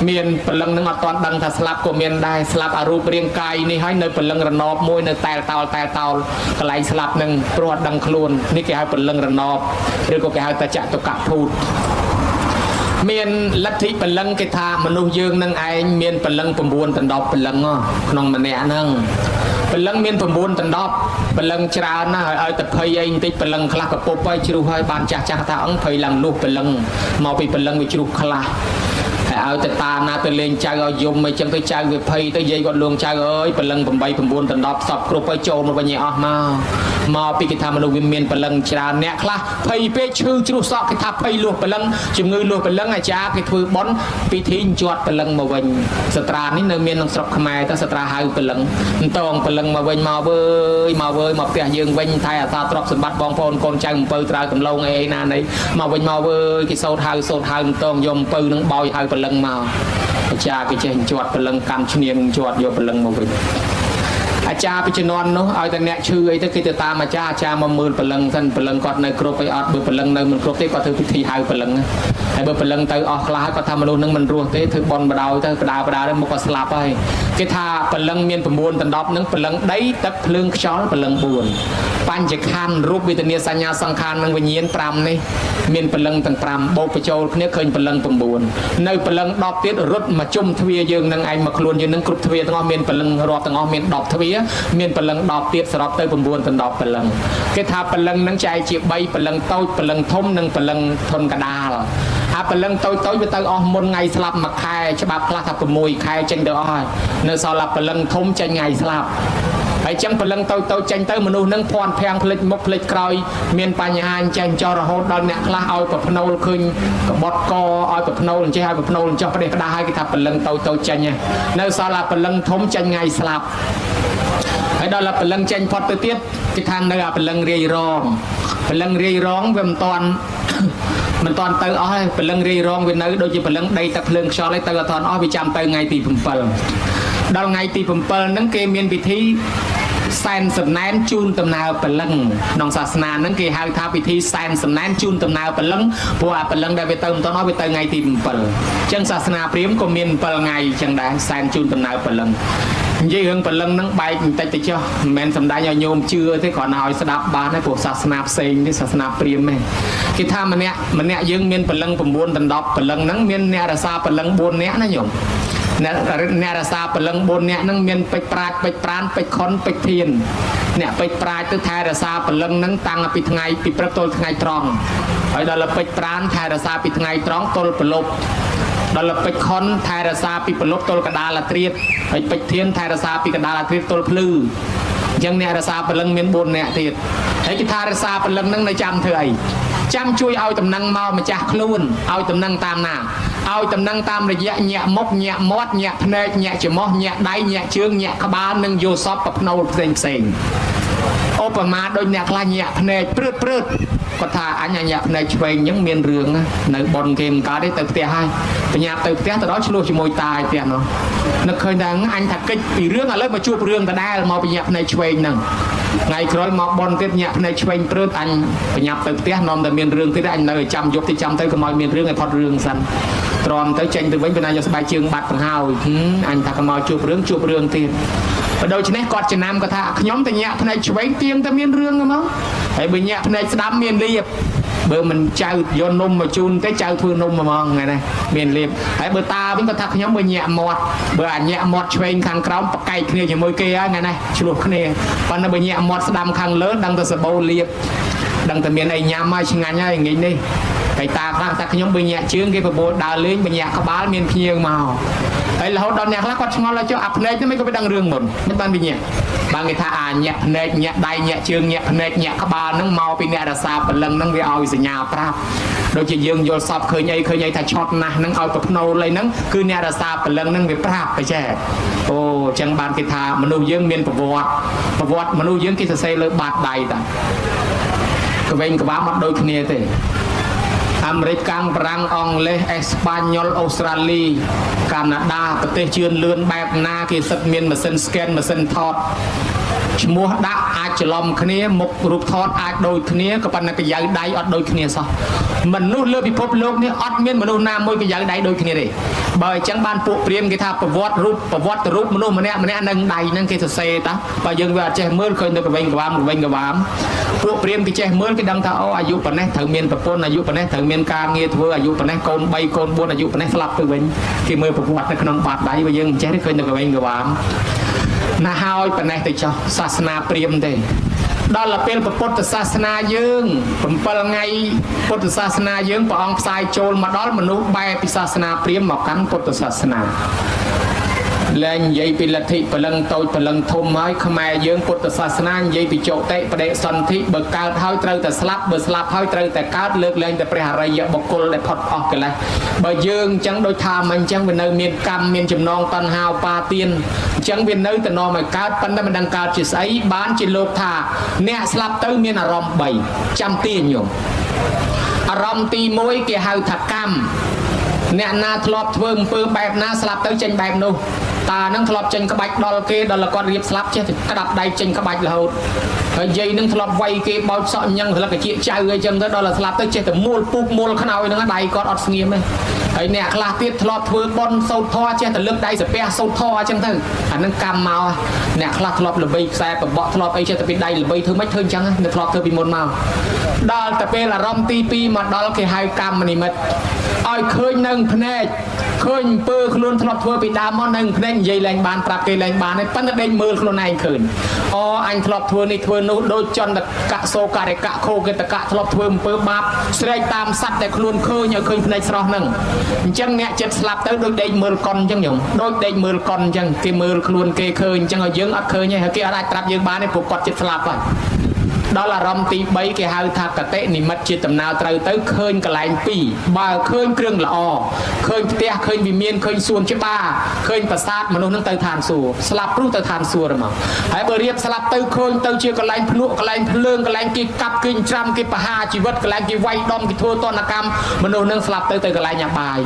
មានព្រលឹងនឹងអត់ទាន់ដឹងថាស្លាប់ក៏មានដែរស្លាប់អារូបរាងកាយនេះហើយនៅព្រលឹងរណបមួយនៅតែលតោលតែលតោលកន្លែងស្លាប់នឹងព្រោះអត់ដឹងខ្លួននេះគេហៅព្រលឹងរណបឬក៏គេហៅថាចតុកភូតមានលទ្ធិព្រលឹងគេថាមនុស្សយើងនឹងឯងមានព្រលឹង9ដណ្ដប់ព្រលឹងក្នុងម្នាក់ហ្នឹងព្រលឹងមាន9ដណ្ដប់ព្រលឹងច្រើនណាស់ហើយឲ្យតែភ័យអីបន្តិចព្រលឹងខ្លះកពុបហើយជ្រុះហើយបានចាស់ចាស់ថាអង្គភ័យឡើងលុះព្រលឹងមកពីព្រលឹងវាជ្រុះខ្លះហើយឲ្យតែតាណាទៅលេងចៅឲ្យយំអីចឹងទៅចៅវាភ័យទៅយាយគាត់លួងចៅអើយព្រលឹង8 9ដណ្ដប់សពគ្រប់ហើយចូលមកវិញឲ្យអស់មកពីគេថាមនុស្សវាមានព្រលឹងច្រើនអ្នកខ្លះភ័យពេកឈឺជ្រុះសក់គេថាភ័យលួសព្រលឹងជំងឺលួសព្រលឹងអាចារ្យគេធ្វើបុណ្យពិធីជាត់ព្រលឹងមកវិញសត្រានេះនៅមានក្នុងស្រុកខ្មែរទៅសត្រាហៅព្រលឹងតងព្រលឹងមកវិញមកវើយមកវើយមកផ្ទះយើងវិញថែអាសាទ្រព្យសម្បត្តិបងប្អូនកូនចៅអំពៅត្រើកំឡងអីណានេះមកវិញមកវើយគេសូត្រហៅសូត្រហៅតងយកអំពៅនឹងបោយហៅព្រលឹងមកអាចារ្យគេចេះជាត់ព្រលឹងកាន់ឈ្នាងជាត់យកព្រលឹងមកវិញ អាចារ្យពីជំនាន់នោះឲ្យតែអ្នកឈឺអីទៅគេទៅតាមអាចារ្យអាចារ្យមកមើលព្រលឹងសិនព្រលឹងគាត់នៅគ្រប់អីអត់បើព្រលឹងនៅមិនគ្រប់ទេគាត់ធ្វើពិធីហៅព្រលឹងហើយបើព្រលឹងទៅអស់ខ្លះហើយគាត់ថាមនុស្សនឹងមិនរស់ទេធ្វើបន់បដោយទៅបដាបដាទៅមកក៏ស្លាប់ហើយគេថាព្រលឹងមាន9ដណ្ដប់នឹងព្រលឹងដីទឹកភ្លើងខ្យល់ព្រលឹង4បញ្ចខណ្ឌរូបវេទនាសញ្ញាសង្ខារនិងវិញ្ញាណ5នេះមានព្រលឹងទាំង5បូកបញ្ចូលគ្នាឃើញព្រលឹង9នៅព្រលឹង10ទៀតរត់មកជុំទ្វាយើងនឹងឯងមកខ្លួនយើងនឹងគ្រប់ទ្វាទាំងអស់មានព្រលឹងរាប់ទាំងអស់មាន10ទ្វាមានព្រលឹង10ទៀតសរុបទៅ9ដល់10ព្រលឹងគេថាព្រលឹងនឹងចែកជា3ព្រលឹងតូចព្រលឹងធំនិងព្រលឹងធនកដាលអាព្រលឹងតូចតូចវាទៅអស់មុនថ្ងៃស្លាប់មួយខែច្បាប់ខ្លះថា6ខែចេញទៅអស់ហើយនៅសល់តែព្រលឹងធំចេញថ្ងៃស្លាប់ហើយចឹងព្រលឹងតូចតូចចេញទៅមនុស្សនឹងភ័ន្តភាំងភ្លេចមុខភ្លេចក្រោយមានបញ្ហាអញ្ចេះចោះរហូតដល់អ្នកខ្លះឲ្យប្រភ្នូលឃើញកបត់កឲ្យប្រភ្នូលអញ្ចេះឲ្យប្រភ្នូលអញ្ចោះប្រទេសផ្ដាស់ឲ្យគេថាព្រលឹងតូចតូចចេញនៅសល់តែព្រលឹងធំចេញថ្ងៃស្លាប់ហើយដល់តែព្រលឹងចេញផុតទៅទៀតគេថានៅអាព្រលឹងរាយរងព្រលឹងរាយរងវាមិនតាន់មិនតាន់ទៅអស់ទេព្រលឹងរាយរងវានៅដូចជាព្រលឹងដីទឹកភ្លើងខ្យល់ឯងទៅអត់តាន់អស់វាចាំទៅថ្ងៃទី7ដល់ថ្ងៃទី7ហ្នឹងគេមានពិធីសែនសំណែនជូនដំណើរព្រលឹងក្នុងសាសនាហ្នឹងគេហៅថាពិធីសែនសំណែនជូនដំណើរព្រលឹងព្រោះអាព្រលឹងដែលវាទៅមិនតាន់អស់វាទៅថ្ងៃទី7អញ្ចឹងសាសនាព្រាហ្មណ៍ក៏មាន7ថ្ងៃអញ្ចឹងដែរសែនជូនដំណើរព្រលឹងនិយាយរឿងព្រលឹងហ្នឹងបែកបន្តិចទៅចុះមិនមែនសំដែងឲ្យញោមជឿទេគ្រាន់តែឲ្យស្ដាប់បានទេព្រោះសាសនាផ្សេងទេសាសនាព្រាហ្មណ៍ទេគេថាម្នាក់ម្នាក់យើងមានព្រលឹង9ដណ្ដប់ព្រលឹងហ្នឹងមានអ្នករក្សាព្រលឹង4នាក់ណាញោមអ្នកអ្នករក្សាព្រលឹង4នាក់ហ្នឹងមានពេជ្រប្រាជ្ញពេជ្រប្រានពេជ្រខុនពេជ្រធានអ្នកពេជ្រប្រាជ្ញទៅថែរក្សាព្រលឹងហ្នឹងតាំងពីថ្ងៃពីព្រឹកទល់ថ្ងៃត្រង់ហើយដល់ពេជ្រប្រានថែរក្សាពីថ្ងៃត្រង់ទល់ព្រលប់ដល់ពេជ្រខុនថែរក្សាពីព្រលប់ទល់កដាលអាត្រៀតហើយពេជ្រធានថែរក្សាពីកដាលអាត្រៀតទល់ភ្លឺអញ្ចឹងអ្នករក្សាព្រលឹងមាន4នាក់ទៀតហើយគេថារក្សាព្រលឹងហ្នឹងនៅចាំធ្វើអីចាំជួយឲ្យតំណែងមកម្ចាស់ខ្លួនឲ្យតំណែងតាមណាឲ្យតំណែងតាមរយៈញាក់មុខញាក់មាត់ញាក់ភ្នែកញាក់ច្រមុះញាក់ដៃញាក់ជើងញាក់ក្បាលនិងយល់សពប្រភ្នូលផ្សេងផ្សេងឧបមាដូចអ្នកខ្លះញាក់ភ្នែកព្រឺតព្រឺតគាត់ថាអញញាក់ភ្នែកឆ្វេងអញ្ចឹងមានរឿងនៅប៉ុនគេមិនកើតទេទៅផ្ទះហើយបញ្ញាទៅផ្ទះទៅដល់ឆ្លោះជាមួយតាឯផ្ទះនោះនឹកឃើញថាអញថាកិច្ចពីរឿងឥឡូវមកជួបរឿងដដែលមកបញ្ញាភ្នែកឆ្វេងហ្នឹងថ្ងៃក្រោយមកប៉ុនទៀតញាក់ភ្នែកឆ្វេងព្រឺតអញបញ្ញាទៅផ្ទះនាំតែមានរឿងទៀតអញនៅឲ្យចាំយប់ទីចាំទៅកុំឲ្យមានរឿងឲ្យផុតរឿងសិនទ្រាំទៅចេញទៅវិញបណ្ណាយកស្បែកជើងបាត់បង្ហើយអញថាកុំឲ្យជួបរឿងជួបរឿងទៀតបើដូច្នេះគាត់ចំណាំគាត់ថាខ្ញុំទៅញាក់ភ្នែកឆ្វេងទៀងតែមានរឿងហ្មងហើយបើញាក់ភ្នែកស្ដាំមានលៀបបើមិនចៅយកនំមកជូនទេចៅធ្វើនំហ្មងថ្ងៃនេះមានលៀបហើយបើតាវិញគាត់ថាខ្ញុំបើញាក់មាត់បើអាញាក់មាត់ឆ្វេងខាងក្រោមប្រកែកគ្នាជាមួយគេហើយថ្ងៃនេះឆ្លោះគ្នាប៉ុន្តែបើញាក់មាត់ស្ដាំខាងលើដឹងតែសបោលៀបដឹងតែមានអីញ៉ាំហើយឆ្ងាញ់ហើយងាយនេះហើយតាខ្លះថាខ្ញុំបើញាក់ជើងគេបបួលដើរលេងបើញាក់ក្បាលមានភ្ញៀវមកហើយរហូតដល់អ្នកខ្លះគាត់ឆ្ងល់ហើយចុះអាភ្នែកនេះមិនក៏វាដឹងរឿងមុនមិនបានវាញាក់បានគេថាអាញាក់ភ្នែកញាក់ដៃញាក់ជើងញាក់ភ្នែកញាក់ក្បាលហ្នឹងមកពីអ្នករសាព្រលឹងហ្នឹងវាឲ្យសញ្ញាប្រាប់ដូចជាយើងយល់សពឃើញអីឃើញអីថាឆត់ណាស់ហ្នឹងឲ្យប្រភ្នូលអីហ្នឹងគឺអ្នករសាព្រលឹងហ្នឹងវាប្រាប់ទៅចេះអូអញ្ចឹងបានគេថាមនុស្សយើងមានប្រវត្តិប្រវត្តិមនុស្សយើងគេសរសេរលើបាតដៃតាក្វែងក្បាលអត់ដូចគ្នាទេអាមេរិកកាំងបារាំងអង់គ្លេសអេស្ប៉ាញ៉ុលអូស្ត្រាលីកាណាដាប្រទេសជឿនលឿនបែបណាគេសិតមានម៉ាស៊ីន scan ម៉ាស៊ីនថតឈ្មោះដាក់អាចច្រឡំគ្នាមុខរូបថតអាចដូចគ្នាក៏ប៉ុន្តែកាយ៉ៅដៃអត់ដូចគ្នាសោះមនុស្សលើពិភពលោកនេះអត់មានមនុស្សណាមួយកយ៉ៅដៃដូចគ្នាទេបើអញ្ចឹងបានពួកព្រាហ្មណ៍គេថាប្រវត្តិរូបប្រវត្តិរូបមនុស្សម្នាក់ម្នាក់នឹងដៃហ្នឹងគេសរសេរតាបើយើងវាអត់ចេះមើលឃើញទៅកវែងក្បាលកវែងក្បាលពួកព្រាហ្មណ៍គេចេះមើលគេដឹងថាអូអាយុប៉ុណ្ណេះត្រូវមានប្រពន្ធអាយុប៉ុណ្ណេះត្រូវមានការងារធ្វើអាយុប៉ុណ្ណេះកូន3កូន4អាយុប៉ុណ្ណេះស្លាប់ទៅវិញគេមើលប្រវត្តិនៅក្នុងបាតដៃបើយើងមិនចេះទេឃើញទៅកវែងក្បាលណាហើយប៉ុណ្ណេះទៅចោះសាសនាព្រាហ្មណ៍ទេដល់ទៅពេលពុទ្ធសាសនាយើង7ថ្ងៃពុទ្ធសាសនាយើងព្រះអង្គផ្សាយចូលមកដល់មនុស្សបែរពីសាសនាព្រាហ្មណ៍មកកាន់ពុទ្ធសាសនាលែងនិយាយពីលទ្ធិព្រលឹងតូចព្រលឹងធំហើយខ្មែរយើងពុទ្ធសាសនានិយាយពីចុតិបដិសន្ធិបើកើតហើយត្រូវតែស្លាប់បើស្លាប់ហើយត្រូវតែកើតលើកលែងតែព្រះអរិយបុគ្គលដែលផុតអស់កិលេសបើយើងអញ្ចឹងដូចថាមិនអញ្ចឹងវានៅមានកម្មមានចំណងតណ្ហាឧបាទានអញ្ចឹងវានៅតែនាំឲ្យកើតប៉ុន្តែមិនដឹងកើតជាស្អីបានជាលោកថាអ្នកស្លាប់ទៅមានអារម្មណ៍3ចាំទាញញោមអារម្មណ៍ទី1គេហៅថាកម្ម អ្នកណាធ្លាប់ធ្វើអំពើបែបណាស្លាប់ទៅចេញបែបនោះតានឹងធ្លាប់ចេញក្បាច់ដល់គេដល់គាត់រៀបស្លាប់ចេះតែក្តាប់ដៃចេញក្បាច់រហូតហើយយាយនឹងធ្លាប់វាយគេបោចសក់ញ៉ឹងស្លឹកជាចៅអីចឹងទៅដល់ស្លាប់ទៅចេះតែមូលពុកមូលខ្នើយហ្នឹងដៃគាត់អត់ស្ងៀមទេហើយអ្នកខ្លះទៀតធ្លាប់ធ្វើបន់សោតធေါ်ចេះតែលើកដៃសាពះសោតធေါ်អញ្ចឹងទៅអានឹងកម្មមកអ្នកខ្លះធ្លាប់ល្បីខ្សែបបក់ធ្លាប់អីចេះតែពីដៃល្បីធ្វើម៉េចធ្វើអញ្ចឹងនៅធ្លាប់ធ្វើពីមុនមកដល់តែពេលអារម្មណ៍ទី2មកដល់គេហៅកម្មនិមិត្តឲ្យឃើញនឹងភ្នែកឃើញអំពើខ្លួនធ្លាប់ធ្វើពីដើមមកនឹងភ្នែកនិយាយលែងបានប្រាប់គេលែងបានទេប៉ុន្តែដេកមើលខ្លួនឯងឃើញអូអញធ្លាប់ធ្វើនេះធ្វើនោះដូចចន្ទកៈសោការិកៈខោកេតកៈធ្លាប់ធ្វើអំពើបាបស្រែកតាមសត្វដែលខ្លួនឃើញឲ្យឃើញភ្នែកស្រស់ហ្នឹងអញ្ចឹងអ្នកចិត្តស្លាប់ទៅដូចដេកមើលកុនអញ្ចឹងញោមដូចដេកមើលកុនអញ្ចឹងគេមើលខ្លួនគេឃើញអញ្ចឹងឲ្យយើងអត់ឃើញទេហើយគេអត់អាចប្រាប់យើងបានទេព្រោះគាត់ចិត្តស្លាប់ហើយដល់អារម្មណ៍ទី3គេហៅថាកតិនិមិត្តជាដំណើរត្រូវទៅឃើញកន្លែង2បើឃើញគ្រឿងល្អឃើញផ្ទះឃើញវិមានឃើញសួនច្បារឃើញប្រាសាទមនុស្សនឹងទៅឋានសួគ៌ស្លាប់ព្រោះទៅឋានសួគ៌ហ្មងហើយបើរៀបស្លាប់ទៅឃើញទៅជាកន្លែងភ្នក់កន្លែងភ្លើងកន្លែងគេកាប់គេច្រាំគេប្រហារជីវិតកន្លែងគេវាយដំគេធ្វើទណ្ឌកម្មមនុស្សនឹងស្លាប់ទៅទៅកន្លែងអាបាយ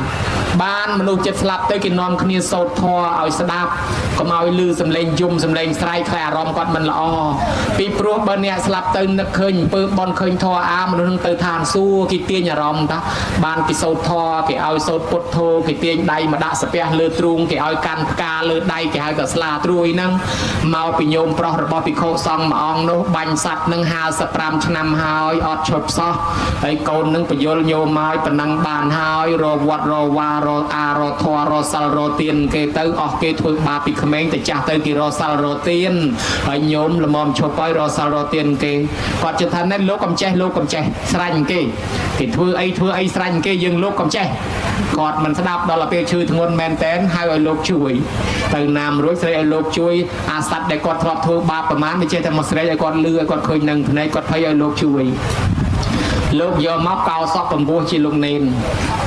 បានមនុស្សចិត្តស្លាប់ទៅគេនាំគ្នាសោតធម៌ឲ្យស្ដាប់កុំឲ្យលឺសំឡេងយំសំឡេងស្រែកខ្លាអារម្មណ៍គាត់មិនល្អពីព្រោះបើអ្នកស្លាប់ទៅនឹកឃើញអំពើបន់ឃើញធម៌អាមនុស្សនឹងទៅឋានសួគ៌គេទាញអារម្មណ៍តាបានគេសោតធម៌គេឲ្យសោតពុទ្ធោគេទាញដៃមកដាក់សាពះលើទ្រូងគេឲ្យកាន់ផ្កាលើដៃគេហៅថាស្លាត្រួយហ្នឹងមកពីញោមប្រុសរបស់ភិក្ខុសង្ឃមួយអង្គនោះបាញ់សัตว์នឹង55ឆ្នាំហើយអត់ឈប់សោះហើយកូននឹងបញ្យលញោមមកប៉ុណ្ណឹងបានហើយរវត្តរវារអារធររសិលរទៀនគេទៅអស់គេធ្វើបាបពីក្មេងទៅចាស់ទៅគេរសិលរទៀនហើយញោមល្មមឈប់ហើយរសិលរទៀនគេគាត់ជិះថាណែលោកកំចេះលោកកំចេះស្រាញ់គេគេធ្វើអីធ្វើអីស្រាញ់គេយើងលោកកំចេះគាត់មិនស្ដាប់ដល់ពេលឈឺធ្ងន់មែនតែនហៅឲ្យលោកជួយទៅណាមរួចស្រីឲ្យលោកជួយអាសត្វដែលគាត់ធ្លាប់ធ្វើបាបប្រមាណមិនចេះតែមកស្រែកឲ្យគាត់លឺឲ្យគាត់ឃើញនឹងភ្នែកគាត់ភ័យឲ្យលោកជួយលោកយកមកកោសក់កម្ពស់ជាលោកនេន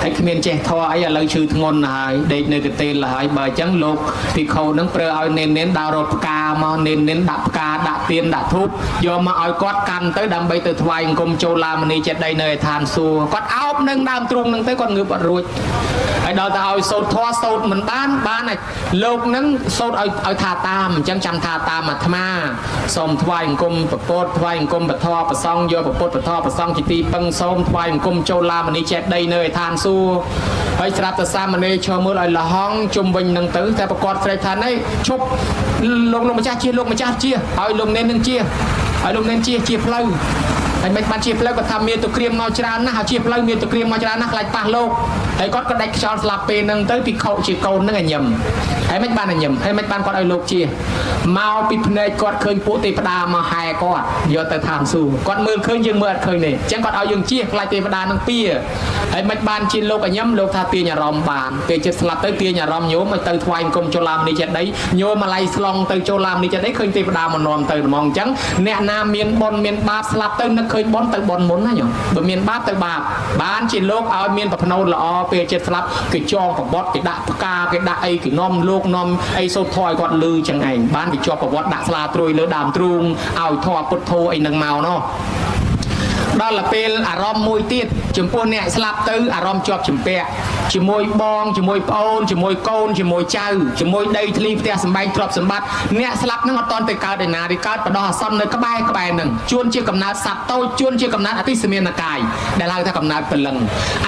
តែគ្មានចេះធေါ်អីឥឡូវឈឺធ្ងន់ហើយដេកនៅកទេលហើយបើអញ្ចឹងលោកភិក្ខុនឹងប្រើឲ្យនេននេនដើររកផ្កាមកនេននេនដាក់ផ្កាដាក់ទៀនដាក់ធូបយកមកឲ្យគាត់កាន់ទៅដើម្បីទៅថ្វាយអង្គមចូលឡាមនីចេតិយនៅឯឋានសួគ៌គាត់អោបនឹងដើមទ្រូងនឹងទៅគាត់ងើបអត់រួចហើយដល់ទៅឲ្យសូត្រធម៌សូត្រមិនបានបានហើយលោកនឹងសូត្រឲ្យឲ្យថាតាមអញ្ចឹងចាំថាតាមអាត្មាសូមថ្វាយអង្គមពពុទ្ធថ្វាយអង្គមពធប្រសង់យកពពុទ្ធពធប្រសង់ជាទីពឹងសូមថ្វាយអង្គមចូលឡាមនីចេតិយនៅឯឋានសួគ៌ហើយស្រាប់តែសាមណេរឈរមើលឲ្យលហងជុំវិញនឹងទៅតែប្រកាសស្រែកថានេះឈប់លោកម្ចាស់ជាលោកម្ចាស់ជាឲ្យលោកនេននឹងជាឲ្យលោកនេនជាជាផ្លូវហើយមិនបានជាផ្លូវគាត់ថាមានទៅក្រៀមមកច្រើនណាស់ហើយជាផ្លូវមានទៅក្រៀមមកច្រើនណាស់ខ្លាចប៉ះលោកហើយគាត់ក៏ដាច់ខ្យល់ស្លាប់ពេលហ្នឹងទៅភិក្ខុជាកូនហ្នឹងឲ្យញឹមហើយមិនបានឲ្យញឹមហើយមិនបានគាត់ឲ្យលោកជាមកពីភ្នែកគាត់ឃើញពួកទេវតាមកហែគាត់យកទៅឋានសួគ៌គាត់មើលឃើញយើងមើលអត់ឃើញទេអញ្ចឹងគាត់ឲ្យយើងជាខ្លាចទេវតានឹងពៀហើយមិនបានជាលោកឲ្យញឹមលោកថាទាញអារម្មណ៍បានពេលចិត្តស្លាប់ទៅទាញអារម្មណ៍ញោមឲ្យទៅថ្វាយអង្គមចូលឡាមនីចេតិយញោមមកឡៃស្លង់ទៅចូលឡាមនីចេតិយឃើញទេវតាមកនាំទៅហ្មងអញ្ចឹងអ្នកណាមានបុណ្យមានបាបស្លាប់ទៅនឹកឃើញបុណ្យទៅបុណ្យមុនណាញោមបើមានបាបទៅបាបបានជាលោកឲ្យមានប្រភ្នោល្អពេលចិត្តស្លាប់គេចងកបត់គេដាក់ផ្កាគេដាក់អីគេនាំលោកនាំអីសូត្រធម៌ឲ្យគាត់លឺចឹងឯងបានគេជាប់ប្រវត្តិដាក់ស្លាត្រួយលើដើមទ្រូងឲ្យធម៌ពុទ្ធោអីនឹងមកណោះដល់ពេលអារម្មណ៍មួយទៀតចំពោះអ្នកស្លាប់ទៅអារម្មណ៍ជាប់ជំពាក់ជាមួយបងជាមួយប្អូនជាមួយកូនជាមួយចៅជាមួយដីធ្លីផ្ទះសម្បែងទ្រព្យសម្បត្តិអ្នកស្លាប់នឹងអត់តន់ទៅកើតឯណាទេកើតបដោះអាសន្ននៅក្បែរក្បែរនឹងជួនជាកំណើតសត្វតូចជួនជាកំណើតអតិសមានកាយដែលហៅថាកំណើតព្រលឹង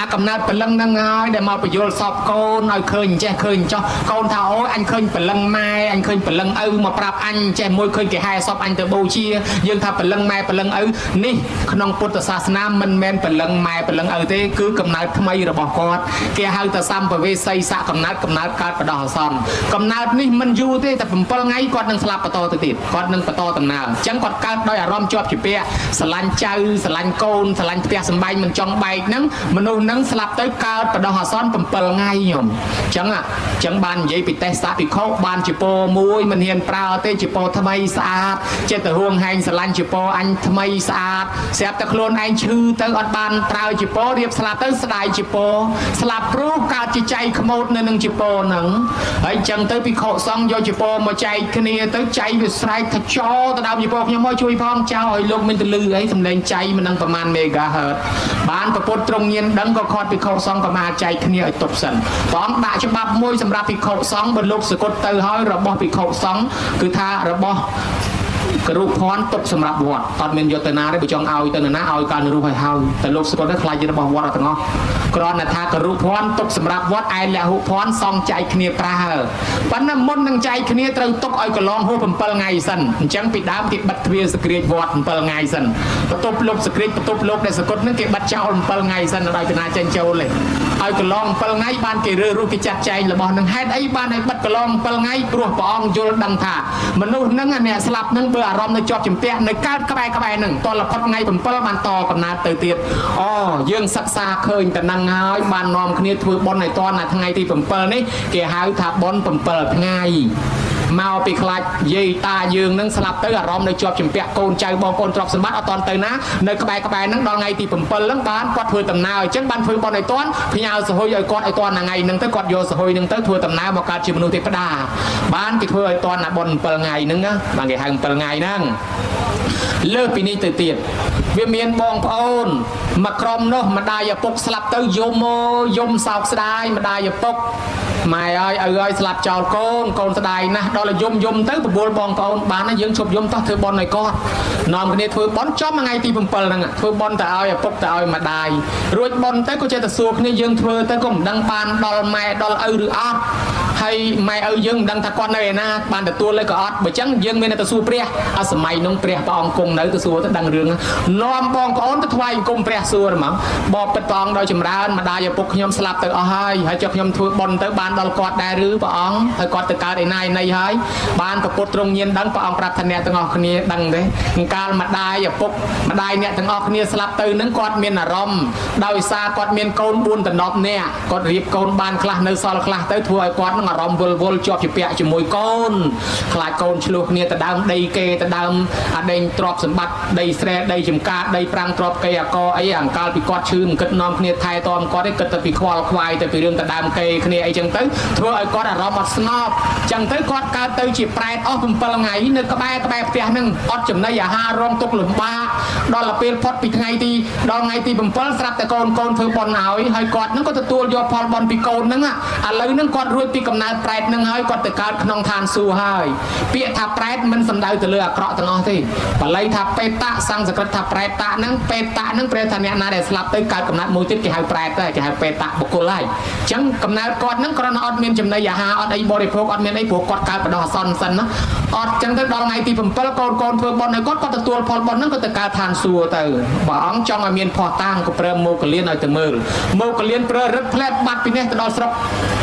អាកំណើតព្រលឹងហ្នឹងហើយដែលមកបញ្យល់សពកូនឲ្យឃើញចេះឃើញចោះកូនថាអូយអញឃើញព្រលឹងម៉ែអញឃើញព្រលឹងឪមកប្រាប់អញចេះមួយឃើញគេហែសពអញទៅបូជាយើងថាព្រលឹងម៉ែព្រលឹងឪនេះក្នុងពុទ្ធសាសនាមិនមែនព្រលឹងម៉ែព្រលឹងឪទេគឺកំណើតថ្មីរបស់គាត់គេហៅថាសម្ពវេសីសៈកំណើតកំណើតកើតបដោះអាសន្នកំណើតនេះមិនយូរទេតែ7ថ្ងៃគាត់នឹងស្លាប់បន្តទៅទៀតគាត់នឹងបន្តដំណើរអញ្ចឹងគាត់កើតដោយអារម្មណ៍ជាប់ជាពាក់ស្រឡាញ់ចៅស្រឡាញ់កូនស្រឡាញ់ផ្ទះសម្បែងមិនចង់បែកហ្នឹងមនុស្សហ្នឹងស្លាប់ទៅកើតបដោះអាសន្ន7ថ្ងៃញោមអញ្ចឹងអញ្ចឹងបាននិយាយពីទេសៈភិក្ខុបានជាពោមួយមិនហ៊ានប្រើទេជាពោថ្មីស្អាតចេះតែហួងហែងស្រឡាញ់ជាពោអញថ្មីស្អាតស្រាប់តែខ្លួនឯងឈឺទៅអត់បានប្រើជាពោរៀបស្លាប់ទៅស្ដាយជាពោស្លាប់ ព្រោះកើតជាចៃខ្មោចនៅនឹងជាពោហ្នឹងហើយអញ្ចឹងទៅភិក្ខុសង្ឃយកជាពោមកចែកគ្នាទៅចៃវាស្រែកថាចោទៅដើមជាពោខ្ញុំមកជួយផងចោឲ្យលោកមានទៅលឺអីសំឡេងចៃមិននឹងប្រមាណមេហ្គាហឺតបានប្រពុតត្រង់ញៀនដឹងក៏ខាត់ភិក្ខុសង្ឃក៏មកចែកគ្នាឲ្យទប់សិនព្រះអង្គដាក់ច្បាប់មួយសម្រាប់ភិក្ខុសង្ឃបើលោកសគត់ទៅហើយរបស់ភិក្ខុសង្ឃគឺថារបស់ករុភ័ណ្ឌទុកសម្រាប់វត្តអត់មានយកទៅណាទេបើចង់ឲ្យទៅណាឲ្យកាលរូបឲ្យហើយតែលោកសគត់ទៅខ្លាចរបស់វត្តអត់ទាំងអស់គ្រាន់តែថាករុភ័ណ្ឌទុកសម្រាប់វត្តឯលហុភ័ណ្ឌសងចែកគ្នាប្រើប៉ុន្តែមុននឹងចែកគ្នាត្រូវទុកឲ្យកន្លងហួស7ថ្ងៃសិនអញ្ចឹងពីដើមគេបិទទ្វារសក្រាចវត្ត7ថ្ងៃសិនបន្ទប់លោកសក្រាចបន្ទប់លោកដែលសគត់នឹងគេបិទចោល7ថ្ងៃសិនដល់ទៅណាចេញចូលទេឲ្យកន្លង7ថ្ងៃបានគេរើសរុះគេចាត់ចែងរបស់នឹងហេតុអីបានឲ្យបិទកន្លង7ថ្ងៃព្រោះព្រះអង្គយល់ដឹងថាមនុស្សនឹងអ្នកស្លាប់នឹងបើអារម្មណ៍នៅជាប់ជំពាក់នៅកើតក្បែរក្បែរនឹងតលផុតថ្ងៃ7បានតកំណើតទៅទៀតអូយើងសិក្សាឃើញតែនឹងហើយបាននាំគ្នាធ្វើបុណ្យឲ្យតនថ្ងៃទី7នេះគេហៅថាបុណ្យ7ថ្ងៃមកពីខ្លាចយាយតាយើងនឹងស្លាប់ទៅអារម្មណ៍នៅជាប់ជំពាក់កូនចៅបងប្អូនទ្រព្យសម្បត្តិអត់តន់ទៅណានៅក្បែរក្បែរហ្នឹងដល់ថ្ងៃទី7ហ្នឹងបានគាត់ធ្វើដំណើរអញ្ចឹងបានធ្វើបុណ្យឲ្យតន់ផ្ញើសហុយឲ្យគាត់ឲ្យតន់ថ្ងៃហ្នឹងទៅគាត់យកសហុយហ្នឹងទៅធ្វើដំណើរមកកើតជាមនុស្សទេវតាបានគេធ្វើឲ្យតន់អាបុណ្យ7ថ្ងៃហ្នឹងណាបានគេហៅ7ថ្ងៃហ្នឹងលើសពីនេះទៅទៀតវាមានបងប្អូនមកក្រុមនោះម្ដាយឪពុកស្លាប់ទៅយំយំសោកស្ដាយម្ដាយឪពុកម៉ែអើយឪអើយស្លាប់ចោលកូនកូនស្ដាយណាស់ដល់យំយំទៅបបួលបងប្អូនបានណាយើងឈប់យំតោះធ្វើបុណ្យឲ្យគាត់នាំគ្នាធ្វើបុណ្យចំថ្ងៃទី7ហ្នឹងធ្វើបុណ្យទៅឲ្យឪពុកទៅឲ្យម្ដាយរួចបុណ្យទៅក៏ចេះតែសួរគ្នាយើងធ្វើទៅក៏មិនដឹងបានដល់ម៉ែដល់ឪឬអត់ហើយម៉ែឪយើងមិនដឹងថាគាត់នៅឯណាបានទទួលលើក៏អត់បើចឹងយើងមានតែទៅសួរព្រះអសម័យនោះព្រះព្រះអង្គគង់នៅទៅសួរទៅដឹងរឿងនាំបងប្អូនទៅថ្វាយអង្គមព្រះសួរហ្មងបបិទ្ធព្រះអង្គដោយចម្រើនម្ដាយឪពុកខ្ញុំស្លាប់ទៅអស់ហើយហើយចុះខ្ញុំធ្វើបុណ្យទៅបានដល់គាត់ដែរឬព្រះអង្គហើយគាត់ទៅកើតឯណាឯណីហើយបានប្រពុតទ្រង់ញៀនដឹងព្រះអង្គប្រាប់ថាអ្នកទាំងអស់គ្នាដឹងទេកាលម្ដាយឪពុកម្ដាយអ្នកទាំងអស់គ្នាស្លាប់ទៅនឹងគាត់មានអារម្មណ៍ដោយសារគាត់មានកូន4ដណ្ដប់នាក់គាត់រៀបកូនបានខ្លះនៅសល់ខ្លះទៅធ្វើឲ្យគាត់នឹងអារម្មណ៍វិលវល់ជាប់ជាពាក់ជាមួយកូនខ្លាចកូនឆ្លោះគ្នាទៅដើមដីគេទៅដើមអាដេញទ្រព្យសម្បត្តិដីស្រែដីចំការដីប្រាំងទ្រព្យគេអកអីអង្កាលពីគាត់ឈឺមិនគិតនាំគ្នាថែទាំគាត់ទេគិតតែពីខ្វល់ខ្វាយទៅពីរឿងទៅដើមគេគ្នាអីចឹងទៅធ្វើឲ្យគាត់អារម្មណ៍អត់ស្ងប់ចឹងទៅគាត់កើតទៅជាប្រែតអស់7ថ្ងៃនៅក្បែរក្បែរផ្ទះហ្នឹងអត់ចំណីអាហាររងទុក្ខលំបាកដល់ពេលផុតពីថ្ងៃទីដល់ថ្ងៃទី7ស្រាប់តែកូនកូនធ្វើបុណ្យឲ្យហើយគាត់ហ្នឹងក៏ទទួលយកផលបុណ្យពីកូនហ្នឹងឥឡូវហ្នឹងគាត់រួចពីកំណើតប្រែតហ្នឹងហើយគាត់ទៅកើតក្នុងឋានសួគ៌ហើយពាក្យថាប្រែតមិនសំដៅទៅលើអាក្រក់ទាំងអស់ទេបាលីថាបេតៈសំស្ក្រឹតថាប្រែតៈហ្នឹងបេតៈហ្នឹងប្រែថាអ្នកណាដែលស្លាប់ទៅកើតកំណើតមួយទៀតគេហៅប្រែតដែរគេហៅបេតៈបុគ្គលហើយអញ្ចឹងកំណើតគាត់ហ្នឹងគ្រាន់តែអត់មានចំណីអាហារអត់អីបរិភោគអត់មានអីព្រោះគាត់កើតបដោះអាសន្នសិនណាអត់ចឹងទៅដល់ថ្ងៃទី7កូនកូនធ្វើបុណ្យឲ្យគាត់គាត់ទទួលផលបុណ្យហ្នឹងក៏ទៅកើតឋានសួគ៌ទៅព្រះអង្គចង់ឲ្យមានភស្តុតាងក៏ប្រើមោគលានឲ្យទៅមើលមោគលានប្រើរឹតផ្លែតបាត់ពីនេះទៅដល់ស្រុក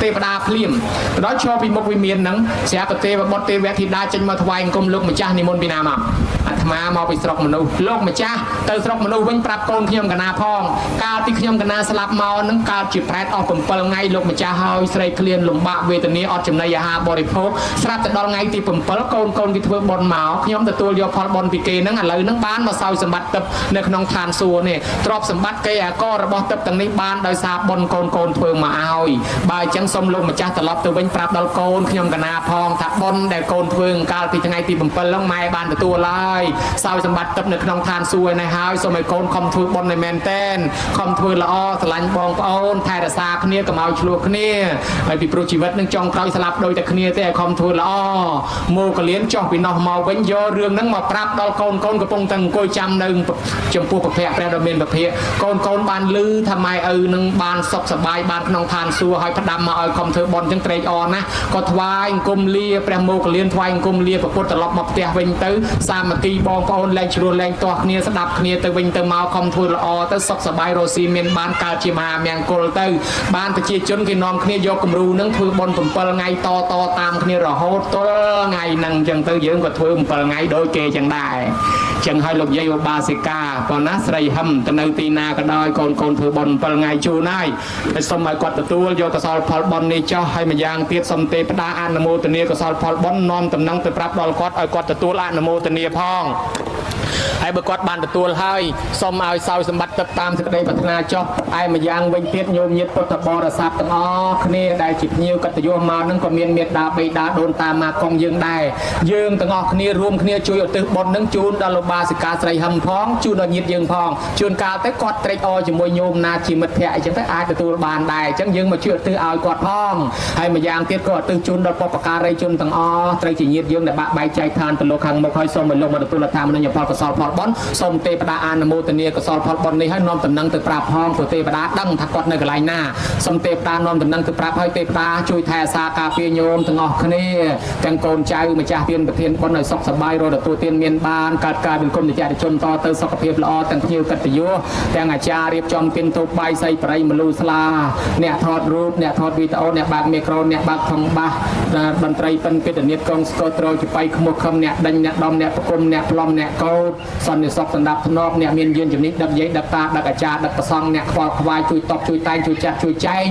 ទេវតាភ្លាមទៅដល់ឈរពីមុខវិមានហ្នឹងស្រាប់ទេវបុត្រទេវធីតាចេញមកថ្វាយអង្គមលោកម្ចាស់និមន្តពីណាមកអាត្មាមកពីស្រុកមនុស្សលោកម្ចាស់ទៅស្រុកមនុស្សវិញប្រាប់កូនខ្ញុំកណាផងកាលពីខ្ញុំកណាស្លាប់មកហ្នឹងកើតជាប្រែតអស់7ថ្ងៃលោកម្ចាស់ហើយស្រេកឃ្លានលំបាកវេទនាអត់ចំណីអាហារបរិភោគស្រាប់តែដល់ថ្ងៃទី7កូនកូនគេធ្វើបុណ្យមកខ្ញុំទទួលយកផលបុណ្យពីគេហ្នឹងឥឡូវហ្នឹងបានមកសោយសម្បត្តិទឹកនៅក្នុងឋានសួគ៌នេះទ្រព្យសម្បត្តិគេអាករបស់ទឹកទាំងនេះបានដោយសារបុណ្យកូនកូនធ្វើមកឲ្យបើអញ្ចឹងសូមលោកម្ចាស់ត្រឡប់ទៅវិញប្រាប់ដល់កូនខ្ញុំកណាផងថាបុណ្យដែលកូនធ្វើកាលពីថ្ងៃទី7ហ្នឹងម៉ែបានទទួលហើយសោយសម្បត្តិទឹកនៅក្នុងឋានសួគ៌នេះហើយសូមឲ្យកូនខំធ្វើបុណ្យឲ្យមែនតែនខំធ្វើល្អស្រឡាញ់បងប្អូនថែរក្សាគ្នាកុំឲ្យឆ្លោះគ្នាហើយពីព្រោះជីវិតនឹងចុងក្រោយស្លាប់ដូចតែគ្នាទេឲ្យខំធ្វើល្អមកកលៀនចុះពីនោះមកវិញយករឿងហ្នឹងមកប្រាប់ដល់កូនកូនកំពុងតែអង្គុយចាំនៅចំពោះពភៈព្រះដ៏មានពភៈកូនកូនបានលឺថាម៉ែឪនឹងបានសុខសប្បាយបានក្នុងឋានសួគ៌ហើយផ្ដាំមកឲ្យខំធ្វើបុណ្យចឹងត្រេកអរណាស់ក៏ថ្វាយអង្គមលាព្រះមោគលានថ្វាយអង្គមលាព្រះពុទ្ធត្រឡប់មកផ្ទះវិញទៅសាមគ្គីបងប្អូនលែងជ្រោះលែងទាស់គ្នាស្ដាប់គ្នាទៅវិញទៅមកខំធ្វើល្អទៅសុខសប្បាយរស់ស៊ីមានបានកើតជាមហាមង្គលទៅបានប្រជាជនគេនាំគ្នាយកគំរូនឹងធ្វើបុណ្យ7ថ្ងៃតតតាមគ្នារហូតទល់ថ្ងៃហ្នឹងចឹងទៅយើងក៏ធ្វើ7ថ្ងៃដូចគេចឹងដែរចឹងហើយលោកយាយឧបាសិកាប៉ុណ្ណាស្រីហឹមទៅនៅទីណាក៏ដោយកូនកូនធ្វើបុណ្យ7ថ្ងៃជូនហើយហើយសូមឲ្យគាត់ទទួលយកកុសលផលបុណ្យនេះចោះហើយម្យ៉ាងទៀតសូមទេពតាអនុមោទនាកុសលផលបុណ្យនាំតំណែងទៅប្រាប់ដល់គាត់ឲ្យគាត់ទទួលអនុមោទនាផង ហើយបើគាត់បានទទួលហើយសូមឲ្យសោយសម្បត្តិទឹកតាមសេចក្តីប្រាថ្នាចុះឯម្យ៉ាងវិញទៀតញោមញាតពុទ្ធបរិស័ទទាំងអស់គ្នាដែលជាភ្ញៀវកិត្តិយសមកនឹងក៏មានមេត្តាបិតាដូនតាម៉ាកុងយើងដែរយើងទាំងអស់គ្នារួមគ្នាជួយឧទ្ទិសបុណ្យនឹងជូនដល់លោកបាសិកាស្រីហឹមផងជូនដល់ញាតិយើងផងជួនកាលទៅគាត់ត្រេកអរជាមួយញោមណាជាមិត្តភ័ក្តិអញ្ចឹងទៅអាចទទួលបានដែរអញ្ចឹងយើងមកជួយឧទ្ទិសឲ្យគាត់ផងហើយម្យ៉ាងទៀតក៏ឧទ្ទិសជូនដល់បុព្វការីជនទាំងអស់ត្រូវជាញាតិយើងដែលបាក់បែកចែកឋានទៅលោកខាងមុខហើយសូមឲ្យលោកមកទទួលលដ្ឋាមនុញ្ញផលកុសលផលបុណ្យសូមទេវតាអនុមោទនាកុសលផលបុណ្យនេះហើយនាំតំណែងទៅប្រាប់ផងព្រោះទេវតាដឹងថាគាត់នៅកន្លែងណាសូមទេវតានាំតំណែងទៅប្រាប់ហើយទេវតាជួយថែអាសាការពារញោមទាំងអស់គ្នាទាំងកូនចៅម្ចាស់ទានប្រធានបុណ្យឲ្យសុខសប្បាយរស់ទទួលទានមានបានកើតការមានគុណតិជនតទៅសុខភាពល្អទាំងភ្ញៀវកិត្តិយសទាំងអាចារ្យរៀបចំទានទូបបាយសីបរិយមលូស្លាអ្នកថតរូបអ្នកថតវីដេអូអ្នកបើកមីក្រូអ្នកបើកថងបាសតន្ត្រីពិនពេតនីតកងស្កត្រចបៃខ្មោះខំអ្នកដេញអ្នកដំអ្នកប្រគុំអ្នកប្លំអ្នកកោតសន្តិសុខសម្ដាប់ធ្នាប់អ្នកមានយានជំនិះដឹកយាយដឹកតាដឹកអាចារ្យដឹកប្រសង់អ្នកខ្វល់ខ្វាយជួយតបជួយតែងជួយចាត់ជួយចែង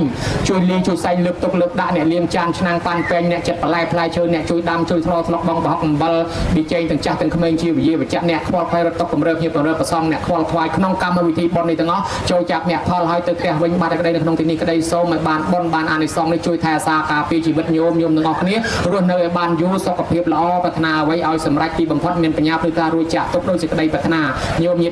ជួយលាងជួយសែងលើកទុកលើកដាក់អ្នកលាងចានឆ្នាំងប៉ាន់ពេងអ្នកចិត្តបន្លែផ្លែឈើអ្នកជួយដាំជួយស្លស្លុកបងប្រហុកអំបិលប៊ីចេងទាំងចាស់ទាំងក្មេងជាវិយាវចៈអ្នកខ្វល់ខ្វាយរត់តុកកម្រើភ្ញៀវកម្រើប្រសង់អ្នកខ្វល់ខ្វាយក្នុងកម្មវិធីបុណ្យនេះទាំងអស់ចូលចាប់អ្នកផលហើយទៅផ្ទះវិញបាត់ក្តីនៅក្នុងទីនេះក្តីសូមឲ្យបានបុណ្យបានអានិសង្សនេះជួយថែអាសាការពារជីវិតញោមញោមទាំងអស់គ្នារស់នៅឲ្យបានយូរសុខភាពល្អប្រាថ្នាអ្វីឲ្យសម្រេចទីបំផុតមានបញ្ញាភ្លឺតារួចចាក់ទុកដោយសេចក្តីប្រាថ្នាញោមញាតិ